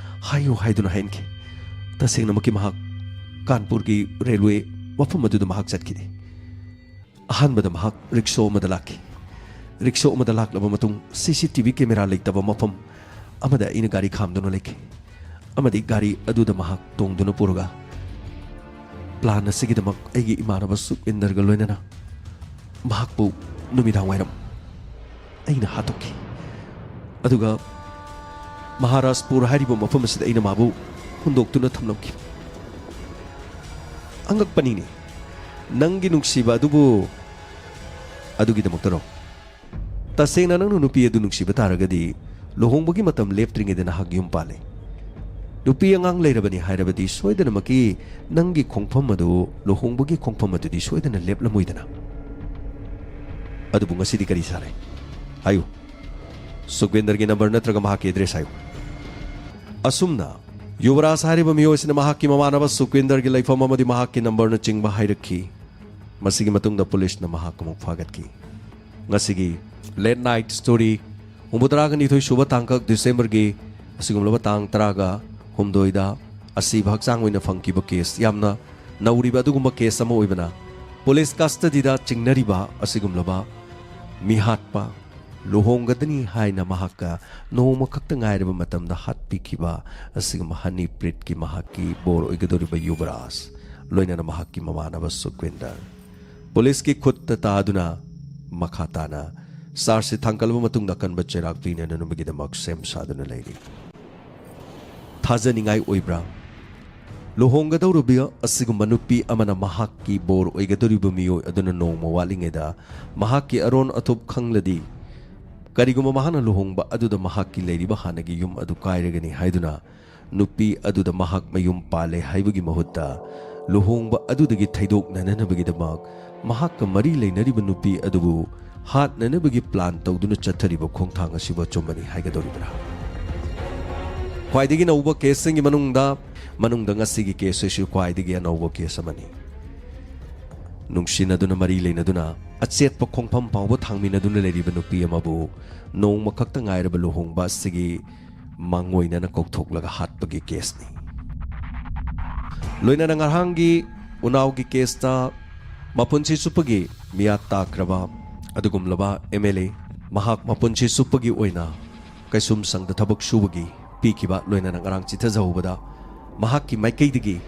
ꯍꯥꯏꯌꯨ ꯍꯥꯏꯗꯨꯅ ꯍꯥꯏꯍꯟꯈꯤ꯫ ꯇꯁꯦꯡꯅꯃꯛꯀꯤ ꯃꯍꯥꯛ ꯀꯥꯟꯄꯨꯔꯒꯤ ꯔꯦꯜꯋꯦ ꯋꯥꯐꯝ ꯑꯗꯨꯗ ꯃꯍꯥꯛ ꯆꯠꯈꯤꯗꯦ꯫ ꯑꯍꯥꯟꯕꯗ ꯃꯍꯥꯛ ꯔꯤꯛꯁꯣ ꯑꯃꯗ ꯂꯥꯛꯈꯤ꯫ ꯔꯤꯛꯁꯣ ꯑꯃꯗ ꯂꯥꯛꯂꯕ ꯃꯇꯨꯡ ꯁꯤ ꯁꯤ ꯇꯤ ꯚꯤ ꯀꯦꯃꯦꯔꯥ ꯂꯩꯇꯕ ꯃꯐꯝ ꯑꯃꯗ ꯑꯩꯅ ꯒꯥꯔꯤ ꯈꯥꯝꯗꯨꯅ ꯂꯩꯈꯤ꯫ ꯑꯃꯗꯤ ꯒꯥꯔꯤ ꯑꯗꯨꯗ ꯃꯍꯥꯛ ꯇꯣꯡꯗꯨꯅ ꯄꯨꯔꯒ ꯄ꯭ꯂꯥꯟ ꯑꯁꯤꯒꯤꯗꯃꯛ ꯑꯩꯒꯤ ꯏꯃꯥꯟꯅꯕ ꯁꯨꯈꯋꯤꯟꯗꯔꯒ ꯂꯣꯏꯅꯅ ꯃꯍꯥꯛꯄꯨ ꯅꯨꯃꯤꯗꯥꯡ ꯋꯥꯏꯔꯝ ꯑꯩꯅ ꯍꯥꯠꯇꯣꯛꯈꯤ꯫ ꯑꯗꯨꯒ ꯃꯍꯥꯔꯥꯖꯄꯨꯔ ꯍꯥꯏꯔꯤꯕ ꯃꯐꯝ ꯑꯁꯤꯗ ꯑꯩꯅ ꯃꯥꯕꯨ ꯍꯨꯟꯗꯣꯛꯇꯨꯅ ꯊꯝꯂꯝꯈꯤ꯫ ꯑꯉꯛꯄꯅꯤꯅꯦ, ꯅꯪꯒꯤ ꯅꯨꯡꯁꯤꯕ ꯑꯗꯨꯕꯨ ꯑꯗꯨꯒꯤꯗꯃꯛꯇꯔꯣ? ꯇꯁꯦꯡꯅ ꯅꯪꯅ ꯅꯨꯄꯤ ꯑꯗꯨ ꯅꯨꯡꯁꯤꯕ ꯇꯥꯔꯒꯗꯤ, ꯂꯨꯍꯣꯡꯕꯒꯤ ꯃꯇꯝ ꯂꯦꯞꯇ꯭ꯔꯤꯉꯩꯗ ꯅꯍꯥꯛ ꯌꯨꯝ ꯄꯥꯜꯂꯦ꯫ ꯅꯨꯄꯤ ꯑꯉꯥꯡ ꯂꯩꯔꯕꯅꯤ ꯍꯥꯏꯔꯕꯗꯤ, ꯁꯣꯏꯗꯅꯃꯛꯀꯤ ꯅꯪꯒꯤ ꯈꯣꯡꯐꯝ ꯑꯗꯨ, ꯂꯨꯍꯣꯡꯕꯒꯤ ꯈꯣꯡꯐꯝ ꯑꯗꯨꯗꯤ ꯁꯣꯏꯗꯅ ꯂꯦꯞꯂꯝꯃꯣꯏꯗꯅ꯫ ꯑꯗꯨꯕꯨ ꯉꯁꯤꯗꯤ ꯀꯔꯤ ꯁꯥꯔꯦ? ꯍꯥꯏꯌꯨ꯫ ꯁꯨꯈꯋꯤꯟꯗꯔꯒꯤ ꯅꯝꯕꯔ ꯅꯠꯇ꯭ꯔꯒ ꯃꯍꯥꯛꯀꯤ ꯑꯦꯗ꯭ꯔꯦꯁ ꯍꯥꯏꯌꯨ꯫ ꯑꯁꯨꯝꯅ ꯌꯨꯕꯔꯥꯖ ꯍꯥꯏꯔꯤꯕ ꯃꯤꯑꯣꯏ ꯑꯁꯤꯅ ꯃꯍꯥꯛꯀꯤ ꯃꯃꯥꯟꯅꯕ ꯁꯨꯈꯋꯤꯟꯗꯔꯒꯤ ꯂꯩꯐꯝ ꯑꯃꯗꯤ ꯃꯍꯥꯛꯀꯤ ꯅꯝꯕꯔꯅꯆꯤꯡꯕ ꯍꯥꯏꯔꯛꯈꯤ꯫ ꯃꯁꯤꯒꯤ ꯃꯇꯨꯡꯗ ꯄꯨꯂꯤꯁꯅ ꯃꯍꯥꯛ ꯑꯃꯨꯛ ꯐꯥꯒꯠꯈꯤ꯫ ꯉꯁꯤꯒꯤ ꯂꯦꯠ ꯅꯥꯏꯠ ꯁ꯭ꯇꯣꯔꯤ, ꯍꯨꯝꯐꯨꯇꯔꯥꯒ ꯅꯤꯊꯣꯏ ꯁꯨꯕ ꯇꯥꯡꯀꯛ ꯗꯤꯁꯦꯝꯕꯔꯒꯤ ꯑꯁꯤꯒꯨꯝꯂꯕ ꯇꯥꯡ ꯇꯔꯥꯒ ꯍꯨꯝꯗꯣꯏꯗ ꯑꯁꯤꯕ ꯍꯛꯆꯥꯡ ꯑꯣꯏꯅ ꯐꯪꯈꯤꯕ ꯀꯦꯁ, ꯌꯥꯝꯅ ꯅꯧꯔꯤꯕ ꯑꯗꯨꯒꯨꯝꯕ ꯀꯦꯁ ꯑꯃ ꯑꯣꯏꯕꯅ, ꯄꯨꯂꯤꯁ ꯀꯁꯇꯗꯤꯗ ꯆꯤꯡꯅꯔꯤꯕ ꯑꯁꯤꯒꯨꯝꯂꯕ ꯃꯤꯍꯥꯠꯄ, ꯂꯨꯍꯣꯡꯒꯗꯅꯤ ꯍꯥꯏꯅ ꯃꯍꯥꯛꯀ ꯅꯣꯡꯃ ꯈꯛꯇ ꯉꯥꯏꯔꯕ ꯃꯇꯝꯗ ꯍꯥꯠꯄꯤꯈꯤꯕ ꯑꯁꯤꯒꯨꯝꯕ ꯍꯅꯤ ꯄ꯭ꯔꯤꯠꯀꯤ ꯃꯍꯥꯛꯀꯤ ꯕꯣꯔ ꯑꯣꯏꯒꯗꯧꯔꯤꯕ ꯌꯨꯕꯔꯥꯖ, ꯂꯣꯏꯅꯅ ꯃꯍꯥꯛꯀꯤ ꯃꯃꯥꯟꯅꯕ ꯁꯨꯈꯋꯤꯟꯗꯔ, ꯄꯨꯂꯤꯁꯀꯤ ꯈꯨꯠꯇ ꯇꯥꯗꯨꯅ ꯃꯈꯥ ꯇꯥꯅ ꯆꯥꯔꯖꯁꯤ ꯊꯥꯡꯒꯠꯂꯕ ꯃꯇꯨꯡꯗ ꯑꯀꯟꯕ ꯆꯩꯔꯥꯛ ꯄꯤꯅꯅꯕꯒꯤꯗꯃꯛ ꯁꯦꯝ ꯁꯥꯗꯨꯅ ꯂꯩꯔꯤ꯫ ꯊꯥꯖꯅꯤꯡꯉꯥꯏ ꯑꯣꯏꯕ꯭ꯔꯥ? ꯂꯨꯍꯣꯡꯒꯗꯧꯔꯕ ꯑꯁꯤꯒꯨꯝꯕ ꯅꯨꯄꯤ ꯑꯃꯅ ꯃꯍꯥꯛꯀꯤ ꯕꯣꯔ ꯑꯣꯏꯒꯗꯧꯔꯤꯕ ꯃꯤꯑꯣꯏ ꯑꯗꯨꯅ ꯅꯣꯡꯃ ꯋꯥꯠꯂꯤꯉꯩꯗ ꯃꯍꯥꯛꯀꯤ ꯑꯔꯣꯟ ꯑꯊꯨꯞ ꯈꯪꯂꯗꯤ, ꯀꯔꯤꯒꯨꯝꯕ ꯃꯍꯥꯛꯅ ꯂꯨꯍꯣꯡꯕ ꯑꯗꯨꯗ ꯃꯍꯥꯛꯀꯤ ꯂꯩꯔꯤꯕ ꯍꯥꯟꯅꯒꯤ ꯌꯨꯝ ꯑꯗꯨ ꯀꯥꯏꯔꯒꯅꯤ ꯍꯥꯏꯗꯨꯅ ꯅꯨꯄꯤ ꯑꯗꯨꯗ ꯃꯍꯥꯛ ꯃꯌꯨꯝ ꯄꯥꯜꯂꯦ ꯍꯥꯏꯕꯒꯤ ꯃꯍꯨꯠꯇ, ꯂꯨꯍꯣꯡꯕ ꯑꯗꯨꯗꯒꯤ ꯊꯩꯗꯣꯛꯅꯅꯕꯒꯤꯗꯃꯛ ꯃꯍꯥꯛꯀ ꯃꯔꯤ ꯂꯩꯅꯔꯤꯕ ꯅꯨꯄꯤ ꯑꯗꯨꯕꯨ ꯍꯥꯠꯅꯅꯕꯒꯤ ꯄ꯭ꯂꯥꯟ ꯇꯧꯗꯨꯅ ꯆꯠꯊꯔꯤꯕ ꯈꯣꯡꯊꯥꯡ ꯑꯁꯤꯕꯨ ꯑꯆꯨꯝꯕꯅꯤ ꯍꯥꯏꯒꯗꯧꯔꯤꯕ꯭ꯔꯥ? ꯈ꯭ꯋꯥꯏꯗꯒꯤ ꯅꯧꯕ ꯀꯦꯁꯁꯤꯡꯒꯤ ꯃꯅꯨꯡꯗ, ꯃꯅꯨꯡꯗ ꯉꯁꯤꯒꯤ ꯀꯦꯁ ꯑꯁꯤ ꯈ꯭ꯋꯥꯏꯗꯒꯤ ꯑꯅꯧꯕ ꯀꯦꯁ ꯑꯃꯅꯤ꯫ ꯅꯨꯡꯁꯤꯅꯗꯨꯅ, ꯃꯔꯤ ꯂꯩꯅꯗꯨꯅ, ꯑꯆꯦꯠꯄ ꯈꯣꯡꯐꯝ ꯐꯥꯎꯕ ꯊꯥꯡꯃꯤꯟꯅꯗꯨꯅ ꯂꯩꯔꯤꯕ ꯅꯨꯄꯤ ꯑꯃꯕꯨ ꯅꯣꯡꯃ ꯈꯛꯇ ꯉꯥꯏꯔꯕ ꯂꯨꯍꯣꯡꯕ ꯑꯁꯤꯒꯤ ꯃꯥꯡꯑꯣꯏꯅꯅ ꯀꯧꯊꯣꯛꯂꯒ ꯍꯥꯠꯄꯒꯤ ꯀꯦꯁꯅꯤ꯫ ꯂꯣꯏꯅꯅ ꯉꯔꯥꯡꯒꯤ ꯎꯅꯥꯎꯒꯤ ꯀꯦꯁꯇ ꯃꯄꯨꯟꯁꯤ ꯆꯨꯞꯄꯒꯤ ꯃꯤꯌꯥꯠ ꯇꯥꯈ꯭ꯔꯕ ꯑꯗꯨꯒꯨꯝꯂꯕ ꯑꯦꯝ ꯑꯦꯜ ꯑꯦ, ꯃꯍꯥꯛ ꯃꯄꯨꯟꯁꯤ ꯆꯨꯞꯄꯒꯤ ꯑꯣꯏꯅ ꯀꯩꯁꯨꯝꯁꯪꯗ ꯊꯕꯛ ꯁꯨꯕꯒꯤ ꯄꯤꯈꯤꯕ, ꯂꯣꯏꯅꯅ ꯉꯔꯥꯡ ꯆꯤꯊꯖꯍꯧꯕꯗ ꯃꯍꯥꯛꯀꯤ ꯃꯥꯏꯀꯩꯗꯒꯤ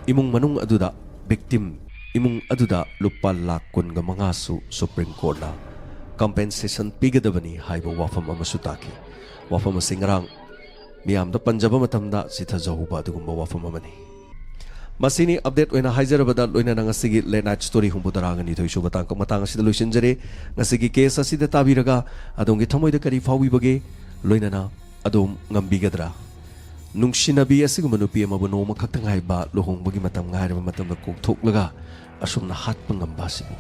ꯏꯃꯨꯡ ꯃꯅꯨꯡ ꯑꯗꯨꯗ, victim ꯏꯃꯨꯡ ꯑꯗꯨꯗ ꯂꯨꯄꯥ ꯂꯥꯈ ꯀꯨꯟꯒ ꯃꯉꯥꯁꯨ Supreme Courtꯅ compensation ꯄꯤꯒꯗꯕꯅꯤ ꯍꯥꯏꯕ ꯋꯥꯐꯝ ꯑꯃꯁꯨ ꯇꯥꯈꯤ꯫ ꯋꯥꯐꯝ ꯑꯁꯤ ꯉꯔꯥꯡ ꯃꯤꯌꯥꯝꯗ ꯄꯟꯖꯕ ꯃꯇꯝꯗ ꯆꯤꯊꯖꯍꯧꯕ ꯑꯗꯨꯒꯨꯝꯕ ꯋꯥꯐꯝ ꯑꯃꯅꯤ꯫ ꯃꯁꯤꯅꯤ update ꯑꯣꯏꯅ ꯍꯥꯏꯖꯔꯕꯗ, ꯂꯣꯏꯅꯅ ꯉꯁꯤꯒꯤ Late Night Story ꯍꯨꯝꯐꯨ ꯇꯔꯥꯒ ꯅꯤꯊꯣꯏ ꯁꯨꯕ ꯇꯥꯡꯀꯛ ꯃꯇꯥꯡ ꯑꯁꯤꯗ ꯂꯣꯏꯁꯤꯟꯖꯔꯦ꯫ ꯉꯁꯤꯒꯤ case ꯑꯁꯤꯗ ꯇꯥꯕꯤꯔꯒ ꯑꯗꯣꯝꯒꯤ ꯊꯃꯣꯏꯗ ꯀꯔꯤ ꯐꯥꯎꯕꯤꯕꯒꯦ? ꯂꯣꯏꯅꯅ ꯑꯗꯣꯝ ꯉꯝꯕꯤꯒꯗ꯭ꯔꯥ? ꯅꯨꯡꯁꯤꯅꯕꯤ ꯑꯁꯤꯒꯨꯝꯕ ꯅꯨꯄꯤ ꯑꯃꯕꯨ ꯅꯣꯡꯃ ꯈꯛꯇ ꯉꯥꯏꯕ ꯂꯨꯍꯣꯡꯕꯒꯤ ꯃꯇꯝ ꯉꯥꯏꯔꯕ ꯃꯇꯝꯗ ꯀꯣꯛꯊꯣꯛꯂꯒ ꯑꯁꯨꯝꯅ ꯍꯥꯠꯄ ꯉꯝꯕ ꯑꯁꯤꯕꯨ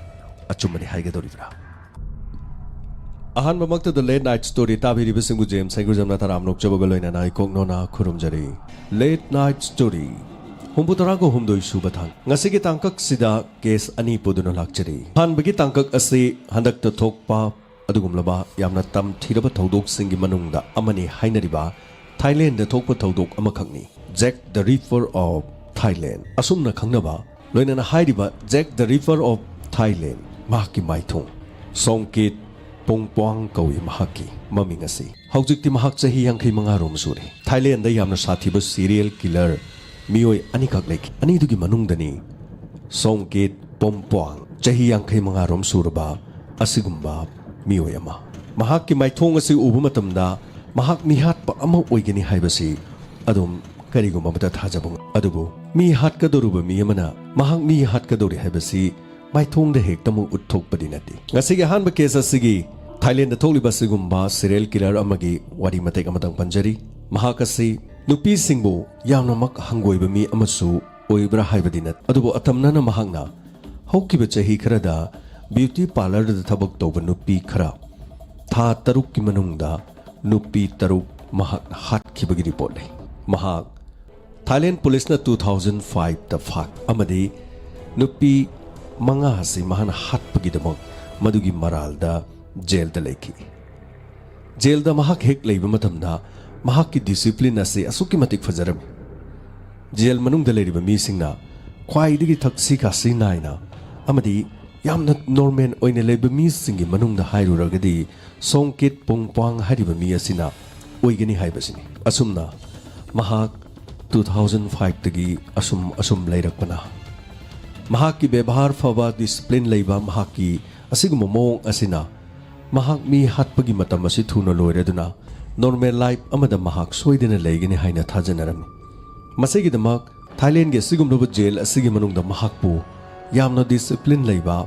ꯑꯆꯨꯝꯕꯅꯤ ꯍꯥꯏꯒꯗꯧꯔꯤꯕ꯭ꯔꯥ? ꯑꯍꯥꯟꯕꯃꯛꯇꯗ Late Night Story ꯇꯥꯕꯤꯔꯤꯕꯁꯤꯡꯕꯨ ꯖꯦꯝꯁ ꯍꯩꯒ꯭ꯔꯨꯖꯝꯅ ꯇꯔꯥꯝꯅ ꯑꯣꯛꯆꯕꯒ ꯂꯣꯏꯅꯅ ꯏꯀꯣꯛ ꯅꯣꯅ ꯈꯨꯔꯨꯝꯖꯔꯤ꯫ Late Night Story ꯍꯨꯝꯐꯨ ꯇꯔꯥꯒ ꯍꯨꯝꯗꯣꯏ ꯁꯨꯕ ꯊꯥꯡ꯫ ꯉꯁꯤꯒꯤ ꯇꯥꯡꯀꯛꯁꯤꯗ case ꯑꯅꯤ ꯄꯨꯗꯨꯅ ꯂꯥꯛꯆꯔꯤ꯫ ꯑꯍꯥꯟꯕꯒꯤ ꯇꯥꯡꯀꯛ ꯑꯁꯤ ꯍꯟꯗꯛꯇ ꯊꯣꯛꯄ ꯑꯗꯨꯒꯨꯝꯂꯕ ꯌꯥꯝꯅ ꯇꯝꯊꯤꯔꯕ ꯊꯧꯗꯣꯛꯁꯤꯡꯒꯤ ꯃꯅꯨꯡꯗ ꯑꯃꯅꯤ ꯍꯥꯏꯅꯔꯤꯕ ꯊꯥꯏꯂꯦꯟꯗ ꯊꯣꯛꯄ ꯊꯧꯗꯣꯛ ꯑꯃꯈꯛꯅꯤ, Jack the Ripper of Thailand꯫ ꯑꯁꯨꯝꯅ ꯈꯪꯅꯕ, ꯂꯣꯏꯅꯅ ꯍꯥꯏꯔꯤꯕ Jack the Ripper of Thailand, ꯃꯍꯥꯛꯀꯤ ꯃꯥꯏꯊꯣꯡ, ꯁꯣꯡꯀꯤꯠ ꯄꯣꯡꯄ꯭ꯋꯥꯡ ꯀꯧꯏ ꯃꯍꯥꯛꯀꯤ ꯃꯃꯤꯡ ꯑꯁꯤ꯫ ꯍꯧꯖꯤꯛꯇꯤ ꯃꯍꯥꯛ ꯆꯍꯤ ꯌꯥꯡꯈꯩ ꯃꯉꯥ ꯔꯣꯝ ꯁꯨꯔꯦ꯫ ꯊꯥꯏꯂꯦꯟꯗ ꯌꯥꯝꯅ ꯁꯥꯊꯤꯕ serial killer ꯃꯤꯑꯣꯏ ꯑꯅꯤꯈꯛ ꯂꯩꯈꯤ꯫ ꯑꯅꯤꯗꯨꯒꯤ ꯃꯅꯨꯡꯗꯅꯤ ꯁꯣꯡꯀꯤꯠ ꯄꯣꯝꯄ꯭ꯋꯥꯡ, ꯆꯍꯤ ꯌꯥꯡꯈꯩ ꯃꯉꯥ ꯔꯣꯝ ꯁꯨꯔꯕ ꯑꯁꯤꯒꯨꯝꯕ ꯃꯤꯑꯣꯏ ꯑꯃ꯫ ꯃꯍꯥꯛꯀꯤ ꯃꯥꯏꯊꯣꯡ ꯑꯁꯤ ꯎꯕ ꯃꯇꯝꯗ ꯃꯍꯥꯛ ꯃꯤꯍꯥꯠꯄ ꯑꯃ ꯑꯣꯏꯒꯅꯤ ꯍꯥꯏꯕꯁꯤ ꯑꯗꯨꯝ ꯀꯔꯤꯒꯨꯝꯕ ꯑꯃꯠꯇ ꯊꯥꯖꯕ ꯉꯝ-, ꯑꯗꯨꯕꯨ ꯃꯤ ꯍꯥꯠꯀꯗꯧꯔꯨꯕ ꯃꯤ ꯑꯃꯅ ꯃꯍꯥꯛ ꯃꯤ ꯍꯥꯠꯀꯗꯧꯔꯤ ꯍꯥꯏꯕꯁꯤ ꯃꯥꯏꯊꯣꯡꯗ ꯍꯦꯛꯇꯃꯛ ꯎꯠꯊꯣꯛꯄꯗꯤ ꯅꯠꯇꯦ꯫ ꯉꯁꯤꯒꯤ ꯑꯍꯥꯟꯕ case ꯑꯁꯤꯒꯤ ꯊꯥꯏꯂꯦꯟꯗ ꯊꯣꯛꯂꯤꯕ ꯑꯁꯤꯒꯨꯝꯕ serial killer ꯑꯃꯒꯤ ꯋꯥꯔꯤ ꯃꯇꯦꯛ ꯑꯃꯇꯪ ꯄꯟꯖꯔꯤ꯫ ꯃꯍꯥꯛ ꯑꯁꯤ ꯅꯨꯄꯤꯁꯤꯡꯕꯨ ꯌꯥꯝꯅꯃꯛ ꯍꯪꯒꯣꯏꯕ ꯃꯤ ꯑꯃꯁꯨ ꯑꯣꯏꯕ꯭ꯔꯥ ꯍꯥꯏꯕꯗꯤ ꯅꯠꯇꯦ, ꯑꯗꯨꯕꯨ ꯑꯇꯝꯅꯅ ꯃꯍꯥꯛꯅ ꯍꯧꯈꯤꯕ ꯆꯍꯤ ꯈꯔꯗ beauty parlourꯗ ꯊꯕꯛ ꯇꯧꯕ ꯅꯨꯄꯤ ꯈꯔ ꯊꯥ ꯇꯔꯨꯛꯀꯤ ꯃꯅꯨꯡꯗ ꯅꯨꯄꯤ ꯇꯔꯨꯛ ꯃꯍꯥꯛꯅ ꯍꯥꯠꯈꯤꯕꯒꯤ report ꯂꯩ꯫ ꯃꯍꯥꯛ ꯊꯥꯏꯂꯦꯟ ꯄꯨꯂꯤꯁꯅ two thousand fiveꯇ ꯐꯥꯈꯤ ꯑꯃꯗꯤ ꯅꯨꯄꯤ ꯃꯉꯥ ꯑꯁꯤ ꯃꯍꯥꯛꯅ ꯍꯥꯠꯄꯒꯤꯗꯃꯛ ꯃꯗꯨꯒꯤ ꯃꯔꯥꯜꯗ ꯖꯦꯜꯗ ꯂꯩꯈꯤ꯫ ꯖꯦꯜꯗ ꯃꯍꯥꯛ ꯍꯦꯛ ꯂꯩꯕ ꯃꯇꯝꯗ ꯃꯍꯥꯛꯀꯤ discipline ꯑꯁꯤ ꯑꯁꯨꯛꯀꯤ ꯃꯇꯤꯛ ꯐꯖꯔꯝꯃꯤ꯫ ꯖꯦꯜ ꯃꯅꯨꯡꯗ ꯂꯩꯔꯤꯕ ꯃꯤꯁꯤꯡꯅ ꯈ꯭ꯋꯥꯏꯗꯒꯤ ꯊꯛꯁꯤ ꯈꯥꯁꯤ ꯅꯥꯏꯅ ꯑꯃꯗꯤ ꯌꯥꯝꯅ normal ꯑꯣꯏꯅ ꯂꯩꯕ ꯃꯤꯁꯤꯡꯒꯤ ꯃꯅꯨꯡꯗ ꯍꯥꯏꯔꯨꯔꯒꯗꯤ ꯁꯣꯡꯀꯤꯠ ꯄꯣꯡꯄ꯭ꯋꯥꯡ ꯍꯥꯏꯔꯤꯕ ꯃꯤ ꯑꯁꯤꯅ ꯑꯣꯏꯒꯅꯤ ꯍꯥꯏꯕꯁꯤꯅꯤ꯫ ꯑꯁꯨꯝꯅ ꯃꯍꯥꯛ ꯇꯨ ꯊꯥꯎꯖꯟ ꯐꯥꯏꯚꯇꯒꯤ ꯑꯁꯨꯝ ꯑꯁꯨꯝ ꯂꯩꯔꯛꯄꯅ ꯃꯍꯥꯛꯀꯤ ꯕꯦꯕꯥꯔ ꯐꯕ, ꯗꯤꯁꯤꯄ꯭ꯂꯤꯟ ꯂꯩꯕ ꯃꯍꯥꯛꯀꯤ ꯑꯁꯤꯒꯨꯝꯕ ꯃꯑꯣꯡ ꯑꯁꯤꯅ ꯃꯍꯥꯛ ꯃꯤ ꯍꯥꯠꯄꯒꯤ ꯃꯇꯝ ꯑꯁꯤ ꯊꯨꯅ ꯂꯣꯏꯔꯗꯨꯅ ꯅꯣꯔꯃꯦꯜ ꯂꯥꯏꯐ ꯑꯃꯗ ꯃꯍꯥꯛ ꯁꯣꯏꯗꯅ ꯂꯩꯒꯅꯤ ꯍꯥꯏꯅ ꯊꯥꯖꯅꯔꯝꯃꯤ꯫ ꯃꯁꯤꯒꯤꯗꯃꯛ ꯊꯥꯏꯂꯦꯟꯒꯤ ꯑꯁꯤꯒꯨꯝꯂꯕ ꯖꯦꯜ ꯑꯁꯤꯒꯤ ꯃꯅꯨꯡꯗ ꯃꯍꯥꯛꯄꯨ ꯌꯥꯝꯅ ꯗꯤꯁꯤꯄ꯭ꯂꯤꯟ ꯂꯩꯕ,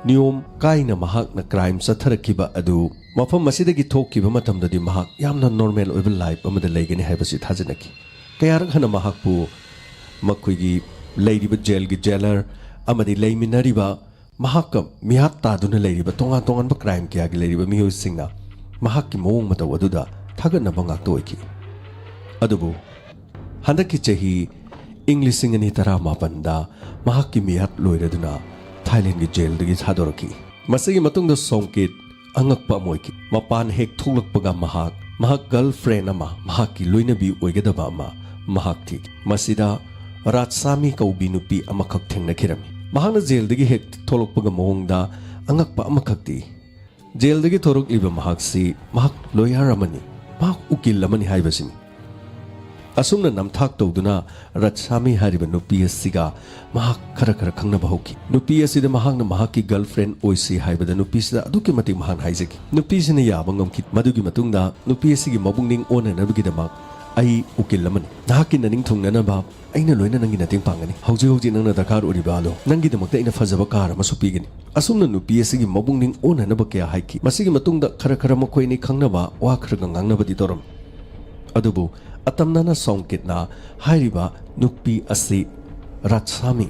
ꯅꯤꯌꯣꯝ ꯀꯥꯏꯅ ꯃꯍꯥꯛꯅ ꯀ꯭ꯔꯥꯏꯝ ꯆꯠꯊꯔꯛꯈꯤꯕ ꯑꯗꯨ ꯃꯐꯝ ꯑꯁꯤꯗꯒꯤ ꯊꯣꯛꯈꯤꯕ ꯃꯇꯝꯗꯗꯤ ꯃꯍꯥꯛ ꯌꯥꯝꯅ ꯅꯣꯔꯃꯦꯜ ꯑꯣꯏꯕ ꯂꯥꯏꯐ ꯑꯃꯗ ꯂꯩꯒꯅꯤ ꯍꯥꯏꯕꯁꯤ ꯊꯥꯖꯅꯈꯤ꯫ ꯀꯌꯥꯔꯛ ꯍꯟꯅ ꯃꯍꯥꯛꯄꯨ ꯃꯈꯣꯏꯒꯤ ꯂꯩꯔꯤꯕ ꯖꯦꯜꯒꯤ ꯖꯦꯂꯔ ꯑꯃꯗꯤ ꯂꯩꯃꯤꯟꯅꯔꯤꯕ ꯃꯍꯥꯛꯀ ꯃꯤꯍꯥꯠ ꯇꯥꯗꯨꯅ ꯂꯩꯔꯤꯕ ꯇꯣꯉꯥꯟ ꯇꯣꯉꯥꯟꯕ ꯀ꯭ꯔꯥꯏꯝ ꯀꯌꯥꯒꯤ ꯂꯩꯔꯤꯕ ꯃꯤꯑꯣꯏꯁꯤꯡꯅ ꯃꯍꯥꯛꯀꯤ ꯃꯑꯣꯡ ꯃꯇꯧ ꯑꯗꯨꯗ ꯊꯥꯒꯠꯅꯕ ꯉꯥꯛꯇ ꯑꯣꯏꯈꯤ꯫ ꯑꯗꯨꯕꯨ ꯍꯟꯗꯛꯀꯤ ꯆꯍꯤ ꯏꯪ ꯂꯤꯁꯤꯡ ꯑꯅꯤ ꯇꯔꯥꯃꯥꯄꯟꯗ ꯃꯍꯥꯛꯀꯤ ꯃꯤꯍꯥꯠ ꯂꯣꯏꯔꯗꯨꯅ ꯊꯥꯏꯂꯦꯟꯒꯤ ꯖꯦꯜꯗꯒꯤ ꯊꯥꯗꯣꯔꯛꯈꯤ꯫ ꯃꯁꯤꯒꯤ ꯃꯇꯨꯡꯗ ꯁꯣꯡꯀꯤꯠ ꯑꯉꯛꯄ ꯑꯃ ꯑꯣꯏꯈꯤ꯫ ꯃꯄꯥꯟ ꯍꯦꯛ ꯊꯣꯛꯂꯛꯄꯒ ꯃꯍꯥꯛ, ꯃꯍꯥꯛ ꯒꯔꯜ ꯐ꯭ꯔꯦꯟ ꯑꯃ, ꯃꯍꯥꯛꯀꯤ ꯂꯣꯏꯅꯕꯤ ꯑꯣꯏꯒꯗꯕ ꯑꯃ ꯃꯍꯥꯛ ꯊꯤꯈꯤ꯫ ꯃꯁꯤꯗ ꯔꯥꯖꯁꯥꯃꯤ ꯀꯧꯕꯤ ꯅꯨꯄꯤ ꯑꯃꯈꯛ ꯊꯦꯡꯅꯈꯤꯔꯝꯃꯤ꯫ ꯃꯍꯥꯛꯅ ꯖꯦꯜꯗꯒꯤ ꯍꯦꯛ ꯊꯣꯛꯂꯛꯄꯒ ꯃꯑꯣꯡꯗ ꯑꯉꯛꯄ ꯑꯃꯈꯛꯇꯤ, ꯖꯦꯜꯗꯒꯤ ꯊꯣꯔꯛꯂꯤꯕ ꯃꯍꯥꯛꯁꯤ ꯃꯍꯥꯛ ꯂꯣꯌꯔ ꯑꯃꯅꯤ, ꯃꯍꯥꯛ ꯎꯀꯤꯜ ꯑꯃꯅꯤ ꯍꯥꯏꯕꯁꯤꯅꯤ꯫ ꯑꯁꯨꯝꯅ ꯅꯝꯊꯥꯛ ꯇꯧꯗꯨꯅ ꯔꯠꯁꯥꯃꯤ ꯍꯥꯏꯔꯤꯕ ꯅꯨꯄꯤ ꯑꯁꯤꯒ ꯃꯍꯥꯛ ꯈꯔ ꯈꯔ ꯈꯪꯅꯕ ꯍꯧꯈꯤ꯫ ꯅꯨꯄꯤ ꯑꯁꯤꯗ ꯃꯍꯥꯛꯅ ꯃꯍꯥꯛꯀꯤ ꯒꯔꯜ ꯐ꯭ꯔꯦꯟ ꯑꯣꯏꯁꯤ ꯍꯥꯏꯕꯗ ꯅꯨꯄꯤꯁꯤꯗ ꯑꯗꯨꯛꯀꯤ ꯃꯇꯤꯛ ꯃꯍꯥꯛꯅ ꯍꯥꯏꯖꯈꯤ꯫ ꯅꯨꯄꯤꯁꯤꯅ ꯌꯥꯕ ꯉꯝꯈꯤ꯫ ꯃꯗꯨꯒꯤ ꯃꯇꯨꯡꯗ ꯅꯨꯄꯤ ꯑꯁꯤꯒꯤ ꯃꯕꯨꯛꯅꯤꯡ ꯑꯣꯟꯅꯅꯕꯒꯤꯗꯃꯛ "ꯑꯩ ꯎꯀꯤꯜ ꯑꯃꯅꯤ, ꯅꯍꯥꯛꯀꯤ ꯅꯅꯤꯡ ꯊꯨꯡꯅꯅꯕ ꯑꯩꯅ ꯂꯣꯏꯅ ꯅꯪꯒꯤ ꯃꯇꯦꯡ ꯄꯥꯡꯒꯅꯤ꯫ ꯍꯧꯖꯤꯛ ꯍꯧꯖꯤꯛ ꯅꯪꯅ ꯗꯔꯀꯥꯔ ꯑꯣꯏꯔꯤꯕ ꯑꯗꯣ, ꯅꯪꯒꯤꯗꯃꯛꯇ ꯑꯩꯅ ꯐꯖꯕ ꯀꯥꯔ ꯑꯃꯁꯨ ꯄꯤꯒꯅꯤ"꯫ ꯑꯁꯨꯝꯅ ꯅꯨꯄꯤ ꯑꯁꯤꯒꯤ ꯃꯕꯨꯛꯅꯤꯡ ꯑꯣꯟꯅꯅꯕ ꯀꯌꯥ ꯍꯥꯏꯈꯤ꯫ ꯃꯁꯤꯒꯤ ꯃꯇꯨꯡꯗ ꯈꯔ ꯈꯔ ꯃꯈꯣꯏ ꯑꯅꯤ ꯈꯪꯅꯕ, ꯋꯥ ꯈꯔꯒ ꯉꯥꯡꯅꯕꯗꯤ ꯇꯧꯔꯝꯃꯤ꯫ ꯑꯗꯨꯕꯨ ꯑꯇꯝꯅꯅ ꯁꯣꯡꯀꯤꯠꯅ ꯍꯥꯏꯔꯤꯕ ꯅꯨꯄꯤ ꯑꯁꯤ, ꯔꯥꯖꯁꯥꯃꯤ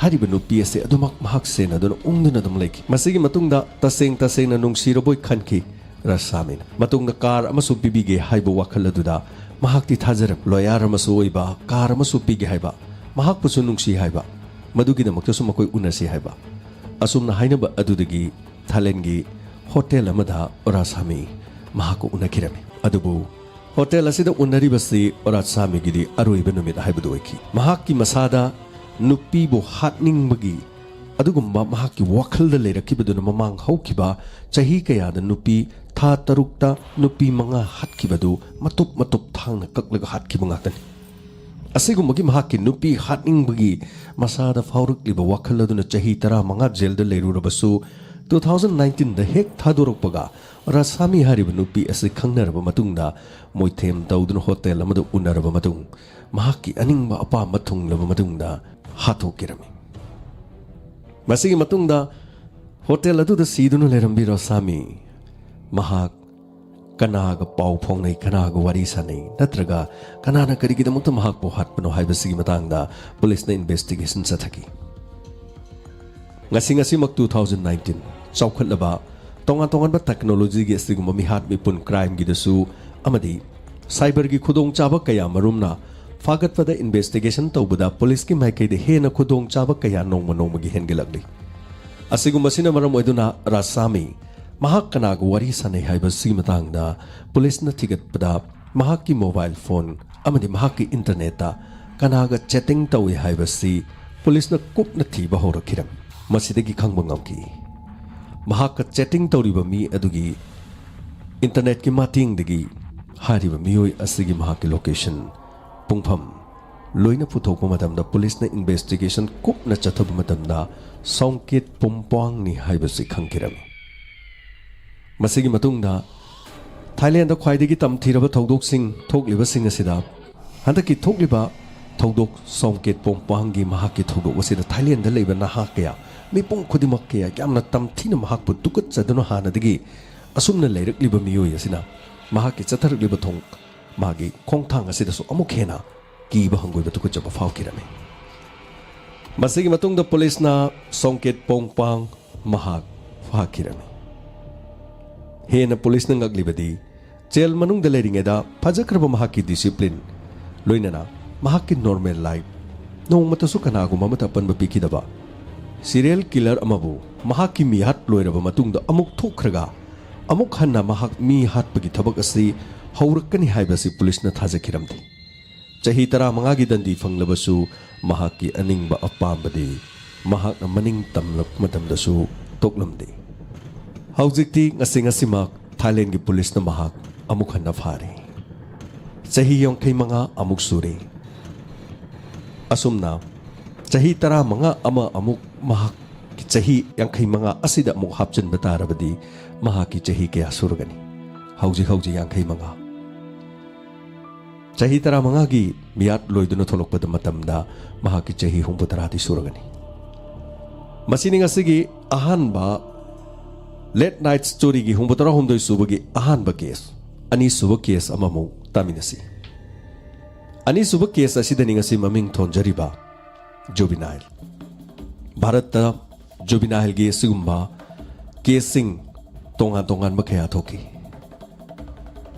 ꯍꯥꯏꯔꯤꯕ ꯅꯨꯄꯤ ꯑꯁꯤ ꯑꯗꯨꯃꯛ ꯃꯍꯥꯛ ꯁꯦꯟꯅꯗꯨꯅ ꯎꯪꯗꯨꯅ ꯑꯗꯨꯝ ꯂꯩꯈꯤ꯫ ꯃꯁꯤꯒꯤ ꯃꯇꯨꯡꯗ ꯇꯁꯦꯡ ꯇꯁꯦꯡꯅ ꯅꯨꯡꯁꯤꯔꯕꯣꯏ ꯈꯟꯈꯤ ꯔꯥꯖꯁꯥꯃꯤꯅ꯫ ꯃꯇꯨꯡꯗ ꯀꯥꯔ ꯑꯃꯁꯨ ꯄꯤꯕꯤꯒꯦ ꯍꯥꯏꯕ ꯋꯥꯈꯜ ꯑꯗꯨꯗ ꯃꯍꯥꯛꯇꯤ ꯊꯥꯖꯔꯝ꯫ ꯂꯣꯌꯔ ꯑꯃꯁꯨ ꯑꯣꯏꯕ, ꯀꯥꯔ ꯑꯃꯁꯨ ꯄꯤꯒꯦ ꯍꯥꯏꯕ, ꯃꯍꯥꯛꯄꯨꯁꯨ ꯅꯨꯡꯁꯤ ꯍꯥꯏꯕ, ꯃꯗꯨꯒꯤꯗꯃꯛꯇꯁꯨ ꯃꯈꯣꯏ ꯎꯅꯁꯤ ꯍꯥꯏꯕ꯫ ꯑꯁꯨꯝꯅ ꯍꯥꯏꯅꯕ ꯑꯗꯨꯗꯒꯤ ꯊꯥꯏꯂꯦꯟꯒꯤ ꯍꯣꯇꯦꯜ ꯑꯃꯗ ꯑꯣꯔꯥꯁꯥꯃꯤ ꯃꯍꯥꯛꯀ ꯎꯅꯈꯤꯔꯝꯃꯤ꯫ ꯑꯗꯨꯕꯨ ꯍꯣꯇꯦꯜ ꯑꯁꯤꯗ ꯎꯅꯔꯤꯕꯁꯤ ꯑꯣꯔꯥꯁꯥꯃꯤꯒꯤꯗꯤ ꯑꯔꯣꯏꯕ ꯅꯨꯃꯤꯠ ꯍꯥꯏꯕꯗꯨ ꯑꯣꯏꯈꯤ꯫ ꯃꯍꯥꯛꯀꯤ ꯃꯁꯥꯗ ꯅꯨꯄꯤꯕꯨ ꯍꯥꯠꯅꯤꯡꯕꯒꯤ ꯑꯗꯨꯒꯨꯝꯕ ꯃꯍꯥꯛꯀꯤ ꯋꯥꯈꯜꯗ ꯂꯩꯔꯛꯈꯤꯕꯗꯨꯅ ꯃꯃꯥꯡ ꯍꯧꯈꯤꯕ ꯆꯍꯤ ꯀꯌꯥꯗ ꯅꯨꯄꯤ ꯊꯥ ꯇꯔꯨꯛꯇ ꯅꯨꯄꯤ ꯃꯉꯥ ꯍꯥꯠꯈꯤꯕꯗꯨ ꯃꯇꯨꯞ ꯃꯇꯨꯞ ꯊꯥꯡꯅ ꯀꯛꯂꯒ ꯍꯥꯠꯈꯤꯕ ꯉꯥꯛꯇꯅꯤ꯫ ꯑꯁꯤꯒꯨꯝꯕꯒꯤ ꯃꯍꯥꯛꯀꯤ ꯅꯨꯄꯤ ꯍꯥꯠꯅꯤꯡꯕꯒꯤ ꯃꯁꯥꯗ ꯐꯥꯎꯔꯛꯂꯤꯕ ꯋꯥꯈꯜ ꯑꯗꯨꯅ ꯆꯍꯤ ꯇꯔꯥꯃꯉꯥ ꯖꯦꯜꯗ ꯂꯩꯔꯨꯔꯕꯁꯨ, ꯇꯨ ꯊꯥꯎꯖꯟ ꯅꯥꯏꯟꯇꯤꯟꯗ ꯍꯦꯛ ꯊꯥꯗꯣꯔꯛꯄꯒ ꯔꯥꯁꯥꯃꯤ ꯍꯥꯏꯔꯤꯕ ꯅꯨꯄꯤ ꯑꯁꯤ ꯈꯪꯅꯔꯕ ꯃꯇꯨꯡꯗ, ꯃꯣꯏꯊꯦꯝ ꯇꯧꯗꯨꯅ ꯍꯣꯇꯦꯜ ꯑꯃꯗ ꯎꯅꯔꯕ ꯃꯇꯨꯡ, ꯃꯍꯥꯛꯀꯤ ꯑꯅꯤꯡꯕ ꯑꯄꯥꯝꯕ ꯊꯨꯡꯂꯕ ꯃꯇꯨꯡꯗ ꯍꯥꯠꯇꯣꯛꯈꯤꯔꯝꯃꯤ꯫ ꯃꯁꯤꯒꯤ ꯃꯇꯨꯡꯗ ꯍꯣꯇꯦꯜ ꯑꯗꯨꯗ ꯁꯤꯗꯨꯅ ꯂꯩꯔꯝꯕꯤ ꯔꯥꯁꯥꯃꯤ, ꯃꯍꯥꯛ ꯀꯅꯥꯒ ꯄꯥꯎ ꯐꯥꯎꯅꯩ, ꯀꯅꯥꯒ ꯋꯥꯔꯤ ꯁꯥꯟꯅꯩ, ꯅꯠꯇ꯭ꯔꯒ ꯀꯅꯥꯅ ꯀꯔꯤꯒꯤꯗꯃꯛꯇ ꯃꯍꯥꯛꯄꯨ ꯍꯥꯠꯄꯅꯣ ꯍꯥꯏꯕꯁꯤꯒꯤ ꯃꯇꯥꯡꯗ ꯄꯨꯂꯤꯁꯅ ꯏꯟꯚꯦꯁꯇꯤꯒꯦꯁꯟ ꯆꯠꯊꯈꯤ꯫ ꯉꯁꯤ ꯉꯁꯤꯃꯛ ꯇꯨ ꯊꯥꯎꯖꯟ ꯅꯥꯏꯟꯇꯤꯟ, ꯆꯥꯎꯈꯠꯂꯕ ꯇꯣꯉꯥꯟ ꯇꯣꯉꯥꯟꯕ ꯇꯦꯛꯅꯣꯂꯣꯖꯤꯒꯤ ꯑꯁꯤꯒꯨꯝꯕ ꯃꯤꯍꯥꯠ ꯃꯤꯄꯨꯟ ꯀ꯭ꯔꯥꯏꯝꯒꯤꯗꯁꯨ ꯑꯃꯗꯤ ꯁꯥꯏꯕꯔꯒꯤ ꯈꯨꯗꯣꯡꯆꯥꯕ ꯀꯌꯥ ꯃꯔꯨꯝꯅ ꯐꯥꯒꯠꯄꯗ ꯏꯟꯚꯦꯁꯇꯤꯒꯦꯁꯟ ꯇꯧꯕꯗ ꯄꯨꯂꯤꯁꯀꯤ ꯃꯥꯏꯀꯩꯗ ꯍꯦꯟꯅ ꯈꯨꯗꯣꯡꯆꯥꯕ ꯀꯌꯥ ꯅꯣꯡꯃ ꯅꯣꯡꯃꯒꯤ ꯍꯦꯟꯒꯠꯂꯛꯂꯤ꯫ ꯑꯁꯤꯒꯨꯝꯕꯁꯤꯅ ꯃꯔꯝ ꯑꯣꯏꯗꯨꯅ ꯔꯥꯁꯥꯃꯤ ꯃꯍꯥꯛ ꯀꯅꯥꯒ ꯋꯥꯔꯤ ꯁꯥꯟꯅꯩ ꯍꯥꯏꯕꯁꯤꯒꯤ ꯃꯇꯥꯡꯗ ꯄꯨꯂꯤꯁꯅ ꯊꯤꯒꯠꯄꯗ, ꯃꯍꯥꯛꯀꯤ ꯃꯣꯕꯥꯏꯜ ꯐꯣꯟ ꯑꯃꯗꯤ ꯃꯍꯥꯛꯀꯤ ꯏꯟꯇꯔꯅꯦꯠꯇ ꯀꯅꯥꯒ ꯆꯦꯇꯤꯡ ꯇꯧꯏ ꯍꯥꯏꯕꯁꯤ ꯄꯨꯂꯤꯁꯅ ꯀꯨꯞꯅ ꯊꯤꯕ ꯍꯧꯔꯛꯈꯤꯔꯝꯃꯤ꯫ ꯃꯁꯤꯗꯒꯤ ꯈꯪꯕ ꯉꯝꯈꯤ, ꯃꯍꯥꯛꯀ ꯆꯦꯇꯤꯡ ꯇꯧꯔꯤꯕ ꯃꯤ ꯑꯗꯨꯒꯤ ꯏꯟꯇꯔꯅꯦꯠꯀꯤ ꯃꯇꯦꯡꯗꯒꯤ ꯍꯥꯏꯔꯤꯕ ꯃꯤꯑꯣꯏ ꯑꯁꯤꯒꯤ ꯃꯍꯥꯛꯀꯤ ꯂꯣꯀꯦꯁꯟ, ꯄꯨꯡꯐꯝ ꯂꯣꯏꯅ ꯄꯨꯊꯣꯛꯄ ꯃꯇꯝꯗ, ꯄꯨꯂꯤꯁꯅ ꯏꯟꯚꯦꯁꯇꯤꯒꯦꯁꯟ ꯀꯨꯞꯅ ꯆꯠꯊꯕ ꯃꯇꯝꯗ, ꯁꯣꯡꯀꯤꯠ ꯄꯣꯡꯄꯥꯡꯅꯤ ꯍꯥꯏꯕꯁꯤ ꯈꯪꯈꯤꯔꯝꯃꯤ꯫ ꯃꯁꯤꯒꯤ ꯃꯇꯨꯡꯗ ꯊꯥꯏꯂꯦꯟꯗ ꯈ꯭ꯋꯥꯏꯗꯒꯤ ꯇꯝꯊꯤꯔꯕ ꯊꯧꯗꯣꯛꯁꯤꯡ ꯊꯣꯛꯂꯤꯕꯁꯤꯡ ꯑꯁꯤꯗ, ꯍꯟꯗꯛꯀꯤ ꯊꯣꯛꯂꯤꯕ ꯊꯧꯗꯣꯛ ꯁꯣꯡꯀꯤꯠ ꯄꯣꯡꯄꯥꯡꯒꯤ ꯃꯍꯥꯛꯀꯤ ꯊꯧꯗꯣꯛ ꯑꯁꯤꯗ ꯊꯥꯏꯂꯦꯟꯗ ꯂꯩꯕ ꯅꯍꯥ ꯀꯌꯥ, ꯃꯤꯄꯨꯝ ꯈꯨꯗꯤꯡꯃꯛ ꯀꯌꯥ ꯌꯥꯝꯅ ꯇꯝꯊꯤꯅ ꯃꯍꯥꯛꯄꯨ ꯇꯨꯀꯠꯆꯗꯨꯅ ꯍꯥꯟꯅꯗꯒꯤ ꯑꯁꯨꯝꯅ ꯂꯩꯔꯛꯂꯤꯕ ꯃꯤꯑꯣꯏ ꯑꯁꯤꯅ ꯃꯍꯥꯛꯀꯤ ꯆꯠꯊꯔꯛꯂꯤꯕ ꯊꯣꯡ, ꯃꯥꯒꯤ ꯈꯣꯡꯊꯥꯡ ꯑꯁꯤꯗꯁꯨ ꯑꯃꯨꯛ ꯍꯦꯟꯅ ꯀꯤꯕ ꯍꯪꯒꯣꯏꯕ ꯇꯨꯀꯠꯆꯕ ꯐꯥꯎꯈꯤꯔꯝꯃꯤ꯫ ꯃꯁꯤꯒꯤ ꯃꯇꯨꯡꯗ ꯄꯨꯂꯤꯁꯅ ꯁꯣꯡꯀꯤꯠ ꯄꯣꯡꯄꯥꯡ ꯃꯍꯥꯛ ꯐꯥꯈꯤꯔꯝꯃꯤ꯫ ꯍꯦꯟꯅ ꯄꯨꯂꯤꯁꯅ ꯉꯛꯂꯤꯕꯗꯤ, ꯖꯦꯜ ꯃꯅꯨꯡꯗ ꯂꯩꯔꯤꯉꯩꯗ ꯐꯖꯈ꯭ꯔꯕ ꯃꯍꯥꯛꯀꯤ ꯗꯤꯁꯤꯄ꯭ꯂꯤꯟ, ꯂꯣꯏꯅꯅ ꯃꯍꯥꯛꯀꯤ ꯅꯣꯔꯃꯦꯜ ꯂꯥꯏꯐ, ꯅꯣꯡꯃꯇꯁꯨ ꯀꯅꯥꯒꯨꯝꯕ ꯑꯃꯠꯇ ꯑꯄꯟꯕ ꯄꯤꯈꯤꯗꯕ ꯁꯤꯔꯤꯌꯦꯜ ꯀꯤꯂꯔ ꯑꯃꯕꯨ ꯃꯍꯥꯛꯀꯤ ꯃꯤꯍꯥꯠ ꯂꯣꯏꯔꯕ ꯃꯇꯨꯡꯗ ꯑꯃꯨꯛ ꯊꯣꯛꯈ꯭ꯔꯒ, ꯑꯃꯨꯛ ꯍꯟꯅ ꯃꯍꯥꯛ ꯃꯤ ꯍꯥꯠꯄꯒꯤ ꯊꯕꯛ ꯑꯁꯤ ꯍꯧꯔꯛꯀꯅꯤ ꯍꯥꯏꯕꯁꯤ ꯄꯨꯂꯤꯁꯅ ꯊꯥꯖꯈꯤꯔꯝꯗꯦ꯫ ꯆꯍꯤ ꯇꯔꯥꯃꯉꯥꯒꯤ ꯗꯟꯗꯤ ꯐꯪꯂꯕꯁꯨ, ꯃꯍꯥꯛꯀꯤ ꯑꯅꯤꯡꯕ ꯑꯄꯥꯝꯕꯗꯤ ꯃꯍꯥꯛꯅ ꯃꯅꯤꯡ ꯇꯝꯂꯛꯄ ꯃꯇꯝꯗꯁꯨ ꯇꯣꯛꯂꯝꯗꯦ꯫ ꯍꯧꯖꯤꯛꯇꯤ ꯉꯁꯤ ꯉꯁꯤꯃꯛ ꯊꯥꯏꯂꯦꯟꯒꯤ ꯄꯨꯂꯤꯁꯅ ꯃꯍꯥꯛ ꯑꯃꯨꯛ ꯍꯟꯅ ꯐꯥꯔꯦ꯫ ꯆꯍꯤ ꯌꯥꯡꯈꯩ ꯃꯉꯥ ꯑꯃꯨꯛ ꯁꯨꯔꯦ꯫ ꯑꯁꯨꯝꯅ ꯆꯍꯤ ꯇꯔꯥꯃꯉꯥ ꯑꯃ ꯑꯃꯨꯛ ꯃꯍꯥꯛꯀꯤ ꯆꯍꯤ ꯌꯥꯡꯈꯩ ꯃꯉꯥ ꯑꯁꯤꯗ ꯑꯃꯨꯛ ꯍꯥꯞꯆꯤꯟꯕ ꯇꯥꯔꯕꯗꯤ ꯃꯍꯥꯛꯀꯤ ꯆꯍꯤ ꯀꯌꯥ ꯁꯨꯔꯒꯅꯤ? ꯍꯧꯖꯤꯛ ꯍꯧꯖꯤꯛ ꯌꯥꯡꯈꯩ ꯃꯉꯥ꯫ ꯆꯍꯤ ꯇꯔꯥꯃꯉꯥꯒꯤ ꯃꯤꯌꯥꯠ ꯂꯣꯏꯗꯨꯅ ꯊꯣꯛꯂꯛꯄꯗ ꯃꯇꯝꯗ ꯃꯍꯥꯛꯀꯤ ꯆꯍꯤ ꯍꯨꯝꯐꯨ ꯇꯔꯥꯗꯤ ꯁꯨꯔꯒꯅꯤ꯫ ꯃꯁꯤꯅꯤ ꯉꯁꯤꯒꯤ ꯑꯍꯥꯟꯕ ꯂꯦꯠ ꯅꯥꯏꯠ ꯁ꯭ꯇꯣꯔꯤꯒꯤ ꯍꯨꯝꯐꯨ ꯇꯔꯥꯍꯨꯝꯗꯣꯏ ꯁꯨꯕꯒꯤ ꯑꯍꯥꯟꯕ ꯀꯦꯁ꯫ ꯑꯅꯤꯁꯨꯕ ꯀꯦꯁ ꯑꯃꯃꯨꯛ ꯇꯥꯃꯤꯟꯅꯁꯤ꯫ ꯑꯅꯤꯁꯨꯕ ꯀꯦꯁ ꯑꯁꯤꯗꯅꯤ ꯉꯁꯤ ꯃꯃꯤꯡ ꯊꯣꯟꯖꯔꯤꯕ ꯖꯨꯕꯤꯅꯥꯏꯜ꯫ ꯚꯥꯔꯠꯇ ꯖꯨꯕꯤꯅꯥꯏꯜꯒꯤ ꯑꯁꯤꯒꯨꯝꯕ ꯀꯦꯁꯁꯤꯡ ꯇꯣꯉꯥꯟ ꯇꯣꯉꯥꯟꯕ ꯀꯌꯥ ꯊꯣꯛꯈꯤ꯫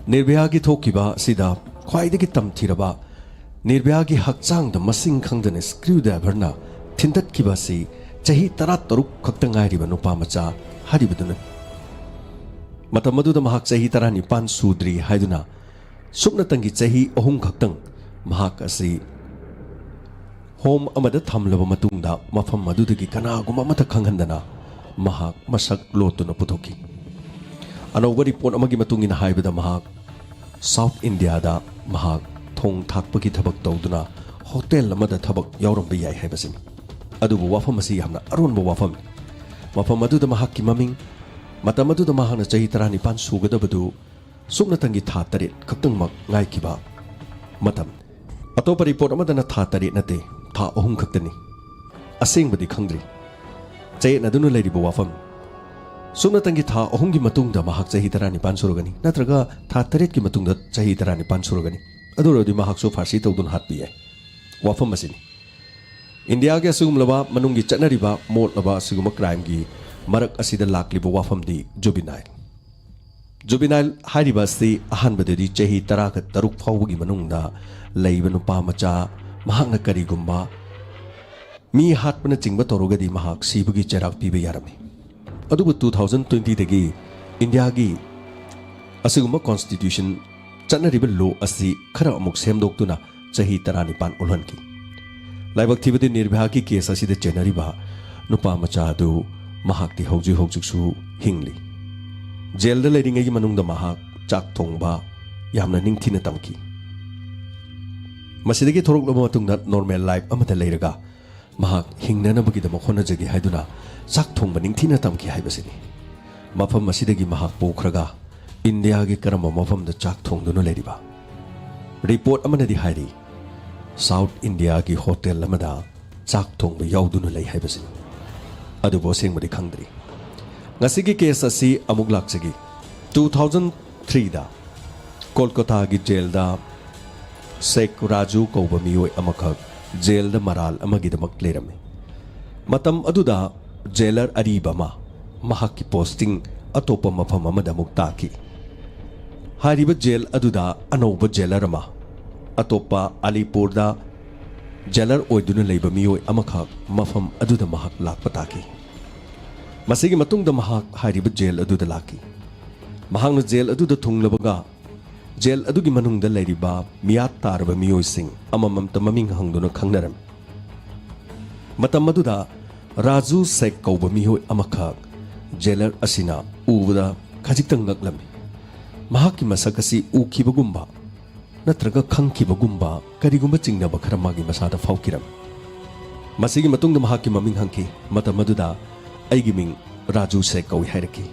ꯅꯤꯔꯚꯌꯥꯒꯤ ꯊꯣꯛꯈꯤꯕ ꯑꯁꯤꯗ ꯈ꯭ꯋꯥꯏꯗꯒꯤ ꯇꯝꯊꯤꯔꯕ, ꯅꯤꯔꯚꯌꯥꯒꯤ ꯍꯛꯆꯥꯡꯗ ꯃꯁꯤꯡ ꯈꯪꯗꯅ ꯁ꯭ꯀ꯭ꯔꯨ ꯗ꯭ꯔꯥꯏꯚꯔꯅ ꯊꯤꯟꯗꯠꯈꯤꯕ ꯑꯁꯤ ꯆꯍꯤ ꯇꯔꯥꯇꯔꯨꯛ ꯈꯛꯇ ꯉꯥꯏꯔꯤꯕ ꯅꯨꯄꯥ ꯃꯆꯥ ꯍꯥꯏꯔꯤꯕꯗꯨꯅꯤ꯫ ꯃꯇꯝ ꯑꯗꯨꯗ ꯃꯍꯥꯛ ꯆꯍꯤ ꯇꯔꯥꯅꯤꯄꯥꯟ ꯁꯨꯗ꯭ꯔꯤ ꯍꯥꯏꯗꯨꯅ ꯁꯨꯞꯅꯇꯪꯒꯤ ꯆꯍꯤ ꯑꯍꯨꯝ ꯈꯛꯇꯪ ꯃꯍꯥꯛ ꯑꯁꯤ ꯍꯣꯝ ꯑꯃꯗ ꯊꯝꯂꯕ ꯃꯇꯨꯡꯗ ꯃꯐꯝ ꯑꯗꯨꯗꯒꯤ ꯀꯅꯥꯒꯨꯝꯕ ꯑꯃꯠꯇ ꯈꯪꯍꯟꯗꯅ ꯃꯍꯥꯛ ꯃꯁꯛ ꯂꯣꯠꯇꯨꯅ ꯄꯨꯊꯣꯛꯈꯤ꯫ ꯑꯅꯧꯕ ꯔꯤꯄꯣꯔꯠ ꯑꯃꯒꯤ ꯃꯇꯨꯡ ꯏꯟꯅ ꯍꯥꯏꯕꯗ ꯃꯍꯥꯛ ꯁꯥꯎꯠ ꯏꯟꯗꯤꯌꯥꯗ ꯃꯍꯥꯛ ꯊꯣꯡ ꯊꯥꯛꯄꯒꯤ ꯊꯕꯛ ꯇꯧꯗꯨꯅ ꯍꯣꯇꯦꯜ ꯑꯃꯗ ꯊꯕꯛ ꯌꯥꯎꯔꯝꯕ ꯌꯥꯏ ꯍꯥꯏꯕꯁꯤꯅꯤ꯫ ꯑꯗꯨꯕꯨ ꯋꯥꯐꯝ ꯑꯁꯤ ꯌꯥꯝꯅ ꯑꯔꯣꯟꯕ ꯋꯥꯐꯝꯅꯤ꯫ ꯃꯐꯝ ꯑꯗꯨꯗ ꯃꯍꯥꯛꯀꯤ ꯃꯃꯤꯡ, ꯃꯇꯝ ꯑꯗꯨꯗ ꯃꯍꯥꯛꯅ ꯆꯍꯤ ꯇꯔꯥꯅꯤꯄꯥꯟ ꯁꯨꯒꯗꯕꯗꯨ ꯁꯨꯞꯅꯇꯪꯒꯤ ꯊꯥ ꯇꯔꯦꯠ ꯈꯛꯇꯪꯃꯛ ꯉꯥꯏꯈꯤꯕ ꯃꯇꯝ꯫ ꯑꯇꯣꯞꯄ ꯔꯤꯄꯣꯔꯠ ꯑꯃꯗꯅ ꯊꯥ ꯇꯔꯦꯠ ꯅꯠꯇꯦ, ꯊꯥ ꯑꯍꯨꯝ ꯈꯛꯇꯅꯤ꯫ ꯑꯁꯦꯡꯕꯗꯤ ꯈꯪꯗ꯭ꯔꯤ꯫ ꯆꯌꯦꯠꯅꯗꯨꯅ ꯂꯩꯔꯤꯕ ꯋꯥꯐꯝ꯫ ꯁꯨꯞꯅꯇꯪꯒꯤ ꯊꯥ ꯑꯍꯨꯝꯒꯤ ꯃꯇꯨꯡꯗ ꯃꯍꯥꯛ ꯆꯍꯤ ꯇꯔꯥꯅꯤꯄꯥꯟ ꯁꯨꯔꯒꯅꯤ, ꯅꯠꯇ꯭ꯔꯒ ꯊꯥ ꯇꯔꯦꯠꯀꯤ ꯃꯇꯨꯡꯗ ꯆꯍꯤ ꯇꯔꯥꯅꯤꯄꯥꯟ ꯁꯨꯔꯒꯅꯤ꯫ ꯑꯗꯨ ꯑꯣꯏꯔꯕꯗꯤ ꯃꯍꯥꯛꯁꯨ ꯐꯥꯔꯁꯤ ꯇꯧꯗꯨꯅ ꯍꯥꯠꯄ ꯌꯥꯏ꯫ ꯋꯥꯐꯝ ꯑꯁꯤꯅꯤ꯫ ꯏꯟꯗꯤꯌꯥꯒꯤ ꯑꯁꯤꯒꯨꯝꯂꯕ ꯃꯅꯨꯡꯒꯤ ꯆꯠꯅꯔꯤꯕ ꯃꯣꯠꯂꯕ ꯑꯁꯤꯒꯨꯝꯕ ꯀ꯭ꯔꯥꯏꯝꯒꯤ ꯃꯔꯛ ꯑꯁꯤꯗ ꯂꯥꯛꯂꯤꯕ ꯋꯥꯐꯝꯗꯤ ꯖꯨꯕꯤꯅꯥꯏꯜ꯫ ꯖꯨꯕꯤꯅꯥꯏꯜ ꯍꯥꯏꯔꯤꯕ ꯑꯁꯤ ꯑꯍꯥꯟꯕꯗꯗꯤ ꯆꯍꯤ ꯇꯔꯥꯒ ꯇꯔꯨꯛ ꯐꯥꯎꯕꯒꯤ ꯃꯅꯨꯡꯗ ꯂꯩꯕ ꯅꯨꯄꯥ ꯃꯆꯥ, ꯃꯍꯥꯛꯅ ꯀꯔꯤꯒꯨꯝꯕ ꯃꯤ ꯍꯥꯠꯄꯅꯆꯤꯡꯕ ꯇꯧꯔꯒꯗꯤ ꯃꯍꯥꯛ ꯁꯤꯕꯒꯤ ꯆꯩꯔꯥꯛ ꯄꯤꯕ ꯌꯥꯔꯝꯃꯤ꯫ ꯑꯗꯨꯕꯨ ꯇꯨ ꯊꯥꯎꯖꯟ ꯇ꯭ꯋꯦꯟꯇꯤꯗꯒꯤ ꯏꯟꯗꯤꯌꯥꯒꯤ ꯑꯁꯤꯒꯨꯝꯕ ꯀꯣꯟꯁꯇꯤꯇ꯭ꯌꯨꯁꯟ, ꯆꯠꯅꯔꯤꯕ ꯂꯣ ꯑꯁꯤ ꯈꯔ ꯑꯃꯨꯛ ꯁꯦꯝꯗꯣꯛꯇꯨꯅ ꯆꯍꯤ ꯇꯔꯥꯅꯤꯄꯥꯟ ꯑꯣꯜꯍꯟꯈꯤ꯫ ꯂꯥꯏꯕꯛ ꯊꯤꯕꯗꯤ ꯅꯤꯔꯚꯌꯥꯒꯤ ꯀꯦꯁ ꯑꯁꯤꯗ ꯆꯦꯟꯅꯔꯤꯕ ꯅꯨꯄꯥ ꯃꯆꯥ ꯑꯗꯨ ꯃꯍꯥꯛꯇꯤ ꯍꯧꯖꯤꯛ ꯍꯧꯖꯤꯛꯁꯨ ꯍꯤꯡꯂꯤ꯫ ꯖꯦꯜꯗ ꯂꯩꯔꯤꯉꯩꯒꯤ ꯃꯅꯨꯡꯗ ꯃꯍꯥꯛ ꯆꯥꯛ ꯊꯣꯡꯕ ꯌꯥꯝꯅ ꯅꯤꯡꯊꯤꯅ ꯇꯝꯈꯤ꯫ ꯃꯁꯤꯗꯒꯤ ꯊꯣꯔꯛꯂꯕ ꯃꯇꯨꯡꯗ ꯅꯣꯔꯃꯦꯜ ꯂꯥꯏꯐ ꯑꯃꯗ ꯂꯩꯔꯒ ꯃꯍꯥꯛ ꯍꯤꯡꯅꯅꯕꯒꯤꯗꯃꯛ ꯍꯣꯠꯅꯖꯒꯦ ꯍꯥꯏꯗꯨꯅ ꯆꯥꯛ ꯊꯣꯡꯕ ꯅꯤꯡꯊꯤꯅ ꯇꯝꯈꯤ ꯍꯥꯏꯕꯁꯤꯅꯤ꯫ ꯃꯐꯝ ꯑꯁꯤꯗꯒꯤ ꯃꯍꯥꯛ ꯄꯣꯛꯈ꯭ꯔꯒ ꯏꯟꯗꯤꯌꯥꯒꯤ ꯀꯔꯝꯕ ꯃꯐꯝꯗ ꯆꯥꯛ ꯊꯣꯡꯗꯨꯅ ꯂꯩꯔꯤꯕ? ꯔꯤꯄꯣꯔꯠ ꯑꯃꯅꯗꯤ ꯍꯥꯏꯔꯤ, ꯁꯥꯎꯠ ꯏꯟꯗꯤꯌꯥꯒꯤ ꯍꯣꯇꯦꯜ ꯑꯃꯗ ꯆꯥꯛ ꯊꯣꯡꯕ ꯌꯥꯎꯗꯨꯅ ꯂꯩ ꯍꯥꯏꯕꯁꯤꯅꯤ꯫ ꯑꯗꯨꯕꯨ ꯑꯁꯦꯡꯕꯗꯤ ꯈꯪꯗ꯭ꯔꯤ꯫ ꯉꯁꯤꯒꯤ ꯀꯦꯁ ꯑꯁꯤ ꯑꯃꯨꯛ ꯂꯥꯛꯆꯒꯦ꯫ ꯇꯨ ꯊꯥꯎꯖꯟ ꯊ꯭ꯔꯤꯗ ꯀꯣꯜꯀꯇꯥꯒꯤ ꯖꯦꯜꯗ ꯁꯦꯈ ꯔꯥꯖꯨ ꯀꯧꯕ ꯃꯤꯑꯣꯏ ꯑꯃꯈꯛ ꯖꯦꯜꯗ ꯃꯔꯥꯜ ꯑꯃꯒꯤꯗꯃꯛ ꯂꯩꯔꯝꯃꯤ꯫ ꯃꯇꯝ ꯑꯗꯨꯗ ꯖꯦꯂꯔ ꯑꯔꯤꯕ ꯑꯃ ꯃꯍꯥꯛꯀꯤ ꯄꯣꯁꯇꯤꯡ ꯑꯇꯣꯞꯄ ꯃꯐꯝ ꯑꯃꯗ ꯑꯃꯨꯛ ꯇꯥꯈꯤ꯫ ꯍꯥꯏꯔꯤꯕ ꯖꯦꯜ ꯑꯗꯨꯗ ꯑꯅꯧꯕ ꯖꯦꯂꯔ ꯑꯃ, ꯑꯇꯣꯞꯄ ꯑꯂꯤꯄꯨꯔꯗ ꯖꯦꯂꯔ ꯑꯣꯏꯗꯨꯅ ꯂꯩꯕ ꯃꯤꯑꯣꯏ ꯑꯃꯈꯛ ꯃꯐꯝ ꯑꯗꯨꯗ ꯃꯍꯥꯛ ꯂꯥꯛꯄ ꯇꯥꯈꯤ꯫ ꯃꯁꯤꯒꯤ ꯃꯇꯨꯡꯗ ꯃꯍꯥꯛ ꯍꯥꯏꯔꯤꯕ ꯖꯦꯜ ꯑꯗꯨꯗ ꯂꯥꯛꯈꯤ꯫ ꯃꯍꯥꯛꯅ ꯖꯦꯜ ꯑꯗꯨꯗ ꯊꯨꯡꯂꯕꯒ ꯖꯦꯜ ꯑꯗꯨꯒꯤ ꯃꯅꯨꯡꯗ ꯂꯩꯔꯤꯕ ꯃꯤꯌꯥꯠ ꯇꯥꯔꯕ ꯃꯤꯑꯣꯏꯁꯤꯡ ꯑꯃꯃꯝꯇ ꯃꯃꯤꯡ ꯍꯪꯗꯨꯅ ꯈꯪꯅꯔꯝꯃꯤ꯫ ꯃꯇꯝ ꯑꯗꯨꯗ ꯔꯥꯖꯨ ꯁꯦꯈ ꯀꯧꯕ ꯃꯤꯑꯣꯏ ꯑꯃꯈꯛ ꯖꯦꯂꯔ ꯑꯁꯤꯅ ꯎꯕꯗ ꯈꯖꯤꯛꯇꯪ ꯉꯛꯂꯝꯃꯤ꯫ ꯃꯍꯥꯛꯀꯤ ꯃꯁꯛ ꯑꯁꯤ ꯎꯈꯤꯕꯒꯨꯝꯕ ꯅꯠꯇ꯭ꯔꯒ ꯈꯪꯈꯤꯕꯒꯨꯝꯕ ꯀꯔꯤꯒꯨꯝꯕ ꯆꯤꯡꯅꯕ ꯈꯔ ꯃꯥꯒꯤ ꯃꯁꯥꯗ ꯐꯥꯎꯈꯤꯔꯝꯃꯤ꯫ ꯃꯁꯤꯒꯤ ꯃꯇꯨꯡꯗ ꯃꯍꯥꯛꯀꯤ ꯃꯃꯤꯡ ꯍꯪꯈꯤ꯫ ꯃꯇꯝ ꯑꯗꯨꯗ "ꯑꯩꯒꯤ ꯃꯤꯡ ꯔꯥꯖꯨ ꯁꯦꯈ ꯀꯧꯏ" ꯍꯥꯏꯔꯛꯈꯤ꯫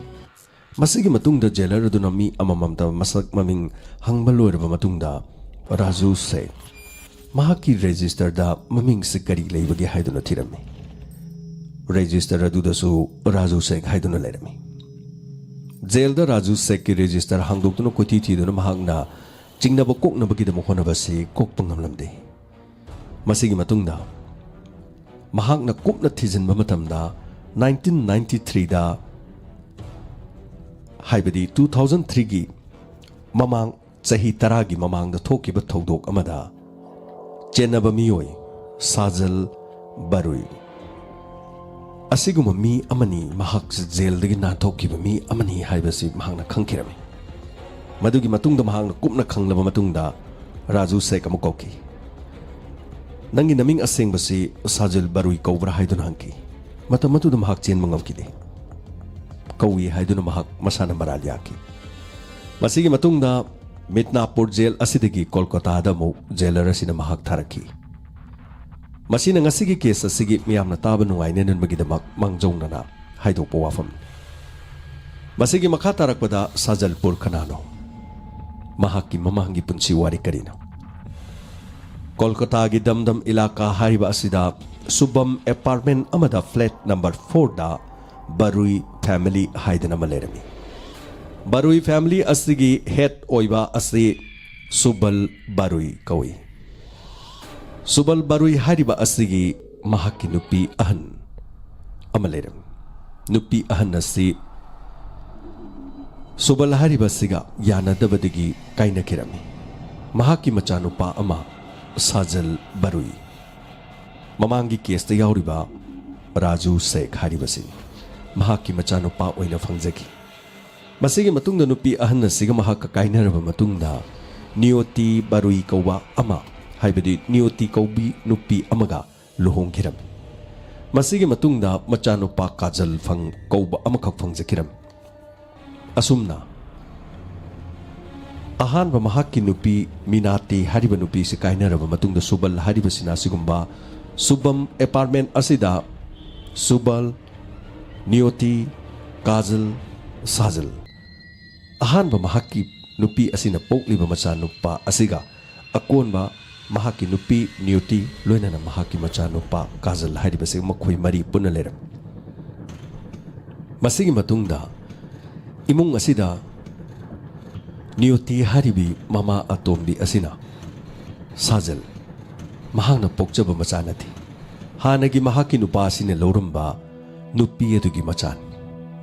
ꯃꯁꯤꯒꯤ ꯃꯇꯨꯡꯗ ꯖꯦꯂꯔ ꯑꯗꯨꯅ ꯃꯤ ꯑꯃꯃꯝꯇ ꯃꯁꯛ ꯃꯃꯤꯡ ꯍꯪꯕ ꯂꯣꯏꯔꯕ ꯃꯇꯨꯡꯗ ꯔꯥꯖꯨ ꯁꯦꯈ, ꯃꯍꯥꯛꯀꯤ ꯔꯦꯖꯤꯁꯇꯔꯗ ꯃꯃꯤꯡꯁꯤ ꯀꯔꯤ ꯂꯩꯕꯒꯦ ꯍꯥꯏꯗꯨꯅ ꯊꯤꯔꯝꯃꯤ꯫ ꯔꯦꯖꯤꯁꯇꯔ ꯑꯗꯨꯗꯁꯨ ꯔꯥꯖꯨ ꯁꯦꯈ ꯍꯥꯏꯗꯨꯅ ꯂꯩꯔꯝꯃꯤ꯫ ꯖꯦꯜꯗ ꯔꯥꯖꯨ ꯁꯦꯈꯀꯤ ꯔꯦꯖꯤꯁꯇꯔ ꯍꯥꯡꯗꯣꯛꯇꯨꯅ ꯀꯣꯏꯊꯤ ꯊꯤꯗꯨꯅ ꯃꯍꯥꯛꯅ ꯆꯤꯡꯅꯕ ꯀꯣꯛꯅꯕꯒꯤꯗꯃꯛ ꯍꯣꯠꯅꯕꯁꯤ ꯀꯣꯛꯄ ꯉꯝꯂꯝꯗꯦ꯫ ꯃꯁꯤꯒꯤ ꯃꯇꯨꯡꯗ ꯃꯍꯥꯛꯅ ꯀꯨꯞꯅ ꯊꯤꯖꯤꯟꯕ ꯃꯇꯝꯗ, ꯅꯥꯏꯟꯇꯤꯟ ꯅꯥꯏꯟꯇꯤ ꯊ꯭ꯔꯤꯗ, ꯍꯥꯏꯕꯗꯤ ꯇꯨ ꯊꯥꯎꯖꯟ ꯊ꯭ꯔꯤꯒꯤ ꯃꯃꯥꯡ, ꯆꯍꯤ ꯇꯔꯥꯒꯤ ꯃꯃꯥꯡꯗ ꯊꯣꯛꯈꯤꯕ ꯊꯧꯗꯣꯛ ꯑꯃꯗ ꯆꯦꯟꯅꯕ ꯃꯤꯑꯣꯏ ꯁꯥꯖꯜ ꯕꯔꯨꯏ ꯑꯁꯤꯒꯨꯝꯕ ꯃꯤ ꯑꯃꯅꯤ, ꯃꯍꯥꯛꯁꯤ ꯖꯦꯜꯗꯒꯤ ꯅꯥꯟꯊꯣꯛꯈꯤꯕ ꯃꯤ ꯑꯃꯅꯤ ꯍꯥꯏꯕꯁꯤ ꯃꯍꯥꯛꯅ ꯈꯪꯈꯤꯔꯝꯃꯤ꯫ ꯃꯗꯨꯒꯤ ꯃꯇꯨꯡꯗ ꯃꯍꯥꯛꯅ ꯀꯨꯞꯅ ꯈꯪꯂꯕ ꯃꯇꯨꯡꯗ ꯔꯥꯖꯨ ꯁꯦꯈ ꯑꯃꯨꯛ ꯀꯧꯈꯤ꯫ "ꯅꯪꯒꯤ ꯅꯃꯤꯡ ꯑꯁꯦꯡꯕꯁꯤ ꯁꯥꯖꯤꯜ ꯕꯔꯨꯏ ꯀꯧꯕ꯭ꯔꯥ?" ꯍꯥꯏꯗꯨꯅ ꯍꯪꯈꯤ꯫ ꯃꯇꯝ ꯑꯗꯨꯗ ꯃꯍꯥꯛ ꯆꯦꯟꯕ ꯉꯝꯈꯤꯗꯦ꯫ "ꯀꯧꯏ" ꯍꯥꯏꯗꯨꯅ ꯃꯍꯥꯛ ꯃꯁꯥꯅ ꯃꯔꯥꯜ ꯌꯥꯈꯤ꯫ ꯃꯁꯤꯒꯤ ꯃꯇꯨꯡꯗ ꯃꯤꯗꯅꯥꯄꯨꯔ ꯖꯦꯜ ꯑꯁꯤꯗꯒꯤ ꯀꯣꯜꯀꯇꯥꯗ ꯑꯃꯨꯛ ꯖꯦꯂꯔ ꯑꯁꯤꯅ ꯃꯍꯥꯛ ꯊꯥꯔꯛꯈꯤ꯫ ꯃꯁꯤꯅ ꯉꯁꯤꯒꯤ ꯀꯦꯁ ꯑꯁꯤꯒꯤ ꯃꯤꯌꯥꯝꯅ ꯇꯥꯕ ꯅꯨꯡꯉꯥꯏꯅꯅꯕꯒꯤꯗꯃꯛ ꯃꯥꯡꯖꯧꯅꯅ ꯍꯥꯏꯗꯣꯛꯄ ꯋꯥꯐꯝꯅꯤ꯫ ꯃꯁꯤꯒꯤ ꯃꯈꯥ ꯇꯥꯔꯛꯄꯗ ꯁꯥꯖꯜꯄꯨꯔ ꯀꯅꯥꯅꯣ? ꯃꯍꯥꯛꯀꯤ ꯃꯃꯥꯡꯒꯤ ꯄꯨꯟꯁꯤ ꯋꯥꯔꯤ ꯀꯔꯤꯅꯣ? ꯀꯣꯜꯀꯇꯥꯒꯤ ꯗꯝꯗꯝ ꯏꯂꯥꯀꯥ ꯍꯥꯏꯔꯤꯕ ꯑꯁꯤꯗ ꯁꯨꯕꯝ ꯑꯦꯄꯥꯔꯠꯃꯦꯟ ꯑꯃꯗ ꯐ꯭ꯂꯦꯠ ꯅꯝꯕꯔ ꯐꯣꯔꯗ ꯕꯔꯨꯏ ꯐꯦꯃꯤꯂꯤ ꯍꯥꯏꯗꯅ ꯑꯃ ꯂꯩꯔꯝꯃꯤ꯫ ꯕꯔꯨꯏ ꯐꯦꯃꯤꯂꯤ ꯑꯁꯤꯒꯤ ꯍꯦꯗ ꯑꯣꯏꯕ ꯑꯁꯤ ꯁꯨꯕꯜ ꯕꯔꯨꯏ ꯀꯧꯏ꯫ ꯁꯨꯕꯜ ꯕꯔꯨꯏ ꯍꯥꯏꯔꯤꯕ ꯑꯁꯤꯒꯤ ꯃꯍꯥꯛꯀꯤ ꯅꯨꯄꯤ ꯑꯍꯟ ꯑꯃ ꯂꯩꯔꯝꯃꯤ꯫ ꯅꯨꯄꯤ ꯑꯍꯟ ꯑꯁꯤ ꯁꯨꯕꯜ ꯍꯥꯏꯔꯤꯕ ꯑꯁꯤꯒ ꯌꯥꯅꯗꯕꯗꯒꯤ ꯀꯥꯏꯅꯈꯤꯔꯝꯃꯤ꯫ ꯃꯍꯥꯛꯀꯤ ꯃꯆꯥꯅꯨꯄꯥ ꯑꯃ ꯁꯥꯖꯜ ꯕꯔꯨꯏ, ꯃꯃꯥꯡꯒꯤ ꯀꯦꯁꯇ ꯌꯥꯎꯔꯤꯕ ꯔꯥꯖꯨ ꯁꯦꯈ ꯍꯥꯏꯔꯤꯕꯁꯤꯅꯤ꯫ ꯃꯍꯥꯛꯀꯤ ꯃꯆꯥꯅꯨꯄꯥ ꯑꯣꯏꯅ ꯐꯪꯖꯈꯤ꯫ ꯃꯁꯤꯒꯤ ꯃꯇꯨꯡꯗ ꯅꯨꯄꯤ ꯑꯍꯟ ꯑꯁꯤꯒ ꯃꯍꯥꯛꯀ ꯀꯥꯏꯅꯔꯕ ꯃꯇꯨꯡꯗ ꯅꯤꯌꯣꯇꯤ ꯕꯔꯨꯏ ꯀꯧꯕ ꯑꯃ, ꯍꯥꯏꯕꯗꯤ ꯅꯤꯌꯣꯇꯤ ꯀꯧꯕꯤ ꯅꯨꯄꯤ ꯑꯃꯒ ꯂꯨꯍꯣꯡꯈꯤꯔꯝꯃꯤ꯫ ꯃꯁꯤꯒꯤ ꯃꯇꯨꯡꯗ ꯃꯆꯥꯅꯨꯄꯥ ꯀꯥꯖꯜ ꯐꯪ ꯀꯧꯕ ꯑꯃꯈꯛ ꯐꯪꯖꯈꯤꯔꯝꯃꯤ꯫ ꯑꯁꯨꯝꯅ ꯑꯍꯥꯟꯕ ꯃꯍꯥꯛꯀꯤ ꯅꯨꯄꯤ ꯃꯤꯅꯥꯇꯤ ꯍꯥꯏꯔꯤꯕ ꯅꯨꯄꯤꯁꯤ ꯀꯥꯏꯅꯔꯕ ꯃꯇꯨꯡꯗ ꯁꯨꯕꯜ ꯍꯥꯏꯔꯤꯕꯁꯤꯅ ꯑꯁꯤꯒꯨꯝꯕ ꯁꯨꯕꯝ ꯑꯦꯄꯥꯔꯠꯃꯦꯟ ꯑꯁꯤꯗ ꯁꯨꯕꯜ, ꯅꯤꯌꯣꯇꯤ, ꯀꯥꯖꯜ, ꯁꯥꯖꯜ, ꯑꯍꯥꯟꯕ ꯃꯍꯥꯛꯀꯤ ꯅꯨꯄꯤ ꯑꯁꯤꯅ ꯄꯣꯛꯂꯤꯕ ꯃꯆꯥꯅꯨꯄꯥ ꯑꯁꯤꯒ ꯑꯀꯣꯟꯕ ꯃꯍꯥꯛꯀꯤ ꯅꯨꯄꯤ ꯅꯤꯌꯣꯇꯤ ꯂꯣꯏꯅꯅ ꯃꯍꯥꯛꯀꯤ ꯃꯆꯥꯅꯨꯄꯥ ꯀꯥꯖꯜ ꯍꯥꯏꯔꯤꯕꯁꯤ ꯃꯈꯣꯏ ꯃꯔꯤ ꯄꯨꯟꯅ ꯂꯩꯔꯝꯃꯤ꯫ ꯃꯁꯤꯒꯤ ꯃꯇꯨꯡꯗ ꯏꯃꯨꯡ ꯑꯁꯤꯗ ꯅꯤꯌꯣꯇꯤ ꯍꯥꯏꯔꯤꯕꯤ ꯃꯃꯥ ꯑꯇꯣꯝꯕꯤ ꯑꯁꯤꯅ ꯁꯥꯖꯜ, ꯃꯍꯥꯛꯅ ꯄꯣꯛꯆꯕ ꯃꯆꯥ ꯅꯠꯇꯦ, ꯍꯥꯟꯅꯒꯤ ꯃꯍꯥꯛꯀꯤ ꯅꯨꯄꯥ ꯑꯁꯤꯅ ꯂꯧꯔꯝꯕ ꯅꯨꯄꯤ ꯑꯗꯨꯒꯤ ꯃꯆꯥꯅꯤ꯫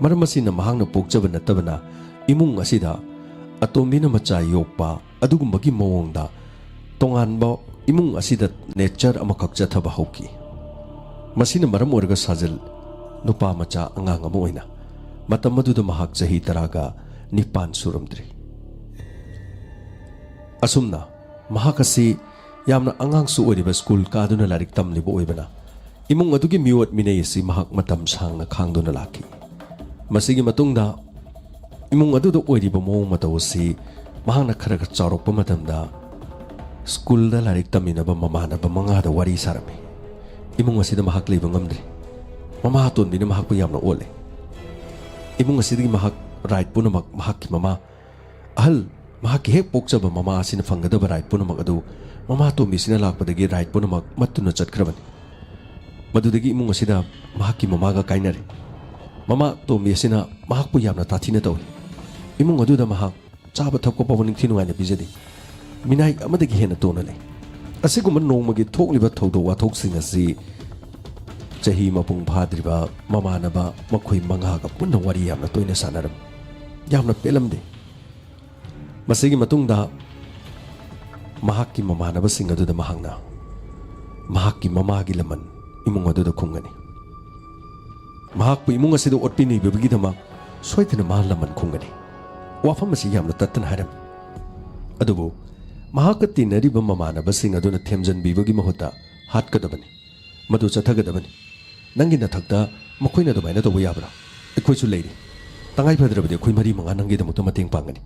ꯃꯔꯝ ꯑꯁꯤꯅ ꯃꯍꯥꯛꯅ ꯄꯣꯛꯆꯕ ꯅꯠꯇꯕꯅ ꯏꯃꯨꯡ ꯑꯁꯤꯗ ꯑꯇꯣꯝꯕꯤꯅ ꯃꯆꯥ ꯌꯣꯛꯄ ꯑꯗꯨꯒꯨꯝꯕꯒꯤ ꯃꯑꯣꯡꯗ ꯇꯣꯉꯥꯟꯕ ꯏꯃꯨꯡ ꯑꯁꯤꯗ ꯅꯦꯆꯔ ꯑꯃꯈꯛ ꯆꯠꯊꯕ ꯍꯧꯈꯤ꯫ ꯃꯁꯤꯅ ꯃꯔꯝ ꯑꯣꯏꯔꯒ ꯁꯥꯖꯜ ꯅꯨꯄꯥ ꯃꯆꯥ ꯑꯉꯥꯡ ꯑꯃ ꯑꯣꯏꯅ ꯃꯇꯝ ꯑꯗꯨꯗ ꯃꯍꯥꯛ ꯆꯍꯤ ꯇꯔꯥꯒ ꯅꯤꯄꯥꯟ ꯁꯨꯔꯝꯗ꯭ꯔꯤ꯫ ꯑꯁꯨꯝꯅ ꯃꯍꯥꯛ ꯑꯁꯤ ꯌꯥꯝꯅ ꯑꯉꯥꯡꯁꯨ ꯑꯣꯏꯔꯤꯕ ꯁ꯭ꯀꯨꯜ ꯀꯥꯗꯨꯅ ꯂꯥꯏꯔꯤꯛ ꯇꯝꯂꯤꯕ ꯑꯣꯏꯕꯅ ꯏꯃꯨꯡ ꯑꯗꯨꯒꯤ ꯃꯤꯑꯣꯠ ꯃꯤꯅꯩ ꯑꯁꯤ ꯃꯍꯥꯛ ꯃꯇꯝ ꯁꯥꯡꯅ ꯈꯥꯡꯗꯨꯅ ꯂꯥꯛꯈꯤ꯫ ꯃꯁꯤꯒꯤ ꯃꯇꯨꯡꯗ ꯏꯃꯨꯡ ꯑꯗꯨꯗ ꯑꯣꯏꯔꯤꯕ ꯃꯑꯣꯡ ꯃꯇꯧ ꯑꯁꯤ ꯃꯍꯥꯛꯅ ꯈꯔ ꯈꯔ ꯆꯥꯎꯔꯛꯄ ꯃꯇꯝꯗ ꯁ꯭ꯀꯨꯜꯗ ꯂꯥꯏꯔꯤꯛ ꯇꯝꯃꯤꯟꯅꯕ ꯃꯃꯥꯟꯅꯕ ꯃꯉꯥꯗ ꯋꯥꯔꯤ ꯁꯥꯔꯝꯃꯤ꯫ ꯏꯃꯨꯡ ꯑꯁꯤꯗ ꯃꯍꯥꯛ ꯂꯩꯕ ꯉꯝꯗ꯭ꯔꯤ꯫ ꯃꯃꯥ ꯑꯇꯣꯟꯕꯤꯅ ꯃꯍꯥꯛꯄꯨ ꯌꯥꯝꯅ ꯑꯣꯠꯂꯦ꯫ ꯏꯃꯨꯡ ꯑꯁꯤꯗꯒꯤ ꯃꯍꯥꯛ ꯔꯥꯏꯠ ꯄꯨꯝꯅꯃꯛ ꯃꯍꯥꯛꯀꯤ ꯃꯃꯥ, ꯑꯍꯜ, ꯃꯍꯥꯛꯀꯤ ꯍꯦꯛ ꯄꯣꯛꯆꯕ ꯃꯃꯥ ꯑꯁꯤꯅ ꯐꯪꯒꯗꯕ ꯔꯥꯏꯠ ꯄꯨꯝꯅꯃꯛ ꯑꯗꯨ ꯃꯃꯥ ꯑꯇꯣꯝꯕꯤꯁꯤꯅ ꯂꯥꯛꯄꯗꯒꯤ ꯔꯥꯏꯠ ꯄꯨꯝꯅꯃꯛ ꯃꯠꯇꯨꯅ ꯆꯠꯈ꯭ꯔꯕꯅꯤ꯫ ꯃꯗꯨꯗꯒꯤ ꯏꯃꯨꯡ ꯑꯁꯤꯗ ꯃꯍꯥꯛꯀꯤ ꯃꯃꯥꯒ ꯀꯥꯏꯅꯔꯦ꯫ ꯃꯃꯥ ꯑꯇꯣꯝꯕꯤ ꯑꯁꯤꯅ ꯃꯍꯥꯛꯄꯨ ꯌꯥꯝꯅ ꯇꯥꯊꯤꯅ ꯇꯧꯏ꯫ ꯏꯃꯨꯡ ꯑꯗꯨꯗ ꯃꯍꯥꯛ ꯆꯥꯕ ꯊꯛꯄ ꯐꯥꯎꯕ ꯅꯤꯡꯊꯤ ꯅꯨꯡꯉꯥꯏꯅ ꯄꯤꯖꯗꯦ꯫ ꯃꯤꯅꯥꯏ ꯑꯃꯗꯒꯤ ꯍꯦꯟꯅ ꯇꯣꯟꯅ ꯂꯩ꯫ ꯑꯁꯤꯒꯨꯝꯕ ꯅꯣꯡꯃꯒꯤ ꯊꯣꯛꯂꯤꯕ ꯊꯧꯗꯣꯛ ꯋꯥꯊꯣꯛꯁꯤꯡ ꯑꯁꯤ ꯆꯍꯤ ꯃꯄꯨꯡ ꯐꯥꯗ꯭ꯔꯤꯕ ꯃꯃꯥꯟꯅꯕ ꯃꯈꯣꯏ ꯃꯉꯥꯒ ꯄꯨꯟꯅ ꯋꯥꯔꯤ ꯌꯥꯝꯅ ꯇꯣꯏꯅ ꯁꯥꯟꯅꯔꯝꯃꯤ꯫ ꯌꯥꯝꯅ ꯄꯦꯜꯂꯝꯗꯦ꯫ ꯃꯁꯤꯒꯤ ꯃꯇꯨꯡꯗ ꯃꯍꯥꯛꯀꯤ ꯃꯃꯥꯟꯅꯕꯁꯤꯡ ꯑꯗꯨꯗ ꯃꯍꯥꯛꯅ ꯃꯍꯥꯛꯀꯤ ꯃꯃꯥꯒꯤ ꯂꯃꯟ ꯏꯃꯨꯡ ꯑꯗꯨꯗ ꯈꯨꯝꯒꯅꯤ꯫ ꯃꯍꯥꯛꯄꯨ ꯏꯃꯨꯡ ꯑꯁꯤꯗ ꯑꯣꯠꯄꯤ ꯅꯩꯕꯤꯕꯒꯤꯗꯃꯛ ꯁꯣꯏꯗꯅ ꯃꯥ ꯂꯃꯟ ꯈꯨꯝꯒꯅꯤ꯫ ꯋꯥꯐꯝ ꯑꯁꯤ ꯌꯥꯝꯅ ꯇꯠꯇꯅ ꯍꯥꯏꯔꯝꯃꯤ꯫ ꯑꯗꯨꯕꯨ ꯃꯍꯥꯛꯀ ꯇꯤꯟꯅꯔꯤꯕ ꯃꯃꯥꯟꯅꯕꯁꯤꯡ ꯑꯗꯨꯅ ꯊꯦꯝꯖꯤꯟꯕꯤꯕꯒꯤ ꯃꯍꯨꯠꯇ ꯍꯥꯠꯀꯗꯕꯅꯤ, ꯃꯗꯨ ꯆꯠꯊꯒꯗꯕꯅꯤ꯫ ꯅꯪꯒꯤ ꯅꯊꯛꯇ ꯃꯈꯣꯏꯅ ꯑꯗꯨꯃꯥꯏꯅ ꯇꯧꯕ ꯌꯥꯕ꯭ꯔꯥ? ꯑꯩꯈꯣꯏꯁꯨ ꯂꯩꯔꯤ꯫ ꯇꯉꯥꯏ ꯐꯗ꯭ꯔꯕꯗꯤ ꯑꯩꯈꯣꯏ ꯃꯔꯤ ꯃꯉꯥ ꯅꯪꯒꯤꯗꯃꯛꯇ ꯃꯇꯦꯡ ꯄꯥꯡꯒꯅꯤ꯫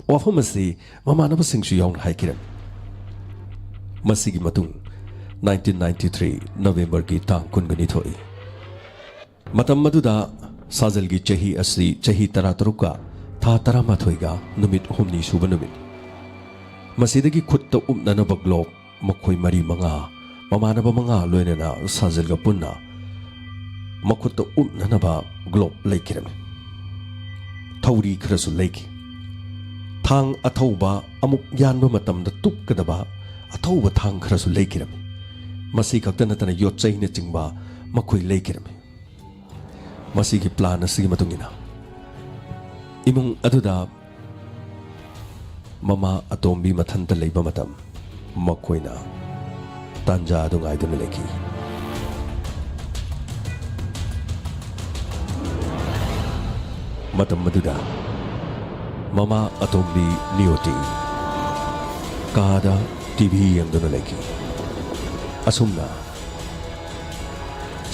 ꯋꯥꯐꯝ ꯑꯁꯤ ꯃꯃꯥꯟꯅꯕꯁꯤꯡꯁꯨ ꯌꯥꯎꯅ ꯍꯥꯏꯈꯤꯔꯝꯃꯤ꯫ ꯃꯁꯤꯒꯤ ꯃꯇꯨꯡ nineteen ninety three Novemberꯒꯤ ꯇꯥꯡ ꯀꯨꯟꯒ ꯅꯤꯊꯣꯏ꯫ ꯃꯇꯝ ꯑꯗꯨꯗ ꯁꯥꯖꯜꯒꯤ ꯆꯍꯤ ꯑꯁꯤ ꯆꯍꯤ ꯇꯔꯥꯇꯔꯨꯛꯀ ꯊꯥ ꯇꯔꯥꯃꯥꯊꯣꯏꯒ ꯅꯨꯃꯤꯠ ꯍꯨꯝꯅꯤ ꯁꯨꯕ ꯅꯨꯃꯤꯠ꯫ ꯃꯁꯤꯗꯒꯤ ꯈꯨꯠꯇ ꯎꯞꯅꯅꯕ ꯒ꯭ꯂꯣꯕ ꯃꯈꯣꯏ ꯃꯔꯤ ꯃꯉꯥ, ꯃꯃꯥꯟꯅꯕ ꯃꯉꯥ ꯂꯣꯏꯅꯅ ꯁꯥꯖꯜꯒ ꯄꯨꯟꯅ ꯃꯈꯨꯠꯇ ꯎꯞꯅꯅꯕ ꯒ꯭ꯂꯣꯕ ꯂꯩꯈꯤꯔꯝꯃꯤ꯫ ꯊꯧꯔꯤ ꯈꯔꯁꯨ ꯂꯩꯈꯤ꯫ ꯊꯥꯡ ꯑꯊꯧꯕ, ꯑꯃꯨꯛ ꯌꯥꯟꯕ ꯃꯇꯝꯗ ꯇꯨꯞꯀꯗꯕ ꯑꯊꯧꯕ ꯊꯥꯡ ꯈꯔꯁꯨ ꯂꯩꯈꯤꯔꯝꯃꯤ꯫ ꯃꯁꯤ ꯈꯛꯇ ꯅꯠꯇꯅ ꯌꯣꯠꯆꯩꯅꯆꯤꯡꯕ ꯃꯈꯣꯏ ꯂꯩꯈꯤꯔꯝꯃꯤ꯫ ꯃꯁꯤꯒꯤ ꯄ꯭ꯂꯥꯟ ꯑꯁꯤꯒꯤ ꯃꯇꯨꯡ ꯏꯟꯅ ꯏꯃꯨꯡ ꯑꯗꯨꯗ ꯃꯃꯥ ꯑꯇꯣꯝꯕꯤ ꯃꯊꯟꯇ ꯂꯩꯕ ꯃꯇꯝ ꯃꯈꯣꯏꯅ ꯇꯥꯟꯖꯥ ꯑꯗꯨ ꯉꯥꯏꯗꯨꯅ ꯂꯩꯈꯤ꯫ ꯃꯇꯝ ꯑꯗꯨꯗ ꯃꯃꯥ ꯑꯇꯣꯝꯕꯤ ꯅꯤꯌꯣꯇꯤ ꯀꯥꯗ ꯇꯤ ꯚꯤ ꯌꯦꯡꯗꯨꯅ ꯂꯩꯈꯤ꯫ ꯑꯁꯨꯝꯅ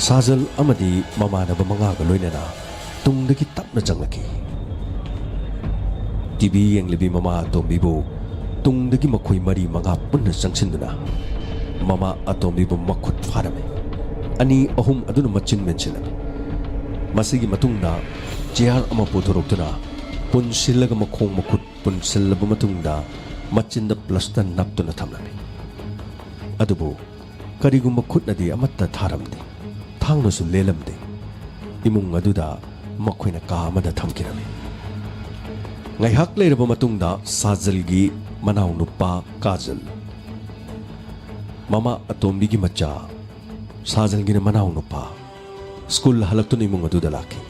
ꯁꯥꯖꯜ ꯑꯃꯗꯤ ꯃꯃꯥꯟꯅꯕ ꯃꯉꯥꯒ ꯂꯣꯏꯅꯅ ꯇꯨꯡꯗꯒꯤ ꯇꯞꯅ ꯆꯪꯂꯛꯈꯤ꯫ ꯇꯤꯚꯤ ꯌꯦꯡꯂꯤꯕꯤ ꯃꯃꯥ ꯑꯇꯣꯝꯕꯤꯕꯨ ꯇꯨꯡꯗꯒꯤ ꯃꯈꯣꯏ ꯃꯔꯤ ꯃꯉꯥ ꯄꯨꯟꯅ ꯆꯪꯁꯤꯟꯗꯨꯅ ꯃꯃꯥ ꯑꯇꯣꯝꯕꯤꯕꯨ ꯃꯈꯨꯠ ꯐꯥꯔꯝꯃꯤ꯫ ꯑꯅꯤ ꯑꯍꯨꯝ ꯑꯗꯨꯅ ꯃꯆꯤꯟ ꯃꯦꯟꯁꯤꯜꯂꯝꯃꯤ꯫ ꯃꯁꯤꯒꯤ ꯃꯇꯨꯡꯗ ꯆꯤꯌꯥꯔ ꯑꯃ ꯄꯨꯊꯣꯔꯛꯇꯨꯅ ꯄꯨꯟꯁꯤꯜꯂꯒ ꯃꯈꯣꯡ ꯃꯈꯨꯠ ꯄꯨꯟꯁꯤꯜꯂꯕ ꯃꯇꯨꯡꯗ ꯃꯆꯤꯟꯗ ꯄ꯭ꯂꯁꯇꯔ ꯅꯞꯇꯨꯅ ꯊꯝꯂꯝꯃꯤ꯫ ꯑꯗꯨꯕꯨ ꯀꯔꯤꯒꯨꯝꯕ ꯈꯨꯠꯅꯗꯤ ꯑꯃꯠꯇ ꯊꯥꯔꯝꯗꯦ꯫ ꯊꯥꯡꯅꯁꯨ ꯂꯦꯜꯂꯝꯗꯦ꯫ ꯏꯃꯨꯡ ꯑꯗꯨꯗ ꯃꯈꯣꯏꯅ ꯀꯥ ꯑꯃꯗ ꯊꯝꯈꯤꯔꯝꯃꯤ꯫ ꯉꯥꯏꯍꯥꯛ ꯂꯩꯔꯕ ꯃꯇꯨꯡꯗ ꯁꯥꯖꯜꯒꯤ ꯃꯅꯥꯎꯅꯨꯄꯥ ꯀꯥꯖꯜ, ꯃꯃꯥ ꯑꯇꯣꯝꯕꯤꯒꯤ ꯃꯆꯥ, ꯁꯥꯖꯜꯒꯤꯅ ꯃꯅꯥꯎꯅꯨꯄꯥ, ꯁ꯭ꯀꯨꯜ ꯍꯜꯂꯛꯇꯨꯅ ꯏꯃꯨꯡ ꯑꯗꯨꯗ ꯂꯥꯛꯈꯤ꯫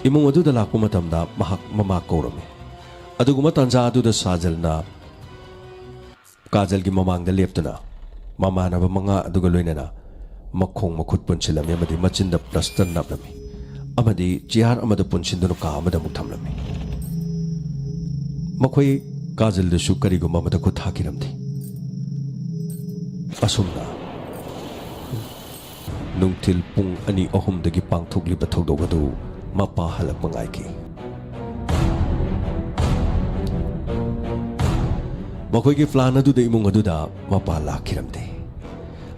ꯏꯃꯨꯡ ꯑꯗꯨꯗ ꯂꯥꯛꯄ ꯃꯇꯝꯗ ꯃꯍꯥꯛ ꯃꯃꯥ ꯀꯧꯔꯝꯃꯤ꯫ ꯑꯗꯨꯒꯨꯝꯕ ꯇꯥꯟꯖꯥ ꯑꯗꯨꯗ ꯁꯥꯖꯜꯅ ꯀꯥꯖꯜꯒꯤ ꯃꯃꯥꯡꯗ ꯂꯦꯞꯇꯨꯅ ꯃꯃꯥꯟꯅꯕ ꯃꯉꯥ ꯑꯗꯨꯒ ꯂꯣꯏꯅꯅ ꯃꯈꯣꯡ ꯃꯈꯨꯠ ꯄꯨꯟꯁꯤꯜꯂꯝꯃꯤ ꯑꯃꯗꯤ ꯃꯆꯤꯟꯗ ꯄ꯭ꯂꯁꯇꯔ ꯅꯞꯂꯝꯃꯤ ꯑꯃꯗꯤ ꯆꯤꯌꯥꯔ ꯑꯃꯗ ꯄꯨꯟꯁꯤꯟꯗꯨꯅ ꯀꯥ ꯑꯃꯗ ꯑꯃꯨꯛ ꯊꯝꯂꯝꯃꯤ꯫ ꯃꯈꯣꯏ ꯀꯥꯖꯜꯗꯨꯁꯨ ꯀꯔꯤꯒꯨꯝꯕ ꯑꯃꯗ ꯈꯨꯠ ꯊꯥꯈꯤꯔꯝꯗꯦ꯫ ꯑꯁꯨꯝꯅ ꯅꯨꯡꯊꯤꯜ ꯄꯨꯡ ꯑꯅꯤ ꯑꯍꯨꯝꯗꯒꯤ ꯄꯥꯡꯊꯣꯛꯂꯤꯕ ꯊꯧꯗꯣꯛ ꯑꯗꯨ ꯃꯄꯥ ꯍꯜꯂꯛꯄ ꯉꯥꯏꯈꯤ꯫ ꯃꯈꯣꯏꯒꯤ ꯄ꯭ꯂꯥꯟ ꯑꯗꯨꯗ ꯏꯃꯨꯡ ꯑꯗꯨꯗ ꯃꯄꯥ ꯂꯥꯛꯈꯤꯔꯝꯗꯦ꯫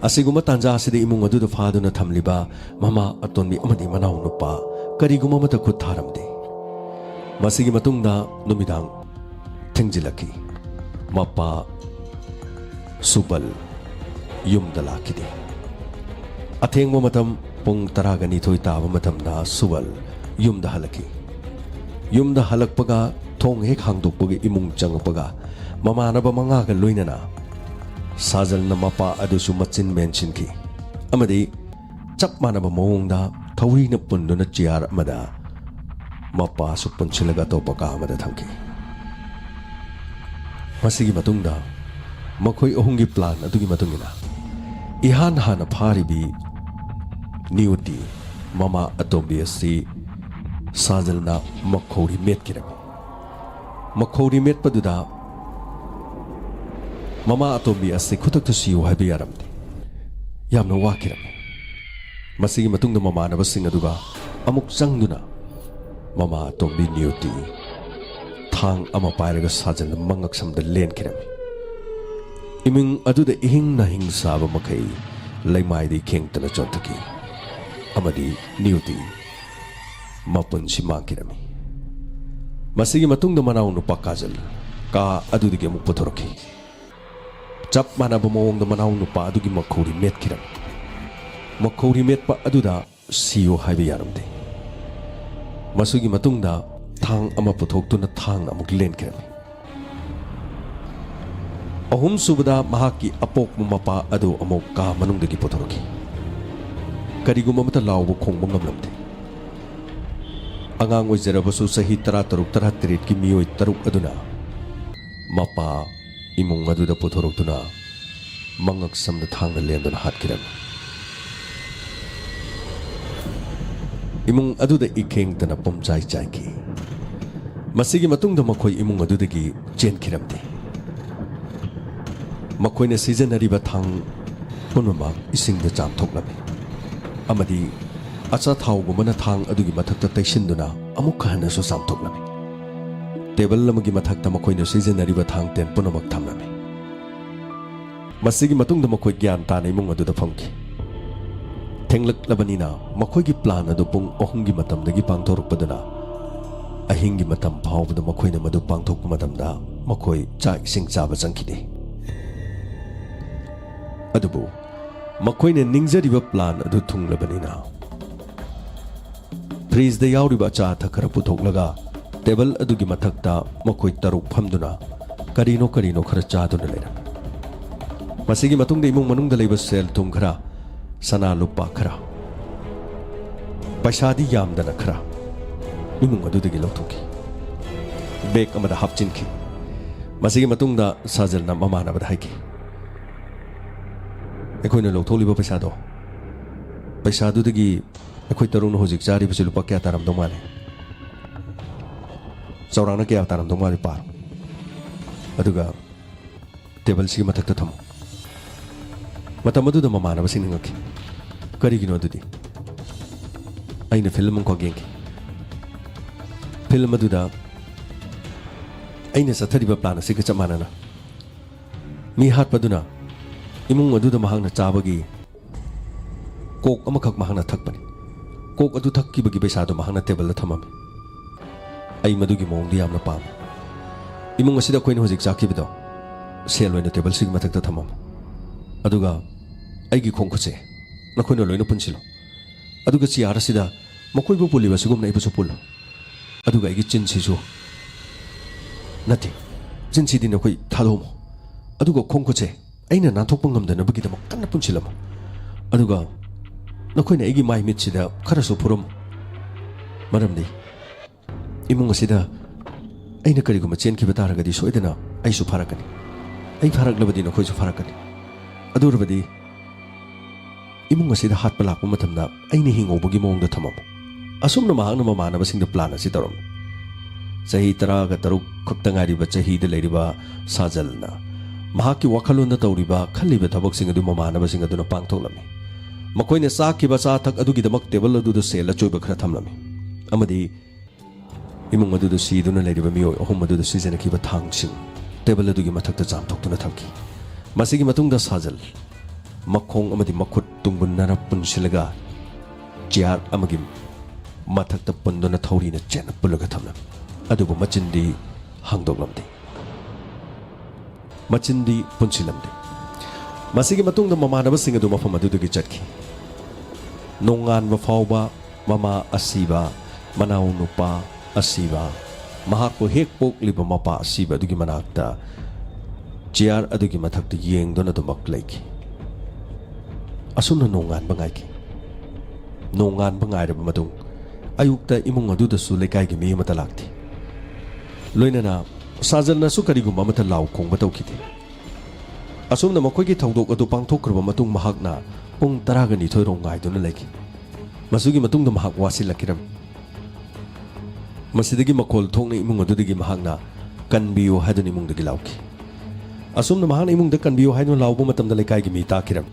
ꯑꯁꯤꯒꯨꯝꯕ ꯇꯥꯟꯖꯥ ꯑꯁꯤꯗ ꯏꯃꯨꯡ ꯑꯗꯨꯗ ꯐꯥꯗꯨꯅ ꯊꯝꯂꯤꯕ ꯃꯃꯥ ꯑꯇꯣꯟꯕꯤ ꯑꯃꯗꯤ ꯃꯅꯥꯎ ꯅꯨꯄꯥ ꯀꯔꯤꯒꯨꯝꯕ ꯑꯃꯠꯇ ꯈꯨꯠ ꯊꯥꯔꯝꯗꯦ꯫ ꯃꯁꯤꯒꯤ ꯃꯇꯨꯡꯗ ꯅꯨꯃꯤꯗꯥꯡ ꯊꯦꯡꯖꯤꯜꯂꯛꯈꯤ꯫ ꯃꯄꯥ ꯁꯨꯕꯜ ꯌꯨꯝꯗ ꯂꯥꯛꯈꯤꯗꯦ꯫ ꯑꯊꯦꯡꯕ ꯃꯇꯝ ꯄꯨꯡ ꯇꯔꯥꯒ ꯅꯤꯊꯣꯏ ꯇꯥꯕ ꯃꯇꯝꯗ ꯁꯨꯕꯜ ꯌꯨꯝꯗ ꯍꯜꯂꯛꯈꯤ꯫ ꯌꯨꯝꯗ ꯍꯜꯂꯛꯄꯒ ꯊꯣꯡ ꯍꯦꯛ ꯍꯥꯡꯗꯣꯛꯄꯒ ꯏꯃꯨꯡ ꯆꯪꯉꯛꯄꯒ ꯃꯃꯥꯟꯅꯕ ꯃꯉꯥꯒ ꯂꯣꯏꯅꯅ ꯁꯥꯖꯜꯅ ꯃꯄꯥ ꯑꯗꯨꯁꯨ ꯃꯆꯤꯟ ꯃꯦꯟꯁꯤꯟꯈꯤ ꯑꯃꯗꯤ ꯆꯞ ꯃꯥꯟꯅꯕ ꯃꯑꯣꯡꯗ ꯊꯧꯔꯤꯅ ꯄꯨꯟꯗꯨꯅ ꯆꯤꯌꯥꯔ ꯑꯃꯗ ꯃꯄꯥꯁꯨ ꯄꯨꯟꯁꯤꯜꯂꯒ ꯑꯇꯣꯞꯄ ꯀꯥ ꯑꯃꯗ ꯊꯝꯈꯤ꯫ ꯃꯁꯤꯒꯤ ꯃꯇꯨꯡꯗ ꯃꯈꯣꯏ ꯑꯍꯨꯝꯒꯤ ꯄ꯭ꯂꯥꯟ ꯑꯗꯨꯒꯤ ꯃꯇꯨꯡ ꯏꯟꯅ ꯏꯍꯥꯟ ꯍꯥꯟꯅ ꯐꯥꯔꯤꯕꯤ ꯅꯤꯌꯨꯇꯤ ꯃꯃꯥ ꯑꯇꯣꯝꯕꯤ ꯑꯁꯤ ꯁꯥꯖꯜꯅ ꯃꯈꯧꯔꯤ ꯃꯦꯠꯈꯤꯔꯝꯃꯤ꯫ ꯃꯈꯧꯔꯤ ꯃꯦꯠꯄꯗꯨꯗ ꯃꯃꯥ ꯑꯇꯣꯝꯕꯤ ꯑꯁꯤ ꯈꯨꯗꯛꯇ ꯁꯤꯌꯨ ꯍꯥꯏꯕ ꯌꯥꯔꯝꯗꯦ꯫ ꯌꯥꯝꯅ ꯋꯥꯈꯤꯔꯝꯃꯤ꯫ ꯃꯁꯤꯒꯤ ꯃꯇꯨꯡꯗ ꯃꯃꯥꯟꯅꯕꯁꯤꯡ ꯑꯗꯨꯒ ꯑꯃꯨꯛ ꯆꯪꯗꯨꯅ ꯃꯃꯥ ꯑꯇꯣꯝꯕꯤ ꯅꯤꯌꯨꯇꯤ ꯊꯥꯡ ꯑꯃ ꯄꯥꯏꯔꯒ ꯁꯥꯖꯟꯅ ꯃꯉꯛꯁꯝꯗ ꯂꯦꯟꯈꯤꯔꯝꯃꯤ꯫ ꯏꯃꯨꯡ ꯑꯗꯨꯗ ꯏꯍꯤꯡ ꯅꯥꯍꯤꯡ ꯁꯥꯕ ꯃꯈꯩ ꯂꯩꯃꯥꯏꯗ ꯏꯈꯦꯡꯇꯅ ꯆꯣꯟꯊꯈꯤ ꯑꯃꯗꯤ ꯅꯤꯌꯨꯇꯤ ꯃꯄꯨꯟꯁꯤ ꯃꯥꯡꯈꯤꯔꯝꯃꯤ꯫ ꯃꯁꯤꯒꯤ ꯃꯇꯨꯡꯗ ꯃꯅꯥꯎ ꯅꯨꯄꯥ ꯀꯥꯖꯜ ꯀꯥ ꯑꯗꯨꯗꯒꯤ ꯑꯃꯨꯛ ꯄꯨꯊꯣꯔꯛꯈꯤ꯫ ꯆꯞ ꯃꯥꯟꯅꯕ ꯃꯑꯣꯡꯗ ꯃꯅꯥꯎ ꯅꯨꯄꯥ ꯑꯗꯨꯒꯤ ꯃꯈꯧꯔꯤ ꯃꯦꯠꯈꯤꯔꯝꯃꯤ꯫ ꯃꯈꯧꯔꯤ ꯃꯦꯠꯄ ꯑꯗꯨꯗ ꯁꯤꯌꯨ ꯍꯥꯏꯕ ꯌꯥꯔꯝꯗꯦ꯫ ꯃꯁꯤꯒꯤ ꯃꯇꯨꯡꯗ ꯊꯥꯡ ꯑꯃ ꯄꯨꯊꯣꯛꯇꯨꯅ ꯊꯥꯡꯅ ꯑꯃꯨꯛ ꯂꯦꯟꯈꯤꯔꯝꯃꯤ꯫ ꯑꯍꯨꯝꯁꯨꯕꯗ ꯃꯍꯥꯛꯀꯤ ꯑꯄꯣꯛꯄ ꯃꯄꯥ ꯑꯗꯨ ꯑꯃꯨꯛ ꯀꯥ ꯃꯅꯨꯡꯗꯒꯤ ꯄꯨꯊꯣꯔꯛꯈꯤ꯫ ꯀꯔꯤꯒꯨꯝꯕ ꯑꯃꯠꯇ ꯂꯥꯎꯕ ꯈꯣꯡꯕ ꯉꯝꯂꯝꯗꯦ꯫ ꯑꯉꯥꯡ ꯑꯣꯏꯖꯔꯕꯁꯨ ꯆꯍꯤ ꯇꯔꯥꯇꯔꯨꯛ ꯇꯔꯥꯇꯔꯦꯠꯀꯤ ꯃꯤꯑꯣꯏ ꯇꯔꯨꯛ ꯑꯗꯨꯅ ꯃꯄꯥ ꯏꯃꯨꯡ ꯑꯗꯨꯗ ꯄꯨꯊꯣꯔꯛꯇꯨꯅ ꯃꯉꯛ ꯁꯝꯅ ꯊꯥꯡꯅ ꯂꯦꯟꯗꯨꯅ ꯍꯥꯠꯈꯤꯔꯝꯃꯤ꯫ ꯏꯃꯨꯡ ꯑꯗꯨꯗ ꯏꯈꯦꯡꯇꯅ ꯄꯨꯝꯆꯥꯏ ꯆꯥꯏꯈꯤ꯫ ꯃꯁꯤꯒꯤ ꯃꯇꯨꯡꯗ ꯃꯈꯣꯏ ꯏꯃꯨꯡ ꯑꯗꯨꯗꯒꯤ ꯆꯦꯟꯈꯤꯔꯝꯗꯦ꯫ ꯃꯈꯣꯏꯅ ꯁꯤꯖꯤꯟꯅꯔꯤꯕ ꯊꯥꯡ ꯄꯨꯝꯅꯃꯛ ꯏꯁꯤꯡꯗ ꯆꯥꯝꯊꯣꯛꯂꯝꯃꯤ ꯑꯃꯗꯤ ꯑꯆꯥꯊꯥꯎꯒꯨꯝꯕꯅ ꯊꯥꯡ ꯑꯗꯨꯒꯤ ꯃꯊꯛꯇ ꯇꯩꯁꯤꯟꯗꯨꯅ ꯑꯃꯨꯛꯀ ꯍꯟꯅꯁꯨ ꯆꯥꯝꯊꯣꯛꯂꯝꯃꯤ꯫ ꯇꯦꯕꯜ ꯑꯃꯒꯤ ꯃꯊꯛꯇ ꯃꯈꯣꯏꯅ ꯁꯤꯖꯤꯟꯅꯔꯤꯕ ꯊꯥꯡ ꯇꯦꯟ ꯄꯨꯝꯅꯃꯛ ꯊꯝꯂꯝꯃꯤ꯫ ꯃꯁꯤꯒꯤ ꯃꯇꯨꯡꯗ ꯃꯈꯣꯏ ꯒ꯭ꯌꯥꯟ ꯇꯥꯅ ꯏꯃꯨꯡ ꯑꯗꯨꯗ ꯐꯝꯈꯤ꯫ ꯊꯦꯡꯂꯛꯂꯕꯅꯤꯅ ꯃꯈꯣꯏꯒꯤ ꯄ꯭ꯂꯥꯟ ꯑꯗꯨ ꯄꯨꯡ ꯑꯍꯨꯝꯒꯤ ꯃꯇꯝꯗꯒꯤ ꯄꯥꯡꯊꯣꯔꯛꯄꯗꯨꯅ ꯑꯍꯤꯡꯒꯤ ꯃꯇꯝ ꯐꯥꯎꯕꯗ ꯃꯈꯣꯏꯅ ꯃꯗꯨ ꯄꯥꯡꯊꯣꯛꯄ ꯃꯇꯝꯗ ꯃꯈꯣꯏ ꯆꯥꯛ ꯏꯁꯤꯡ ꯆꯥꯕ ꯆꯪꯈꯤꯗꯦ꯫ ꯑꯗꯨꯕꯨ ꯃꯈꯣꯏꯅ ꯅꯤꯡꯖꯔꯤꯕ ꯄ꯭ꯂꯥꯟ ꯑꯗꯨ ꯊꯨꯡꯂꯕꯅꯤꯅ ꯐ꯭ꯔꯤꯖꯗ ꯌꯥꯎꯔꯤꯕ ꯑꯆꯥ ꯑꯊꯛ ꯈꯔ ꯄꯨꯊꯣꯛꯂꯒ ꯇꯦꯕꯜ ꯑꯗꯨꯒꯤ ꯃꯊꯛꯇ ꯃꯈꯣꯏ ꯇꯔꯨꯛ ꯐꯝꯗꯨꯅ ꯀꯔꯤꯅꯣ ꯀꯔꯤꯅꯣ ꯈꯔ ꯆꯥꯗꯨꯅ ꯂꯩꯔꯝꯃꯤ꯫ ꯃꯁꯤꯒꯤ ꯃꯇꯨꯡꯗ ꯏꯃꯨꯡ ꯃꯅꯨꯡꯗ ꯂꯩꯕ ꯁꯦꯜ ꯊꯨꯝ ꯈꯔ, ꯁꯅꯥ ꯂꯨꯄꯥ ꯈꯔ, ꯄꯩꯁꯥꯗꯤ ꯌꯥꯝꯗꯅ ꯈꯔ ꯏꯃꯨꯡ ꯑꯗꯨꯗꯒꯤ ꯂꯧꯊꯣꯛꯈꯤ꯫ ꯕꯦꯒ ꯑꯃꯗ ꯍꯥꯞꯆꯤꯟꯈꯤ꯫ ꯃꯁꯤꯒꯤ ꯃꯇꯨꯡꯗ ꯁꯥꯖꯜꯅ ꯃꯃꯥꯟꯅꯕꯗ ꯍꯥꯏꯈꯤ, "ꯑꯩꯈꯣꯏꯅ ꯂꯧꯊꯣꯛꯂꯤꯕ ꯄꯩꯁꯥꯗꯣ, ꯄꯩꯁꯥꯗꯨꯗꯒꯤ ꯑꯩꯈꯣꯏ ꯇꯔꯨꯛꯅ ꯍꯧꯖꯤꯛ ꯆꯥꯔꯤꯕꯁꯤ ꯂꯨꯄꯥ ꯀꯌꯥ ꯇꯥꯔꯝꯗꯧ ꯃꯥꯜꯂꯤ? ꯆꯥꯎꯔꯥꯛꯅ ꯀꯌꯥ ꯇꯥꯔꯝꯗꯧ ꯃꯥꯜꯂꯤ ꯄꯥꯔꯣ꯫ ꯑꯗꯨꯒ ꯇꯦꯕꯜꯁꯤꯒꯤ ꯃꯊꯛꯇ ꯊꯝꯃꯨ꯫" ꯃꯇꯝ ꯑꯗꯨꯗ ꯃꯃꯥꯟꯅꯕꯁꯤꯡꯅ ꯉꯛꯈꯤ꯫ "ꯀꯔꯤꯒꯤꯅꯣ ꯑꯗꯨꯗꯤ?" ꯑꯩꯅ ꯐꯤꯂꯝ ꯑꯃꯈꯛ ꯌꯦꯡꯈꯤ꯫ ꯐꯤꯂꯝ ꯑꯗꯨꯗ ꯑꯩꯅ ꯆꯠꯊꯔꯤꯕ ꯄ꯭ꯂꯥꯟ ꯑꯁꯤꯒ ꯆꯞ ꯃꯥꯟꯅꯅ ꯃꯤ ꯍꯥꯠꯄꯗꯨꯅ ꯏꯃꯨꯡ ꯑꯗꯨꯗ ꯃꯍꯥꯛꯅ ꯆꯥꯕꯒꯤ ꯀꯣꯛ ꯑꯃꯈꯛ ꯃꯍꯥꯛꯅ ꯊꯛꯄꯅꯤ꯫ ꯀꯣꯛ ꯑꯗꯨ ꯊꯛꯈꯤꯕꯒꯤ ꯄꯩꯁꯥꯗꯨ ꯃꯍꯥꯛꯅ ꯇꯦꯕꯜꯗ ꯊꯝꯃꯝꯃꯤ꯫ ꯑꯩ ꯃꯗꯨꯒꯤ ꯃꯑꯣꯡꯗꯨ ꯌꯥꯝꯅ ꯄꯥꯝꯃꯤ꯫ ꯏꯃꯨꯡ ꯑꯁꯤꯗ ꯑꯩꯈꯣꯏꯅ ꯍꯧꯖꯤꯛ ꯆꯥꯈꯤꯕꯗꯣ ꯁꯦꯜ ꯑꯣꯏꯅ ꯇꯦꯕꯜꯁꯤꯒꯤ ꯃꯊꯛꯇ ꯊꯝꯃꯝꯃꯨ, ꯑꯗꯨꯒ ꯑꯩꯒꯤ ꯈꯣꯡꯈꯨꯠꯁꯦ ꯅꯈꯣꯏꯅ ꯂꯣꯏꯅ ꯄꯨꯟꯁꯤꯜꯂꯨ, ꯑꯗꯨꯒ ꯆꯤꯌꯥꯔ ꯑꯁꯤꯗ ꯃꯈꯣꯏꯕꯨ ꯄꯨꯜꯂꯤꯕ ꯑꯁꯤꯒꯨꯝꯅ ꯑꯩꯕꯨꯁꯨ ꯄꯨꯜꯂꯨ, ꯑꯗꯨꯒ ꯑꯩꯒꯤ ꯆꯤꯟꯁꯤꯁꯨ, ꯅꯠꯇꯦ, ꯆꯤꯟꯁꯤꯗꯤ ꯅꯈꯣꯏ ꯊꯥꯗꯣꯛꯑꯝꯃꯣ, ꯑꯗꯨꯒ ꯈꯣꯡꯈꯨꯠꯁꯦ ꯑꯩꯅ ꯅꯥꯟꯊꯣꯛꯄ ꯉꯝꯗꯅꯕꯒꯤꯗꯃꯛ ꯀꯟꯅ ꯄꯨꯟꯁꯤꯜꯂꯝꯃꯨ, ꯑꯗꯨꯒ ꯅꯈꯣꯏꯅ ꯑꯩꯒꯤ ꯃꯥꯏ ꯃꯤꯠꯁꯤꯗ ꯈꯔꯁꯨ ꯐꯨꯔꯝꯃꯨ꯫ ꯃꯔꯝꯗꯤ ꯏꯃꯨꯡ ꯑꯁꯤꯗ ꯑꯩꯅ ꯀꯔꯤꯒꯨꯝꯕ ꯆꯦꯟꯈꯤꯕ ꯇꯥꯔꯒꯗꯤ ꯁꯣꯏꯗꯅ ꯑꯩꯁꯨ ꯐꯥꯔꯛꯀꯅꯤ꯫ ꯑꯩ ꯐꯥꯔꯛꯂꯕꯗꯤ ꯅꯈꯣꯏꯁꯨ ꯐꯥꯔꯛꯀꯅꯤ꯫ ꯑꯗꯨ ꯑꯣꯏꯔꯕꯗꯤ ꯏꯃꯨꯡ ꯑꯁꯤꯗ ꯍꯥꯠꯄ ꯂꯥꯛꯄ ꯃꯇꯝꯗ ꯑꯩꯅ ꯍꯤꯡꯍꯧꯕꯒꯤ ꯃꯑꯣꯡꯗ ꯊꯝꯃꯝꯃꯨ꯫ ꯑꯁꯨꯝꯅ ꯃꯍꯥꯛꯅ ꯃꯃꯥꯟꯅꯕꯁꯤꯡꯗ ꯄ꯭ꯂꯥꯟ ꯑꯁꯤ ꯇꯧꯔꯝꯃꯤ꯫ ꯆꯍꯤ ꯇꯔꯥꯒ ꯇꯔꯨꯛ ꯈꯛꯇ ꯉꯥꯏꯔꯤꯕ ꯆꯍꯤꯗ ꯂꯩꯔꯤꯕ ꯁꯥꯖꯜꯅ ꯃꯍꯥꯛꯀꯤ ꯋꯥꯈꯜꯂꯣꯟꯗ ꯇꯧꯔꯤꯕ, ꯈꯜꯂꯤꯕ ꯊꯕꯛꯁꯤꯡ ꯑꯗꯨ ꯃꯃꯥꯟꯅꯕꯁꯤꯡ ꯑꯗꯨꯅ ꯄꯥꯡꯊꯣꯛꯂꯝꯃꯤ꯫ ꯃꯈꯣꯏꯅ ꯆꯥꯈꯤꯕ ꯑꯆꯥ ꯑꯊꯛ ꯑꯗꯨꯒꯤꯗꯃꯛ ꯇꯦꯕꯜ ꯑꯗꯨꯗ ꯁꯦꯜ ꯑꯆꯣꯏꯕ ꯈꯔ ꯊꯝꯂꯝꯃꯤ ꯑꯃꯗꯤ ꯏꯃꯨꯡ ꯑꯗꯨꯗ ꯁꯤꯗꯨꯅ ꯂꯩꯔꯤꯕ ꯃꯤꯑꯣꯏ ꯑꯍꯨꯝ ꯑꯗꯨꯗ ꯁꯤꯖꯤꯟꯅꯈꯤꯕ ꯊꯥꯡꯁꯤꯡ ꯇꯦꯕꯜ ꯑꯗꯨꯒꯤ ꯃꯊꯛꯇ ꯆꯥꯝꯊꯣꯛꯇꯨꯅ ꯊꯝꯈꯤ꯫ ꯃꯁꯤꯒꯤ ꯃꯇꯨꯡꯗ ꯁꯥꯖꯜ ꯃꯈꯣꯡ ꯑꯃꯗꯤ ꯃꯈꯨꯠ ꯇꯨꯡꯕꯨꯟꯅꯅ ꯄꯨꯟꯁꯤꯜꯂꯒ ꯆꯤꯌꯥꯔ ꯑꯃꯒꯤ ꯃꯊꯛꯇ ꯄꯨꯟꯗꯨꯅ ꯊꯧꯔꯤꯅ ꯆꯦꯠꯅ ꯄꯨꯜꯂꯒ ꯊꯝꯂꯝꯃꯤ꯫ ꯑꯗꯨꯕꯨ ꯃꯆꯤꯟꯗꯤ ꯍꯥꯡꯗꯣꯛꯂꯝꯗꯦ꯫ ꯃꯆꯤꯟꯗꯤ ꯄꯨꯟꯁꯤꯜꯂꯝꯗꯦ꯫ ꯃꯁꯤꯒꯤ ꯃꯇꯨꯡꯗ ꯃꯃꯥꯟꯅꯕꯁꯤꯡ ꯑꯗꯨ ꯃꯐꯝ ꯑꯗꯨꯗꯒꯤ ꯆꯠꯈꯤ꯫ ꯅꯣꯡꯉꯥꯟꯕ ꯐꯥꯎꯕ ꯃꯃꯥ ꯑꯁꯤꯕ, ꯃꯅꯥꯎ ꯅꯨꯄꯥ ꯑꯁꯤꯕ, ꯃꯍꯥꯛꯄꯨ ꯍꯦꯛ ꯄꯣꯛꯂꯤꯕ ꯃꯄꯥ ꯑꯁꯤꯕ ꯑꯗꯨꯒꯤ ꯃꯅꯥꯛꯇ ꯆꯤꯌꯥꯔ ꯑꯗꯨꯒꯤ ꯃꯊꯛꯇ ꯌꯦꯡꯗꯨꯅ ꯑꯗꯨꯃꯛ ꯂꯩꯈꯤ꯫ ꯑꯁꯨꯝꯅ ꯅꯣꯡꯉꯥꯟꯕ ꯉꯥꯏꯈꯤ꯫ ꯅꯣꯡꯉꯥꯟꯕ ꯉꯥꯏꯔꯕ ꯃꯇꯨꯡ ꯑꯌꯨꯛꯇ ꯏꯃꯨꯡ ꯑꯗꯨꯗꯁꯨ ꯂꯩꯀꯥꯏꯒꯤ ꯃꯤ ꯑꯃꯠꯇ ꯂꯥꯛꯇꯦ꯫ ꯂꯣꯏꯅꯅ ꯁꯥꯖꯜꯅꯁꯨ ꯀꯔꯤꯒꯨꯝꯕ ꯑꯃꯠꯇ ꯂꯥꯎ ꯈꯣꯡꯕ ꯇꯧꯈꯤꯗꯦ꯫ ꯑꯁꯨꯝꯅ ꯃꯈꯣꯏꯒꯤ ꯊꯧꯗꯣꯛ ꯑꯗꯨ ꯄꯥꯡꯊꯣꯛꯈ꯭ꯔꯕ ꯃꯇꯨꯡ ꯃꯍꯥꯛꯅ ꯄꯨꯡ ꯇꯔꯥꯒ ꯅꯤꯊꯣꯏ ꯔꯣꯝ ꯉꯥꯏꯗꯨꯅ ꯂꯩꯈꯤ꯫ ꯃꯁꯤꯒꯤ ꯃꯇꯨꯡꯗ ꯃꯍꯥꯛ ꯋꯥꯁꯤꯜꯂꯛꯈꯤꯔꯝꯃꯤ꯫ ꯃꯁꯤꯗꯒꯤ ꯃꯈꯣꯜ ꯊꯣꯛꯅ ꯏꯃꯨꯡ ꯑꯗꯨꯗꯒꯤ ꯃꯍꯥꯛꯅ "ꯀꯟꯕꯤꯌꯨ" ꯍꯥꯏꯗꯨꯅ ꯏꯃꯨꯡꯗꯒꯤ ꯂꯥꯎꯈꯤ꯫ ꯑꯁꯨꯝꯅ ꯃꯍꯥꯛꯅ ꯏꯃꯨꯡꯗ "ꯀꯟꯕꯤꯌꯨ" ꯍꯥꯏꯗꯨꯅ ꯂꯥꯎꯕ ꯃꯇꯝꯗ ꯂꯩꯀꯥꯏꯒꯤ ꯃꯤ ꯇꯥꯈꯤꯔꯝꯃꯤ꯫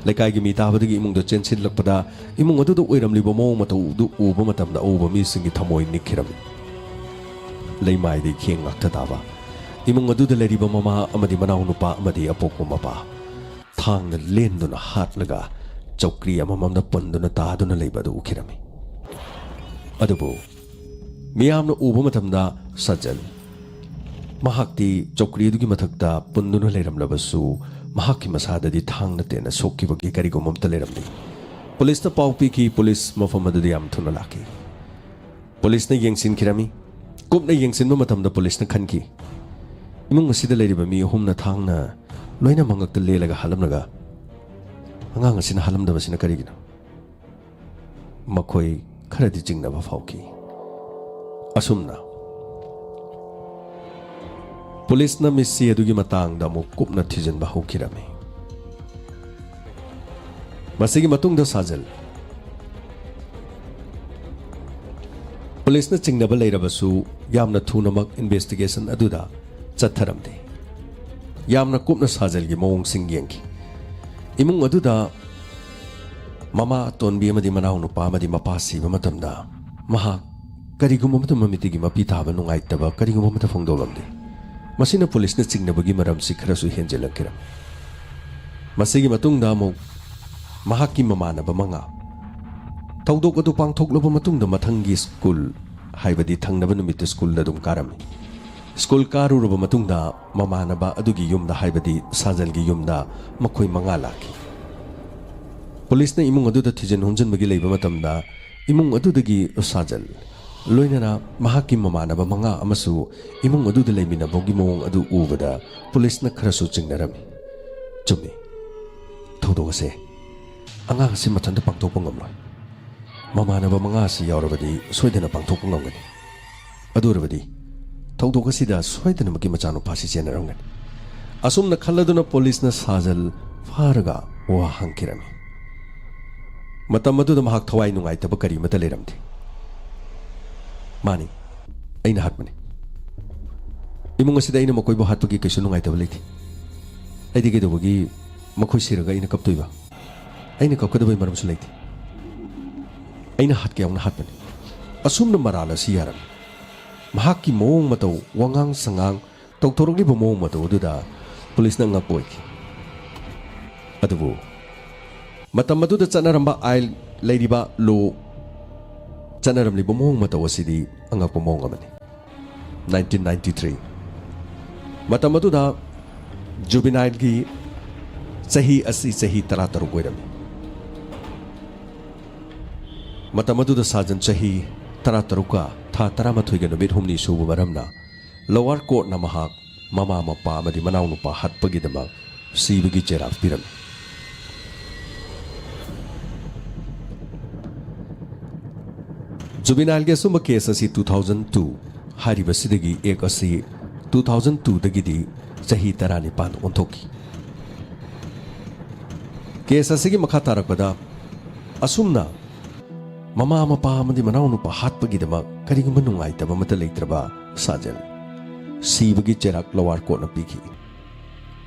ꯂꯩꯀꯥꯏꯒꯤ ꯃꯤ ꯇꯥꯕꯗꯒꯤ ꯏꯃꯨꯡꯗ ꯆꯦꯟꯁꯤꯜꯂꯛꯄꯗ ꯏꯃꯨꯡ ꯑꯗꯨꯗ ꯑꯣꯏꯔꯝꯂꯤꯕ ꯃꯑꯣꯡ ꯃꯇꯧꯗꯨ ꯎꯕ ꯃꯇꯝꯗ ꯑꯎꯕ ꯃꯤꯁꯤꯡꯒꯤ ꯊꯃꯣꯏ ꯅꯤꯛꯈꯤꯔꯝꯃꯤ꯫ ꯂꯩꯃꯥꯏꯗꯒꯤ ꯈꯦꯡ ꯉꯥꯛꯇ ꯇꯥꯕ ꯏꯃꯨꯡ ꯑꯗꯨꯗ ꯂꯩꯔꯤꯕ ꯃꯃꯥ ꯑꯃꯗꯤ ꯃꯅꯥꯎꯅꯨꯄꯥ ꯑꯃꯗꯤ ꯑꯄꯣꯛꯄ ꯃꯄꯥ ꯊꯥꯡꯅ ꯂꯦꯟꯗꯨꯅ ꯍꯥꯠꯂꯒ ꯆꯧꯀ꯭ꯔꯤ ꯑꯃꯃꯝꯗ ꯄꯨꯟꯗꯨꯅ ꯇꯥꯗꯨꯅ ꯂꯩꯕ ꯑꯗꯨ ꯎꯈꯤꯔꯝꯃꯤ꯫ ꯑꯗꯨꯕꯨ ꯃꯤꯌꯥꯝꯅ ꯎꯕ ꯃꯇꯝꯗ ꯁꯥꯖꯟ ꯃꯍꯥꯛꯇꯤ ꯆꯧꯀ꯭ꯔꯤ ꯑꯗꯨꯒꯤ ꯃꯊꯛꯇ ꯄꯨꯟꯗꯨꯅ ꯂꯩꯔꯝꯂꯕꯁꯨ, ꯃꯍꯥꯛꯀꯤ ꯃꯁꯥꯗꯗꯤ ꯊꯥꯡꯅ ꯇꯦꯟꯅ ꯁꯣꯛꯈꯤꯕꯒꯤ ꯀꯔꯤꯒꯨꯝꯕ ꯑꯃꯠꯇ ꯂꯩꯔꯝꯗꯦ꯫ ꯄꯨꯂꯤꯁꯇ ꯄꯥꯎ ꯄꯤꯈꯤ꯫ ꯄꯨꯂꯤꯁ ꯃꯐꯝ ꯑꯗꯨꯗ ꯌꯥꯝ ꯊꯨꯅ ꯂꯥꯛꯈꯤ꯫ ꯄꯨꯂꯤꯁꯅ ꯌꯦꯡꯁꯤꯟꯈꯤꯔꯝꯃꯤ꯫ ꯀꯨꯞꯅ ꯌꯦꯡꯁꯤꯟꯕ ꯃꯇꯝꯗ ꯄꯨꯂꯤꯁꯅ ꯈꯟꯈꯤ, "ꯏꯃꯨꯡ ꯑꯁꯤꯗ ꯂꯩꯔꯤꯕ ꯃꯤ ꯑꯍꯨꯝꯅ ꯊꯥꯡꯅ ꯂꯣꯏꯅ ꯃꯉꯛꯇ ꯂꯦꯜꯂꯒ ꯍꯥꯠꯂꯝꯂꯒ, ꯑꯉꯥꯡ ꯑꯁꯤꯅ ꯍꯥꯠꯂꯝꯗꯕꯁꯤꯅ ꯀꯔꯤꯒꯤꯅꯣ?" ꯃꯈꯣꯏ ꯈꯔꯗꯤ ꯆꯤꯡꯅꯕ ꯐꯥꯎꯈꯤ꯫ ꯑꯁꯨꯝꯅ ꯄꯨꯂꯤꯁꯅ ꯃꯤꯁꯤ ꯑꯗꯨꯒꯤ ꯃꯇꯥꯡꯗ ꯑꯃꯨꯛ ꯀꯨꯞꯅ ꯊꯤꯖꯤꯟꯕ ꯍꯧꯈꯤꯔꯝꯃꯤ꯫ ꯃꯁꯤꯒꯤ ꯃꯇꯨꯡꯗ ꯁꯥꯖꯜ ꯄꯨꯂꯤꯁꯅ ꯆꯤꯡꯅꯕ ꯂꯩꯔꯕꯁꯨ, ꯌꯥꯝꯅ ꯊꯨꯅꯃꯛ ꯏꯟꯚꯦꯁꯇꯤꯒꯦꯁꯟ ꯑꯗꯨꯗ ꯆꯠꯊꯔꯝꯗꯦ꯫ ꯌꯥꯝꯅ ꯀꯨꯞꯅ ꯁꯥꯖꯜꯒꯤ ꯃꯑꯣꯡꯁꯤꯡ ꯌꯦꯡꯈꯤ꯫ ꯏꯃꯨꯡ ꯑꯗꯨꯗ ꯃꯃꯥ ꯑꯇꯣꯟꯕꯤ ꯑꯃꯗꯤ ꯃꯅꯥꯎꯅꯨꯄꯥ ꯑꯃꯗꯤ ꯃꯄꯥ ꯁꯤꯕ ꯃꯇꯝꯗ ꯃꯍꯥꯛ ꯀꯔꯤꯒꯨꯝꯕ ꯑꯃꯠꯇ ꯃꯃꯤꯠꯇꯒꯤ ꯃꯄꯤ ꯇꯥꯕ ꯅꯨꯡꯉꯥꯏꯇꯕ ꯀꯔꯤꯒꯨꯝꯕ ꯑꯃꯠꯇ ꯐꯣꯡꯗꯣꯛꯂꯝꯗꯦ꯫ ꯃꯁꯤꯅ ꯄꯨꯂꯤꯁꯅ ꯆꯤꯡꯅꯕꯒꯤ ꯃꯔꯝꯁꯤ ꯈꯔꯁꯨ ꯍꯦꯟꯖꯤꯜꯂꯛꯈꯤꯔꯝꯃꯤ꯫ ꯃꯁꯤꯒꯤ ꯃꯇꯨꯡꯗ ꯑꯃꯨꯛ ꯃꯍꯥꯛꯀꯤ ꯃꯃꯥꯟꯅꯕ ꯃꯉꯥ ꯊꯧꯗꯣꯛ ꯑꯗꯨ ꯄꯥꯡꯊꯣꯛꯂꯕ ꯃꯇꯨꯡꯗ ꯃꯊꯪꯒꯤ ꯁ꯭ꯀꯨꯜ, ꯍꯥꯏꯕꯗꯤ ꯊꯪꯅꯕ ꯅꯨꯃꯤꯠꯇ ꯁ꯭ꯀꯨꯜꯗ ꯑꯗꯨꯝ ꯀꯥꯔꯝꯃꯤ꯫ ꯁ꯭ꯀꯨꯜ ꯀꯥꯔꯨꯔꯕ ꯃꯇꯨꯡꯗ ꯃꯃꯥꯟꯅꯕ ꯑꯗꯨꯒꯤ ꯌꯨꯝꯗ, ꯍꯥꯏꯕꯗꯤ ꯁꯥꯖꯜꯒꯤ ꯌꯨꯝꯗ ꯃꯈꯣꯏ ꯃꯉꯥ ꯂꯥꯛꯈꯤ꯫ ꯄꯨꯂꯤꯁꯅ ꯏꯃꯨꯡ ꯑꯗꯨꯗ ꯊꯤꯖꯤꯟ ꯍꯨꯝꯖꯤꯟꯕꯒꯤ ꯂꯩꯕ ꯃꯇꯝꯗ ꯏꯃꯨꯡ ꯑꯗꯨꯗꯒꯤ ꯁꯥꯖꯜ, ꯂꯣꯏꯅꯅ ꯃꯍꯥꯛꯀꯤ ꯃꯃꯥꯟꯅꯕ ꯃꯉꯥ ꯑꯃꯁꯨ ꯏꯃꯨꯡ ꯑꯗꯨꯗ ꯂꯩꯃꯤꯟꯅꯕꯒꯤ ꯃꯑꯣꯡ ꯑꯗꯨ ꯎꯕꯗ ꯄꯨꯂꯤꯁꯅ ꯈꯔꯁꯨ ꯆꯤꯡꯅꯔꯝꯃꯤ꯫ ꯆꯨꯝꯃꯤ, ꯊꯧꯗꯣꯛ ꯑꯁꯦ ꯑꯉꯥꯡ ꯑꯁꯤ ꯃꯊꯟꯇ ꯄꯥꯡꯊꯣꯛꯄ ꯉꯝꯂꯣꯏ꯫ ꯃꯃꯥꯟꯅꯕ ꯃꯉꯥ ꯑꯁꯤ ꯌꯥꯎꯔꯕꯗꯤ ꯁꯣꯏꯗꯅ ꯄꯥꯡꯊꯣꯛꯄ ꯉꯝꯒꯅꯤ꯫ ꯑꯗꯨ ꯑꯣꯏꯔꯕꯗꯤ ꯊꯧꯗꯣꯛ ꯑꯁꯤꯗ ꯁꯣꯏꯗꯅꯃꯛꯀꯤ ꯃꯆꯥꯅꯨꯄꯥꯁꯤ ꯆꯦꯟꯅꯔꯝꯒꯅꯤ꯫ ꯑꯁꯨꯝꯅ ꯈꯜꯂꯗꯨꯅ ꯄꯨꯂꯤꯁꯅ ꯁꯥꯖꯜ ꯐꯥꯔꯒ ꯋꯥ ꯍꯪꯈꯤꯔꯝꯃꯤ꯫ ꯃꯇꯝ ꯑꯗꯨꯗ ꯃꯍꯥꯛ ꯊꯋꯥꯏ ꯅꯨꯡꯉꯥꯏꯇꯕ ꯀꯔꯤ ꯑꯃꯠꯇ ꯂꯩꯔꯝꯗꯦ꯫ "ꯃꯥꯅꯤ, ꯑꯩꯅ ꯍꯥꯠꯄꯅꯤ꯫ ꯏꯃꯨꯡ ꯑꯁꯤꯗ ꯑꯩꯅ ꯃꯈꯣꯏꯕꯨ ꯍꯥꯠꯄꯒꯤ ꯀꯩꯁꯨ ꯅꯨꯡꯉꯥꯏꯇꯕ ꯂꯩꯇꯦ꯫ ꯑꯩꯗꯤ ꯀꯩꯗꯧꯕꯒꯤ ꯃꯈꯣꯏ ꯁꯤꯔꯒ ꯑꯩꯅ ꯀꯞꯇꯣꯏꯕ? ꯑꯩꯅ ꯀꯞꯀꯗꯕꯒꯤ ꯃꯔꯝꯁꯨ ꯂꯩꯇꯦ꯫ ꯑꯩꯅ ꯍꯥꯠꯀꯦ ꯌꯥꯎꯅ ꯍꯥꯠꯄꯅꯤ꯫" ꯑꯁꯨꯝꯅ ꯃꯔꯥꯜ ꯑꯁꯤ ꯌꯥꯔꯝꯃꯤ꯫ ꯃꯍꯥꯛꯀꯤ ꯃꯑꯣꯡ ꯃꯇꯧ, ꯋꯥꯉꯥꯡ ꯁꯉꯥꯡ, ꯇꯧꯊꯣꯔꯛꯂꯤꯕ ꯃꯑꯣꯡ ꯃꯇꯧ ꯑꯗꯨꯗ ꯄꯨꯂꯤꯁꯅ ꯉꯛꯄ ꯑꯣꯏꯈꯤ꯫ ꯑꯗꯨꯕꯨ ꯃꯇꯝ ꯑꯗꯨꯗ ꯆꯠꯅꯔꯝꯕ ꯑꯥꯏꯟ, ꯂꯩꯔꯤꯕ ꯂꯣ, ꯆꯠꯅꯔꯝꯂꯤꯕ ꯃꯑꯣꯡ ꯃꯇꯧ ꯑꯁꯤꯗꯤ ꯑꯉꯛꯄ ꯃꯑꯣꯡ ꯑꯃꯅꯤ꯫ Nineteen ninety three. ꯃꯇꯝ ꯑꯗꯨꯗ ꯖꯨꯕꯤꯅꯥꯏꯜꯒꯤ ꯆꯍꯤ ꯑꯁꯤ ꯆꯍꯤ ꯇꯔꯥꯇꯔꯨꯛ ꯑꯣꯏꯔꯝꯃꯤ꯫ ꯃꯇꯝ ꯑꯗꯨꯗ ꯁꯥꯖꯟ ꯆꯍꯤ ꯇꯔꯥꯇꯔꯨꯛꯀ ꯊꯥ ꯇꯔꯥꯃꯥꯊꯣꯏꯒ ꯅꯨꯃꯤꯠ ꯍꯨꯝꯅꯤ ꯁꯨꯕ ꯃꯔꯝꯅ ꯂꯣꯋꯔ ꯀꯣꯔꯠꯅ ꯃꯍꯥꯛ ꯃꯃꯥ ꯃꯄꯥ ꯑꯃꯗꯤ ꯃꯅꯥꯎꯅꯨꯄꯥ ꯍꯥꯠꯄꯒꯤꯗꯃꯛ ꯁꯤꯕꯒꯤ ꯆꯩꯔꯥꯛ ꯄꯤꯔꯝꯃꯤ꯫ ꯖꯨꯕꯤꯅꯥꯏꯜꯒꯤ ꯑꯆꯨꯝꯕ ꯀꯦꯁ ꯑꯁꯤ ꯇꯨ ꯊꯥꯎꯖꯟ ꯇꯨ ꯍꯥꯏꯔꯤꯕꯁꯤꯗꯒꯤ ꯑꯦꯛ ꯑꯁꯤ ꯇꯨ ꯊꯥꯎꯖꯟ ꯇꯨꯗꯒꯤꯗꯤ ꯆꯍꯤ ꯇꯔꯥꯅꯤꯄꯥꯟ ꯑꯣꯟꯊꯣꯛꯈꯤ꯫ ꯀꯦꯁ ꯑꯁꯤꯒꯤ ꯃꯈꯥ ꯇꯥꯔꯛꯄꯗ ꯑꯁꯨꯝꯅ ꯃꯃꯥ ꯃꯄꯥ ꯑꯃꯗꯤ ꯃꯅꯥꯎꯅꯨꯄꯥ ꯍꯥꯠꯄꯒꯤꯗꯃꯛ ꯀꯔꯤꯒꯨꯝꯕ ꯅꯨꯡꯉꯥꯏꯇꯕ ꯑꯃꯠꯇ ꯂꯩꯇ꯭ꯔꯕ ꯁꯥꯖꯟ ꯁꯤꯕꯒꯤ ꯆꯩꯔꯥꯛ ꯂꯣꯋꯔ ꯀꯣꯔꯠꯅ ꯄꯤꯈꯤ꯫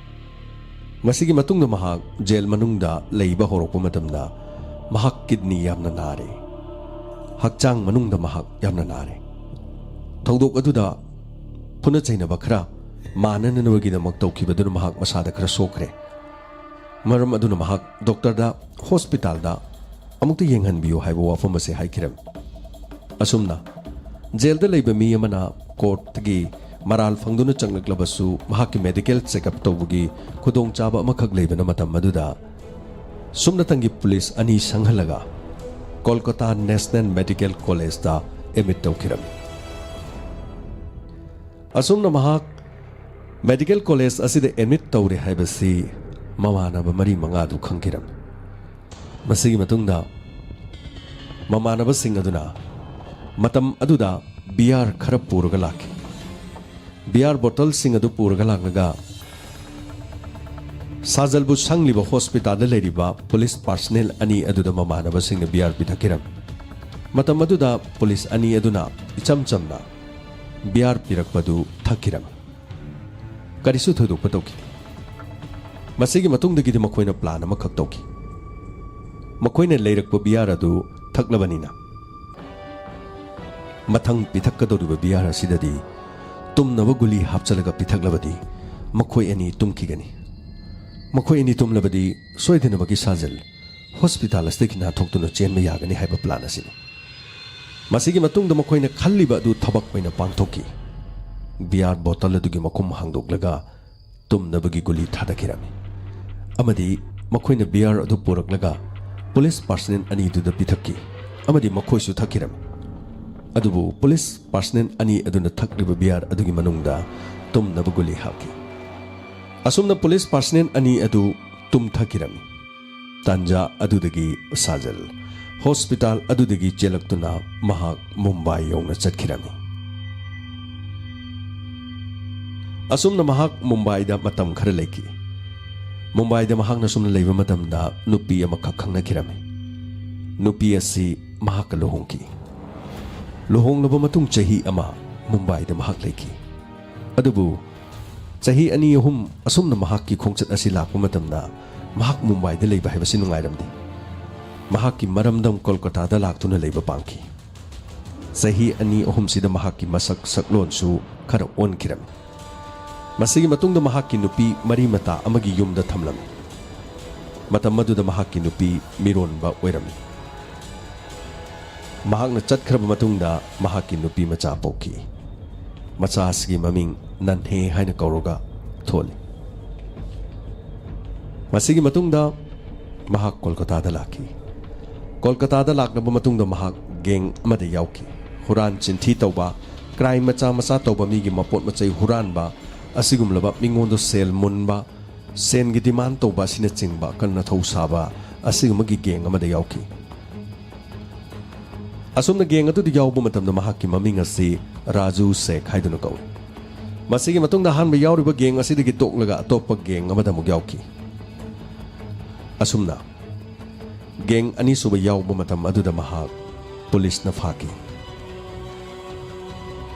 ꯃꯁꯤꯒꯤ ꯃꯇꯨꯡꯗ ꯃꯍꯥꯛ ꯖꯦꯜ ꯃꯅꯨꯡꯗ ꯂꯩꯕ ꯍꯧꯔꯛꯄ ꯃꯇꯝꯗ ꯃꯍꯥꯛ ꯀꯤꯗꯅꯤ ꯌꯥꯝꯅ ꯅꯥꯔꯦ꯫ ꯍꯛꯆꯥꯡ ꯃꯅꯨꯡꯗ ꯃꯍꯥꯛ ꯌꯥꯝꯅ ꯅꯥꯔꯦ꯫ ꯊꯧꯗꯣꯛ ꯑꯗꯨꯗ ꯐꯨꯅ ꯆꯩꯅꯕ ꯈꯔ ꯃꯥꯟꯅꯅꯅꯕꯒꯤꯗꯃꯛ ꯇꯧꯈꯤꯕꯗꯨꯅ ꯃꯍꯥꯛ ꯃꯁꯥꯗ ꯈꯔ ꯁꯣꯛꯈ꯭ꯔꯦ꯫ ꯃꯔꯝ ꯑꯗꯨꯅ ꯃꯍꯥꯛ ꯗꯣꯛꯇꯔꯗ, ꯍꯣꯁꯄꯤꯇꯥꯜꯗ ꯑꯃꯨꯛꯇ ꯌꯦꯡꯍꯟꯕꯤꯌꯨ ꯍꯥꯏꯕ ꯋꯥꯐꯝ ꯑꯁꯤ ꯍꯥꯏꯈꯤꯔꯝꯃꯤ꯫ ꯑꯁꯨꯝꯅ ꯖꯦꯜꯗ ꯂꯩꯕ ꯃꯤ ꯑꯃꯅ ꯀꯣꯔꯠꯇꯒꯤ ꯃꯔꯥꯜ ꯐꯪꯗꯨꯅ ꯆꯪꯂꯛꯂꯕꯁꯨ ꯃꯍꯥꯛꯀꯤ ꯃꯦꯗꯤꯀꯦꯜ ꯆꯦꯛꯑꯞ ꯇꯧꯕꯒꯤ ꯈꯨꯗꯣꯡꯆꯥꯕ ꯑꯃꯈꯛ ꯂꯩꯕꯅ ꯃꯇꯝ ꯑꯗꯨꯗ ꯁꯨꯞꯅꯇꯪꯒꯤ ꯄꯨꯂꯤꯁ ꯑꯅꯤ ꯁꯪꯍꯜꯂꯒ ꯀꯣꯜꯀꯇꯥ ꯅꯦꯁꯅꯦꯜ ꯃꯦꯗꯤꯀꯦꯜ ꯀꯣꯂꯦꯖꯇ ꯑꯦꯗꯃꯤꯠ ꯇꯧꯈꯤꯔꯝꯃꯤ꯫ ꯑꯁꯨꯝꯅ ꯃꯍꯥꯛ ꯃꯦꯗꯤꯀꯦꯜ ꯀꯣꯂꯦꯖ ꯑꯁꯤꯗ ꯑꯦꯗꯃꯤꯠ ꯇꯧꯔꯦ ꯍꯥꯏꯕꯁꯤ ꯃꯃꯥꯟꯅꯕ ꯃꯔꯤ ꯃꯉꯥꯗꯨ ꯈꯪꯈꯤꯔꯝꯃꯤ꯫ ꯃꯁꯤꯒꯤ ꯃꯇꯨꯡꯗ ꯃꯃꯥꯟꯅꯕꯁꯤꯡ ꯑꯗꯨꯅ ꯃꯇꯝ ꯑꯗꯨꯗ ꯕꯤꯌꯥꯔ ꯈꯔ ꯄꯨꯔꯒ ꯂꯥꯛꯈꯤ꯫ ꯕꯤꯌꯥꯔ ꯕꯣꯇꯜꯁꯤꯡ ꯑꯗꯨ ꯄꯨꯔꯒ ꯂꯥꯛꯂꯒ ꯁꯥꯖꯜꯕꯨ ꯁꯪꯂꯤꯕ ꯍꯣꯁꯄꯤꯇꯥꯜꯗ ꯂꯩꯔꯤꯕ ꯄꯨꯂꯤꯁ ꯄꯥꯔꯁꯅꯦꯜ ꯑꯅꯤ ꯑꯗꯨꯗ ꯃꯃꯥꯟꯅꯕꯁꯤꯡꯅ ꯕꯤꯌꯥꯔ ꯄꯤꯊꯛꯈꯤꯔꯝꯃꯤ꯫ ꯃꯇꯝ ꯑꯗꯨꯗ ꯄꯨꯂꯤꯁ ꯑꯅꯤ ꯑꯗꯨꯅ ꯏꯆꯝ ꯆꯝꯅ ꯕꯤꯌꯥꯔ ꯄꯤꯔꯛꯄꯗꯨ ꯊꯛꯈꯤꯔꯝꯃꯤ꯫ ꯀꯔꯤꯁꯨ ꯊꯣꯏꯗꯣꯛꯄ ꯇꯧꯈꯤꯗꯦ꯫ ꯃꯁꯤꯒꯤ ꯃꯇꯨꯡꯗꯒꯤꯗꯤ ꯃꯈꯣꯏꯅ ꯄ꯭ꯂꯥꯟ ꯑꯃꯈꯛ ꯇꯧꯈꯤ꯫ ꯃꯈꯣꯏꯅ ꯂꯩꯔꯛꯄ ꯕꯤꯌꯥꯔ ꯑꯗꯨ ꯊꯛꯂꯕꯅꯤꯅ ꯃꯊꯪ ꯄꯤꯊꯛꯀꯗꯧꯔꯤꯕ ꯕꯤꯌꯥꯔ ꯑꯁꯤꯗꯗꯤ ꯇꯨꯝꯅꯕ ꯒꯨꯂꯤ ꯍꯥꯞꯆꯤꯜꯂꯒ ꯄꯤꯊꯛꯂꯕꯗꯤ ꯃꯈꯣꯏ ꯑꯅꯤ ꯇꯨꯝꯈꯤꯒꯅꯤ꯫ ꯃꯈꯣꯏ ꯑꯅꯤ ꯇꯨꯝꯂꯕꯗꯤ ꯁꯣꯏꯗꯅꯃꯛꯀꯤ ꯁꯥꯖꯜ ꯍꯣꯁꯄꯤꯇꯥꯜ ꯑꯁꯤꯗꯒꯤ ꯅꯥꯟꯊꯣꯛꯇꯨꯅ ꯆꯦꯟꯕ ꯌꯥꯒꯅꯤ ꯍꯥꯏꯕ ꯄ꯭ꯂꯥꯟ ꯑꯁꯤꯅꯤ꯫ ꯃꯁꯤꯒꯤ ꯃꯇꯨꯡꯗ ꯃꯈꯣꯏꯅ ꯈꯜꯂꯤꯕ ꯑꯗꯨ ꯊꯕꯛ ꯑꯣꯏꯅ ꯄꯥꯡꯊꯣꯛꯈꯤ꯫ ꯕꯤꯌꯥꯔ ꯕꯣꯇꯜ ꯑꯗꯨꯒꯤ ꯃꯈꯨꯝ ꯍꯥꯡꯗꯣꯛꯂꯒ ꯇꯨꯝꯅꯕꯒꯤ ꯒꯨꯂꯤ ꯊꯥꯗꯈꯤꯔꯝꯃꯤ꯫ ꯑꯃꯗꯤ ꯃꯈꯣꯏꯅ ꯕꯤꯌꯥꯔ ꯑꯗꯨ ꯄꯨꯔꯛꯂꯒ ꯄꯨꯂꯤꯁ ꯄꯥꯔꯁꯅꯦꯜ ꯑꯅꯤꯗꯨꯗ ꯄꯤꯊꯛꯈꯤ꯫ ꯑꯃꯗꯤ ꯃꯈꯣꯏꯁꯨ ꯊꯛꯈꯤꯔꯝꯃꯤ꯫ ꯑꯗꯨꯕꯨ ꯄꯨꯂꯤꯁ ꯄꯥꯔꯁꯅꯦꯜ ꯑꯅꯤ ꯑꯗꯨꯅ ꯊꯛꯂꯤꯕ ꯕꯤꯌꯥꯔ ꯑꯗꯨꯒꯤ ꯃꯅꯨꯡꯗ ꯇꯨꯝꯅꯕ ꯒꯨꯂꯤ ꯍꯥꯞꯈꯤ꯫ ꯑꯁꯨꯝꯅ ꯄꯨꯂꯤꯁ ꯄꯥꯔꯁꯅꯦꯜ ꯑꯅꯤ ꯑꯗꯨ ꯇꯨꯝꯊꯈꯤꯔꯝꯃꯤ꯫ ꯇꯥꯟꯖꯥ ꯑꯗꯨꯗꯒꯤ ꯁꯥꯖꯜ ꯍꯣꯁꯄꯤꯇꯥꯜ ꯑꯗꯨꯗꯒꯤ ꯆꯦꯜꯂꯛꯇꯨꯅ ꯃꯍꯥꯛ ꯃꯨꯝꯕꯥꯏ ꯌꯧꯅ ꯆꯠꯈꯤꯔꯝꯃꯤ꯫ ꯑꯁꯨꯝꯅ ꯃꯍꯥꯛ ꯃꯨꯝꯕꯥꯏꯗ ꯃꯇꯝ ꯈꯔ ꯂꯩꯈꯤ꯫ ꯃꯨꯝꯕꯥꯏꯗ ꯃꯍꯥꯛꯅ ꯁꯨꯝꯅ ꯂꯩꯕ ꯃꯇꯝꯗ ꯅꯨꯄꯤ ꯑꯃꯈꯛ ꯈꯪꯅꯈꯤꯔꯝꯃꯤ꯫ ꯅꯨꯄꯤ ꯑꯁꯤ ꯃꯍꯥꯛꯀ ꯂꯨꯍꯣꯡꯈꯤ꯫ ꯂꯨꯍꯣꯡꯂꯕ ꯃꯇꯨꯡ ꯆꯍꯤ ꯑꯃ ꯃꯨꯝꯕꯥꯏꯗ ꯃꯍꯥꯛ ꯂꯩꯈꯤ꯫ ꯑꯗꯨꯕꯨ ꯆꯍꯤ ꯑꯅꯤ ꯑꯍꯨꯝ ꯑꯁꯨꯝꯅ ꯃꯍꯥꯛꯀꯤ ꯈꯣꯡꯆꯠ ꯑꯁꯤ ꯂꯥꯛꯄ ꯃꯇꯝꯗ ꯃꯍꯥꯛ ꯃꯨꯝꯕꯥꯏꯗ ꯂꯩꯕ ꯍꯥꯏꯕꯁꯤ ꯅꯨꯡꯉꯥꯏꯔꯝꯗꯦ꯫ ꯃꯍꯥꯛꯀꯤ ꯃꯔꯝꯗꯝ ꯀꯣꯜꯀꯇꯥꯗ ꯂꯥꯛꯇꯨꯅ ꯂꯩꯕ ꯄꯥꯝꯈꯤ꯫ ꯆꯍꯤ ꯑꯅꯤ ꯑꯍꯨꯝꯁꯤꯗ ꯃꯍꯥꯛꯀꯤ ꯃꯁꯛ ꯁꯛꯂꯣꯟꯁꯨ ꯈꯔ ꯑꯣꯟꯈꯤꯔꯝꯃꯤ꯫ ꯃꯁꯤꯒꯤ ꯃꯇꯨꯡꯗ ꯃꯍꯥꯛꯀꯤ ꯅꯨꯄꯤ ꯃꯔꯤ ꯃꯇꯥ ꯑꯃꯒꯤ ꯌꯨꯝꯗ ꯊꯝꯂꯝꯃꯤ꯫ ꯃꯇꯝ ꯑꯗꯨꯗ ꯃꯍꯥꯛꯀꯤ ꯅꯨꯄꯤ ꯃꯤꯔꯣꯟꯕ ꯑꯣꯏꯔꯝꯃꯤ꯫ ꯃꯍꯥꯛꯅ ꯆꯠꯈ꯭ꯔꯕ ꯃꯇꯨꯡꯗ ꯃꯍꯥꯛꯀꯤ ꯅꯨꯄꯤ ꯃꯆꯥ ꯄꯣꯛꯈꯤ꯫ ꯃꯆꯥ ꯑꯁꯤꯒꯤ ꯃꯃꯤꯡ ꯅꯟꯍꯦ ꯍꯥꯏꯅ ꯀꯧꯔꯒ ꯊꯣꯜꯂꯤ꯫ ꯃꯁꯤꯒꯤ ꯃꯇꯨꯡꯗ ꯃꯍꯥꯛ ꯀꯣꯜꯀꯇꯥꯗ ꯂꯥꯛꯈꯤ꯫ ꯀꯣꯜꯀꯇꯥꯗ ꯂꯥꯛꯂꯕ ꯃꯇꯨꯡꯗ ꯃꯍꯥꯛ ꯒꯦꯡ ꯑꯃꯗ ꯌꯥꯎꯈꯤ꯫ ꯍꯨꯔꯥꯟ ꯆꯤꯟꯊꯤ ꯇꯧꯕ, ꯀ꯭ꯔꯥꯏꯝ ꯃꯆꯥ ꯃꯆꯥ ꯇꯧꯕ, ꯃꯤꯒꯤ ꯃꯄꯣꯠ ꯃꯆꯩ ꯍꯨꯔꯥꯟꯕ, ꯑꯁꯤꯒꯨꯝꯂꯕ ꯃꯤꯉꯣꯟꯗ ꯁꯦꯜ ꯃꯨꯟꯕ, ꯁꯦꯟꯒꯤ ꯗꯤꯃꯥꯟ ꯇꯧꯕ ꯑꯁꯤꯅꯆꯤꯡꯕ ꯀꯟꯅ ꯊꯧ ꯁꯥꯕ ꯑꯁꯤꯒꯨꯝꯕꯒꯤ ꯒꯦꯡ ꯑꯃꯗ ꯌꯥꯎꯈꯤ꯫ ꯑꯁꯨꯝꯅ ꯒꯦꯡ ꯑꯗꯨꯗ ꯌꯥꯎꯕ ꯃꯇꯝꯗ ꯃꯍꯥꯛꯀꯤ ꯃꯃꯤꯡ ꯑꯁꯤ ꯔꯥꯖꯨ ꯁꯦꯈ ꯍꯥꯏꯗꯨꯅ ꯀꯧꯏ꯫ ꯃꯁꯤꯒꯤ ꯃꯇꯨꯡꯗ ꯑꯍꯥꯟꯕ ꯌꯥꯎꯔꯤꯕ ꯒꯦꯡ ꯑꯁꯤꯗꯒꯤ ꯇꯣꯛꯂꯒ ꯑꯇꯣꯞꯄ ꯒꯦꯡ ꯑꯃꯗ ꯑꯃꯨꯛ ꯌꯥꯎꯈꯤ꯫ ꯑꯁꯨꯝꯅ ꯒꯦꯡ ꯑꯅꯤꯁꯨꯕ ꯌꯥꯎꯕ ꯃꯇꯝ ꯑꯗꯨꯗ ꯃꯍꯥꯛ ꯄꯨꯂꯤꯁꯅ ꯐꯥꯈꯤ꯫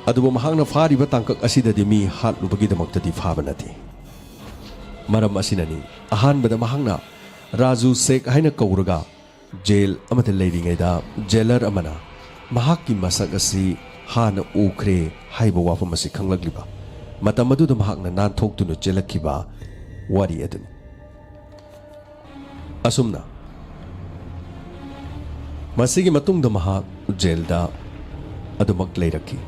ꯑꯗꯨꯕꯨ ꯃꯍꯥꯛꯅ ꯐꯥꯔꯤꯕ ꯇꯥꯡꯀꯛ ꯑꯁꯤꯗꯗꯤ ꯃꯤ ꯍꯥꯠꯂꯨꯕꯒꯤꯗꯃꯛꯇꯗꯤ ꯐꯥꯕ ꯅꯠꯇꯦ꯫ ꯃꯔꯝ ꯑꯁꯤꯅꯅꯤ ꯑꯍꯥꯟꯕꯗ ꯃꯍꯥꯛꯅ ꯔꯥꯖꯨ ꯁꯦꯈ ꯍꯥꯏꯅ ꯀꯧꯔꯒ ꯖꯦꯜ ꯑꯃꯗ ꯂꯩꯔꯤꯉꯩꯗ ꯖꯦꯂꯔ ꯑꯃꯅ ꯃꯍꯥꯛꯀꯤ ꯃꯁꯛ ꯑꯁꯤ ꯍꯥꯟꯅ ꯎꯈ꯭ꯔꯦ ꯍꯥꯏꯕ ꯋꯥꯐꯝ ꯑꯁꯤ ꯈꯪꯂꯛꯂꯤꯕ ꯃꯇꯝ ꯑꯗꯨꯗ ꯃꯍꯥꯛꯅ ꯅꯥꯟꯊꯣꯛꯇꯨꯅ ꯆꯦꯜꯂꯛꯈꯤꯕ ꯋꯥꯔꯤ ꯑꯗꯨꯅꯤ꯫ ꯑꯁꯨꯝꯅ ꯃꯁꯤꯒꯤ ꯃꯇꯨꯡꯗ ꯃꯍꯥꯛ ꯖꯦꯜꯗ ꯑꯗꯨꯃꯛ ꯂꯩꯔꯛꯈꯤ꯫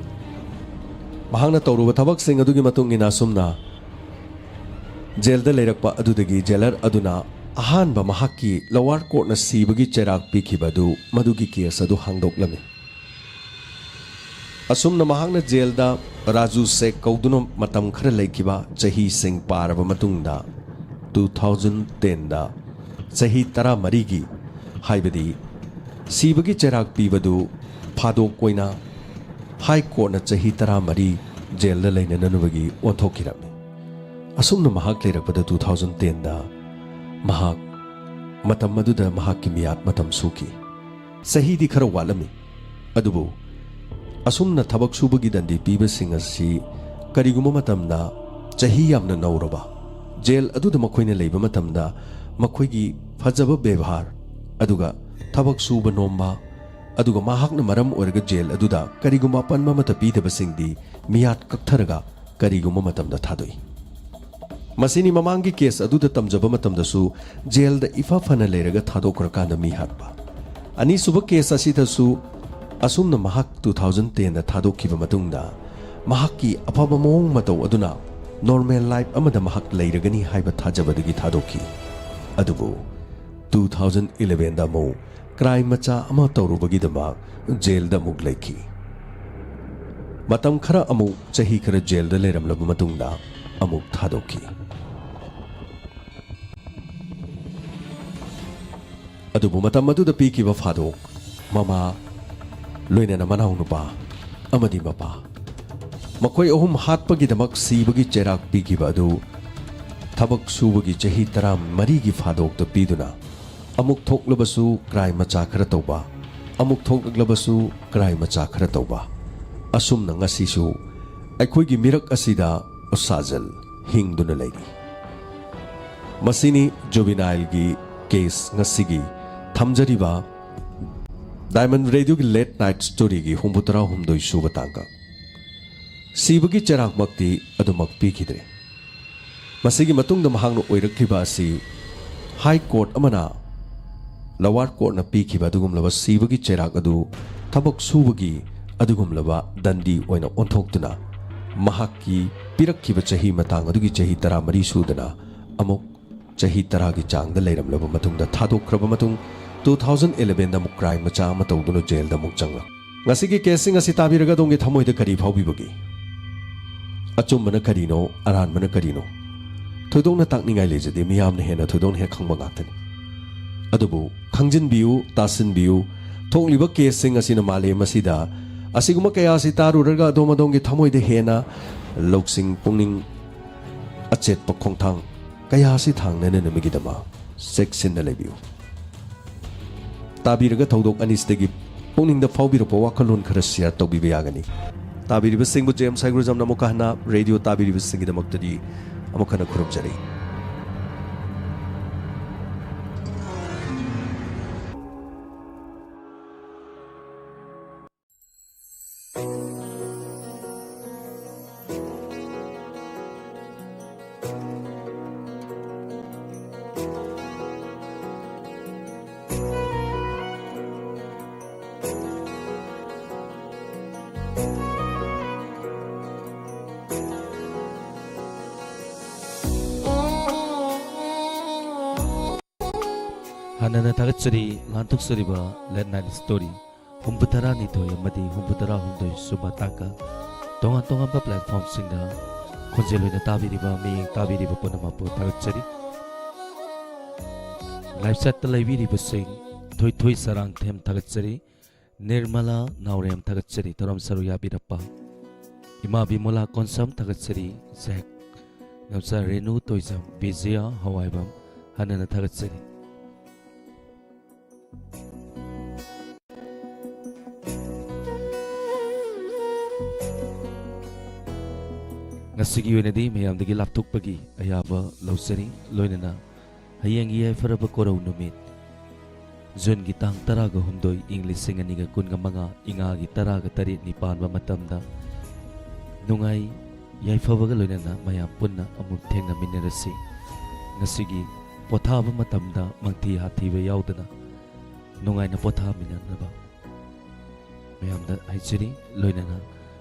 ꯃꯍꯥꯛꯅ ꯇꯧꯔꯨꯕ ꯊꯕꯛꯁꯤꯡ ꯑꯗꯨꯒꯤ ꯃꯇꯨꯡ ꯏꯟꯅ ꯑꯁꯨꯝꯅ ꯖꯦꯜꯗ ꯂꯩꯔꯛꯄ ꯑꯗꯨꯗꯒꯤ ꯖꯦꯂꯔ ꯑꯗꯨꯅ ꯑꯍꯥꯟꯕ ꯃꯍꯥꯛꯀꯤ ꯂꯋꯥꯔ ꯀꯣꯔꯠꯅ ꯁꯤꯕꯒꯤ ꯆꯩꯔꯥꯛ ꯄꯤꯈꯤꯕ ꯑꯗꯨ, ꯃꯗꯨꯒꯤ ꯀꯦꯁ ꯑꯗꯨ ꯍꯥꯡꯗꯣꯛꯂꯝꯃꯤ꯫ ꯑꯁꯨꯝꯅ ꯃꯍꯥꯛꯅ ꯖꯦꯜꯗ ꯔꯥꯖꯨ ꯁꯦꯈ ꯀꯧꯗꯨꯅ ꯃꯇꯝ ꯈꯔ ꯂꯩꯈꯤꯕ ꯆꯍꯤꯁꯤꯡ ꯄꯥꯔꯕ ꯃꯇꯨꯡꯗ, ꯇꯨ ꯊꯥꯎꯖꯟ ꯇꯦꯟꯗ ꯆꯍꯤ ꯇꯔꯥꯃꯔꯤꯒꯤ, ꯍꯥꯏꯕꯗꯤ ꯁꯤꯕꯒꯤ ꯆꯩꯔꯥꯛ ꯄꯤꯕꯗꯨ ꯐꯥꯗꯣꯛ ꯑꯣꯏꯅ ꯍꯥꯏ ꯀꯣꯔꯠꯅ ꯆꯍꯤ ꯇꯔꯥꯃꯔꯤ ꯖꯦꯜꯗ ꯂꯩꯅꯅꯕꯒꯤ ꯑꯣꯟꯊꯣꯛꯈꯤꯔꯝꯃꯤ꯫ ꯑꯁꯨꯝꯅ ꯃꯍꯥꯛ ꯂꯩꯔꯛꯄꯗ, ꯇꯨ ꯊꯥꯎꯖꯟ ꯇꯦꯟꯗ ꯃꯍꯥꯛ ꯃꯇꯝ ꯑꯗꯨꯗ ꯃꯍꯥꯛꯀꯤ ꯃꯤꯌꯥꯠ ꯃꯇꯝ ꯁꯨꯈꯤ꯫ ꯆꯍꯤꯗꯤ ꯈꯔ ꯋꯥꯠꯂꯝꯃꯤ, ꯑꯗꯨꯕꯨ ꯑꯁꯨꯝꯅ ꯊꯕꯛ ꯁꯨꯕꯒꯤ ꯗꯟꯗꯤ ꯄꯤꯕꯁꯤꯡ ꯑꯁꯤ ꯀꯔꯤꯒꯨꯝꯕ ꯃꯇꯝꯗ ꯆꯍꯤ ꯌꯥꯝꯅ ꯅꯧꯔꯕ ꯖꯦꯜ ꯑꯗꯨꯗ ꯃꯈꯣꯏꯅ ꯂꯩꯕ ꯃꯇꯝꯗ ꯃꯈꯣꯏꯒꯤ ꯐꯖꯕ ꯕꯦꯕꯥꯔ, ꯑꯗꯨꯒ ꯊꯕꯛ ꯁꯨꯕ ꯅꯣꯝꯕ, ꯑꯗꯨꯒ ꯃꯍꯥꯛꯅ ꯃꯔꯝ ꯑꯣꯏꯔꯒ ꯖꯦꯜ ꯑꯗꯨꯗ ꯀꯔꯤꯒꯨꯝꯕ ꯑꯄꯟꯕ ꯑꯃꯠꯇ ꯄꯤꯗꯕꯁꯤꯡꯗꯤ ꯃꯤꯌꯥꯠ ꯀꯛꯊꯔꯒ ꯀꯔꯤꯒꯨꯝꯕ ꯃꯇꯝꯗ ꯊꯥꯗꯣꯛꯏ꯫ ꯃꯁꯤꯅꯤ ꯃꯃꯥꯡꯒꯤ ꯀꯦꯁ ꯑꯗꯨꯗ ꯇꯝꯖꯕ ꯃꯇꯝꯗꯁꯨ ꯖꯦꯜꯗ ꯏꯐ ꯐꯅ ꯂꯩꯔꯒ ꯊꯥꯗꯣꯛꯈ꯭ꯔꯀꯥꯟꯗ ꯃꯤ ꯍꯥꯠꯄ꯫ ꯑꯅꯤꯁꯨꯕ ꯀꯦꯁ ꯑꯁꯤꯗꯁꯨ ꯑꯁꯨꯝꯅ ꯃꯍꯥꯛ ꯇꯨ ꯊꯥꯎꯖꯟ ꯇꯦꯟꯗ ꯊꯥꯗꯣꯛꯈꯤꯕ ꯃꯇꯨꯡꯗ ꯃꯍꯥꯛꯀꯤ ꯑꯐꯕ ꯃꯑꯣꯡ ꯃꯇꯧ ꯑꯗꯨꯅ ꯅꯣꯔꯃꯦꯜ ꯂꯥꯏꯐ ꯑꯃꯗ ꯃꯍꯥꯛ ꯂꯩꯔꯒꯅꯤ ꯍꯥꯏꯕ ꯊꯥꯖꯕꯗꯒꯤ ꯊꯥꯗꯣꯛꯈꯤ꯫ ꯑꯗꯨꯕꯨ ꯇꯨ ꯊꯥꯎꯖꯟ ꯏꯂꯦꯚꯦꯟꯗ ꯑꯃꯨꯛ ꯀ꯭ꯔꯥꯏꯝ ꯃꯆꯥ ꯑꯃ ꯇꯧꯔꯨꯕꯒꯤꯗꯃꯛ ꯖꯦꯜꯗ ꯑꯃꯨꯛ ꯂꯩꯈꯤ꯫ ꯃꯇꯝ ꯈꯔ ꯑꯃꯨꯛ ꯆꯍꯤ ꯈꯔ ꯖꯦꯜꯗ ꯂꯩꯔꯝꯂꯕ ꯃꯇꯨꯡꯗ ꯑꯃꯨꯛ ꯊꯥꯗꯣꯛꯈꯤ꯫ ꯑꯗꯨꯕꯨ ꯃꯇꯝ ꯑꯗꯨꯗ ꯄꯤꯈꯤꯕ ꯐꯥꯗꯣꯛ, ꯃꯃꯥ, ꯂꯣꯏꯅꯅ ꯃꯅꯥꯎꯅꯨꯄꯥ ꯑꯃꯗꯤ ꯃꯄꯥ, ꯃꯈꯣꯏ ꯑꯍꯨꯝ ꯍꯥꯠꯄꯒꯤꯗꯃꯛ ꯁꯤꯕꯒꯤ ꯆꯩꯔꯥꯛ ꯄꯤꯈꯤꯕ ꯑꯗꯨ ꯊꯕꯛ ꯁꯨꯕꯒꯤ ꯆꯍꯤ ꯇꯔꯥꯃꯔꯤꯒꯤ ꯐꯥꯗꯣꯛꯇ ꯄꯤꯗꯨꯅ ꯑꯃꯨꯛ ꯊꯣꯛꯂꯕꯁꯨ ꯀ꯭ꯔꯥꯏꯝ ꯃꯆꯥ ꯈꯔ ꯇꯧꯕ, ꯑꯃꯨꯛ ꯊꯣꯛꯂꯛꯂꯕꯁꯨ ꯀ꯭ꯔꯥꯏꯝ ꯃꯆꯥ ꯈꯔ ꯇꯧꯕ꯫ ꯑꯁꯨꯝꯅ ꯉꯁꯤꯁꯨ ꯑꯩꯈꯣꯏꯒꯤ ꯃꯤꯔꯛ ꯑꯁꯤꯗ ꯁꯥꯖꯜ ꯍꯤꯡꯗꯨꯅ ꯂꯩꯔꯤ꯫ ꯃꯁꯤꯅꯤ ꯖꯨꯕꯤꯅꯥꯏꯜꯒꯤ ꯀꯦꯁ ꯉꯁꯤꯒꯤ ꯊꯝꯖꯔꯤꯕ Diamond Radioꯒꯤ Late Night Storyꯒꯤ ꯍꯨꯝꯐꯨ ꯇꯔꯥ ꯍꯨꯝꯗꯣꯏ ꯁꯨꯕ ꯇꯥꯡꯀꯛ꯫ ꯁꯤꯕꯒꯤ ꯆꯩꯔꯥꯛꯃꯛꯇꯤ ꯑꯗꯨꯃꯛ ꯄꯤꯈꯤꯗ꯭ꯔꯦ꯫ ꯃꯁꯤꯒꯤ ꯃꯇꯨꯡꯗ ꯃꯍꯥꯛꯅ ꯑꯣꯏꯔꯛꯈꯤꯕ ꯑꯁꯤ High Court ꯑꯃꯅ Lower Courtꯅ ꯄꯤꯈꯤꯕ ꯑꯗꯨꯒꯨꯝꯂꯕ ꯁꯤꯕꯒꯤ ꯆꯩꯔꯥꯛ ꯑꯗꯨ ꯊꯕꯛ ꯁꯨꯕꯒꯤ ꯑꯗꯨꯒꯨꯝꯂꯕ ꯗꯟꯗꯤ ꯑꯣꯏꯅ ꯑꯣꯟꯊꯣꯛꯇꯨꯅ ꯃꯍꯥꯛꯀꯤ ꯄꯤꯔꯛꯈꯤꯕ ꯆꯍꯤ ꯃꯇꯥꯡ ꯑꯗꯨꯒꯤ ꯆꯍꯤ ꯇꯔꯥꯃꯔꯤ ꯁꯨꯗꯅ ꯑꯃꯨꯛ ꯆꯍꯤ ꯇꯔꯥꯒꯤ ꯆꯥꯡꯗ ꯂꯩꯔꯝꯂꯕ ꯃꯇꯨꯡꯗ ꯊꯥꯗꯣꯛꯈ꯭ꯔꯕ ꯃꯇꯨꯡ two thousand elevenꯗ ꯑꯃꯨꯛ crime ꯃꯆꯥ ꯑꯃ ꯇꯧꯗꯨꯅ ꯖꯦꯜꯗ ꯑꯃꯨꯛ ꯆꯪꯂꯛ꯫ ꯉꯁꯤꯒꯤ caseꯁꯤꯡ ꯑꯁꯤ ꯇꯥꯕꯤꯔꯒ ꯑꯗꯣꯝꯒꯤ ꯊꯃꯣꯏꯗ ꯀꯔꯤ ꯐꯥꯎꯕꯤꯕꯒꯦ? ꯑꯆꯨꯝꯕꯅ ꯀꯔꯤꯅꯣ, ꯑꯔꯥꯟꯕꯅ ꯀꯔꯤꯅꯣ? ꯊꯣꯏꯗꯣꯛꯅ ꯇꯥꯛꯅꯤꯡꯉꯥꯏ ꯂꯩꯖꯗꯦ, ꯃꯤꯌꯥꯝꯅ ꯍꯦꯟꯅ ꯊꯣꯏꯗꯣꯛꯅ ꯍꯦꯛ ꯈꯪꯕ ꯉꯥꯛꯇꯅꯤ꯫ ꯑꯗꯨꯕꯨ ꯈꯪꯖꯤꯟꯕꯤꯌꯨ, ꯇꯥꯁꯤꯟꯕꯤꯌꯨ, ꯊꯣꯛꯂꯤꯕ caseꯁꯤꯡ ꯑꯁꯤꯅ ꯃꯥꯂꯦꯝ ꯑꯁꯤꯗ ꯑꯁꯤꯒꯨꯝꯕ ꯀꯌꯥ ꯑꯁꯤ ꯇꯥꯔꯨꯔꯒ ꯑꯗꯣꯝ ꯑꯗꯣꯝꯒꯤ ꯊꯃꯣꯏꯗ ꯍꯦꯟꯅ ꯂꯧꯁꯤꯡ, ꯄꯨꯛꯅꯤꯡ ꯑꯆꯦꯠꯄ ꯈꯣꯡꯊꯥꯡ ꯀꯌꯥ ꯑꯁꯤ ꯊꯥꯡꯅꯅꯅꯕꯒꯤꯗꯃꯛ ꯆꯦꯛꯁꯤꯟꯅ ꯂꯩꯕꯤꯌꯨ꯫ ꯇꯥꯕꯤꯔꯒ ꯊꯧꯗꯣꯛ ꯑꯅꯤꯁꯤꯗꯒꯤ ꯄꯨꯛꯅꯤꯡꯗ ꯐꯥꯎꯕꯤꯔꯛꯄ ꯋꯥꯈꯜꯂꯣꯟ ꯈꯔ share ꯇꯧꯕꯤꯕ ꯌꯥꯒꯅꯤ꯫ ꯇꯥꯕꯤꯔꯤꯕꯁꯤꯡꯕꯨ ꯖꯦꯝꯁ ꯍꯥꯏꯒ꯭ꯔꯨꯖꯝꯅ ꯑꯃꯨꯛꯀ ꯍꯟꯅ ꯔꯦꯗꯤꯑꯣ ꯇꯥꯕꯤꯔꯤꯕꯁꯤꯡꯒꯤꯗꯃꯛꯇꯗꯤ ꯑꯃꯨꯛ ꯍꯟꯅ ꯈꯨꯔꯨꯝꯖꯔꯤ꯫ ꯍꯥꯟꯅꯅ ꯊꯥꯒꯠꯆꯔꯤ, ꯂꯥꯟꯊꯣꯛꯆꯔꯤꯕ Late Night Story ꯍꯨꯝꯐꯨ ꯇꯔꯥꯅꯤꯊꯣꯏ ꯑꯃꯗꯤ ꯍꯨꯝꯐꯨ ꯇꯔꯥ ꯍꯨꯝꯗꯣꯏ ꯁꯨꯕ ꯇꯥꯡꯀꯛ ꯇꯣꯉꯥꯟ ꯇꯣꯉꯥꯟꯕ platformꯁꯤꯡꯗ ꯈꯣꯟꯖꯦꯜ ꯑꯣꯏꯅ ꯇꯥꯕꯤꯔꯤꯕ, ꯃꯤꯠꯌꯦꯡ ꯇꯥꯕꯤꯔꯤꯕ ꯄꯨꯝꯅꯃꯛꯄꯨ ꯊꯥꯒꯠꯆꯔꯤ꯫ Live chatꯇ ꯂꯩꯕꯤꯔꯤꯕꯁꯤꯡ, ꯊꯣꯏꯊꯣꯏ ꯆꯔꯥꯡꯊꯦꯝ ꯊꯥꯒꯠꯆꯔꯤ, ꯅꯤꯔꯃꯂꯥ ꯅꯥꯎꯔꯦꯝ ꯊꯥꯒꯠꯆꯔꯤ, ꯊꯧꯔꯝ ꯁꯔꯨꯛ ꯌꯥꯕꯤꯔꯛꯄ꯫ ꯏꯃꯥ ꯕꯤꯃꯣꯂꯥ ꯀꯣꯟꯁꯝ ꯊꯥꯒꯠꯆꯔꯤ, ꯖꯦꯛ ꯅꯥꯎꯆꯥ ꯔꯦꯅꯨ ꯇꯣꯏꯖꯝ, ꯕꯤꯖꯌꯥ ꯍꯋꯥꯏꯕꯝ ꯍꯟꯅꯅ ꯊꯥꯒꯠꯆꯔꯤ꯫ ꯉꯁꯤꯒꯤ ꯑꯣꯏꯅꯗꯤ ꯃꯌꯥꯝꯗꯒꯤ ꯂꯥꯞꯊꯣꯛꯄꯒꯤ ꯑꯌꯥꯕ ꯂꯧꯖꯔꯤ, ꯂꯣꯏꯅꯅ ꯍꯌꯦꯡꯒꯤ ꯌꯥꯏꯐꯔꯕ ꯀꯣꯔꯧ ꯅꯨꯃꯤꯠ ꯖꯨꯟꯒꯤ ꯇꯥꯡ ꯇꯔꯥꯒ ꯍꯨꯝꯗꯣꯏ, ꯏꯪ ꯂꯤꯁꯤꯡ ꯑꯅꯤꯒ ꯀꯨꯟꯒ ꯃꯉꯥ, ꯏꯉꯥꯒꯤ ꯇꯔꯥꯒ ꯇꯔꯦꯠꯅꯤ ꯄꯥꯟꯕ ꯃꯇꯝꯗ ꯅꯨꯡꯉꯥꯏ ꯌꯥꯏꯐꯕꯒ ꯂꯣꯏꯅꯅ ꯃꯌꯥꯝ ꯄꯨꯟꯅ ꯑꯃꯨꯛ ꯊꯦꯡꯅꯃꯤꯟꯅꯔꯁꯤ꯫ ꯉꯁꯤꯒꯤ ꯄꯣꯊꯥꯕ ꯃꯇꯝꯗ ꯃꯪꯊꯤ ꯍꯥꯊꯤꯕ ꯌꯥꯎꯗꯅ ꯅꯨꯡꯉꯥꯏꯅ ꯄꯣꯊꯥꯃꯤꯟꯅꯅꯕ ꯃꯌꯥꯝꯗ ꯍꯥꯏꯖꯔꯤ꯫ ꯂꯣꯏꯅꯅ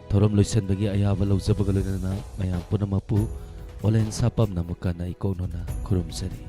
ꯊꯧꯔꯝ ꯂꯣꯏꯁꯤꯟꯕꯒꯤ ꯑꯌꯥꯕ ꯂꯧꯖꯕꯒ ꯂꯣꯏꯅꯅ ꯃꯌꯥꯝ ꯄꯨꯝꯅꯃꯛꯄꯨ ꯑꯣꯂꯦꯟ ꯁꯥꯄꯝꯅ ꯑꯃꯨꯛ ꯀꯟꯅ ꯏꯀꯣꯛꯅꯅ ꯈꯨꯔꯨꯝꯖꯔꯤ꯫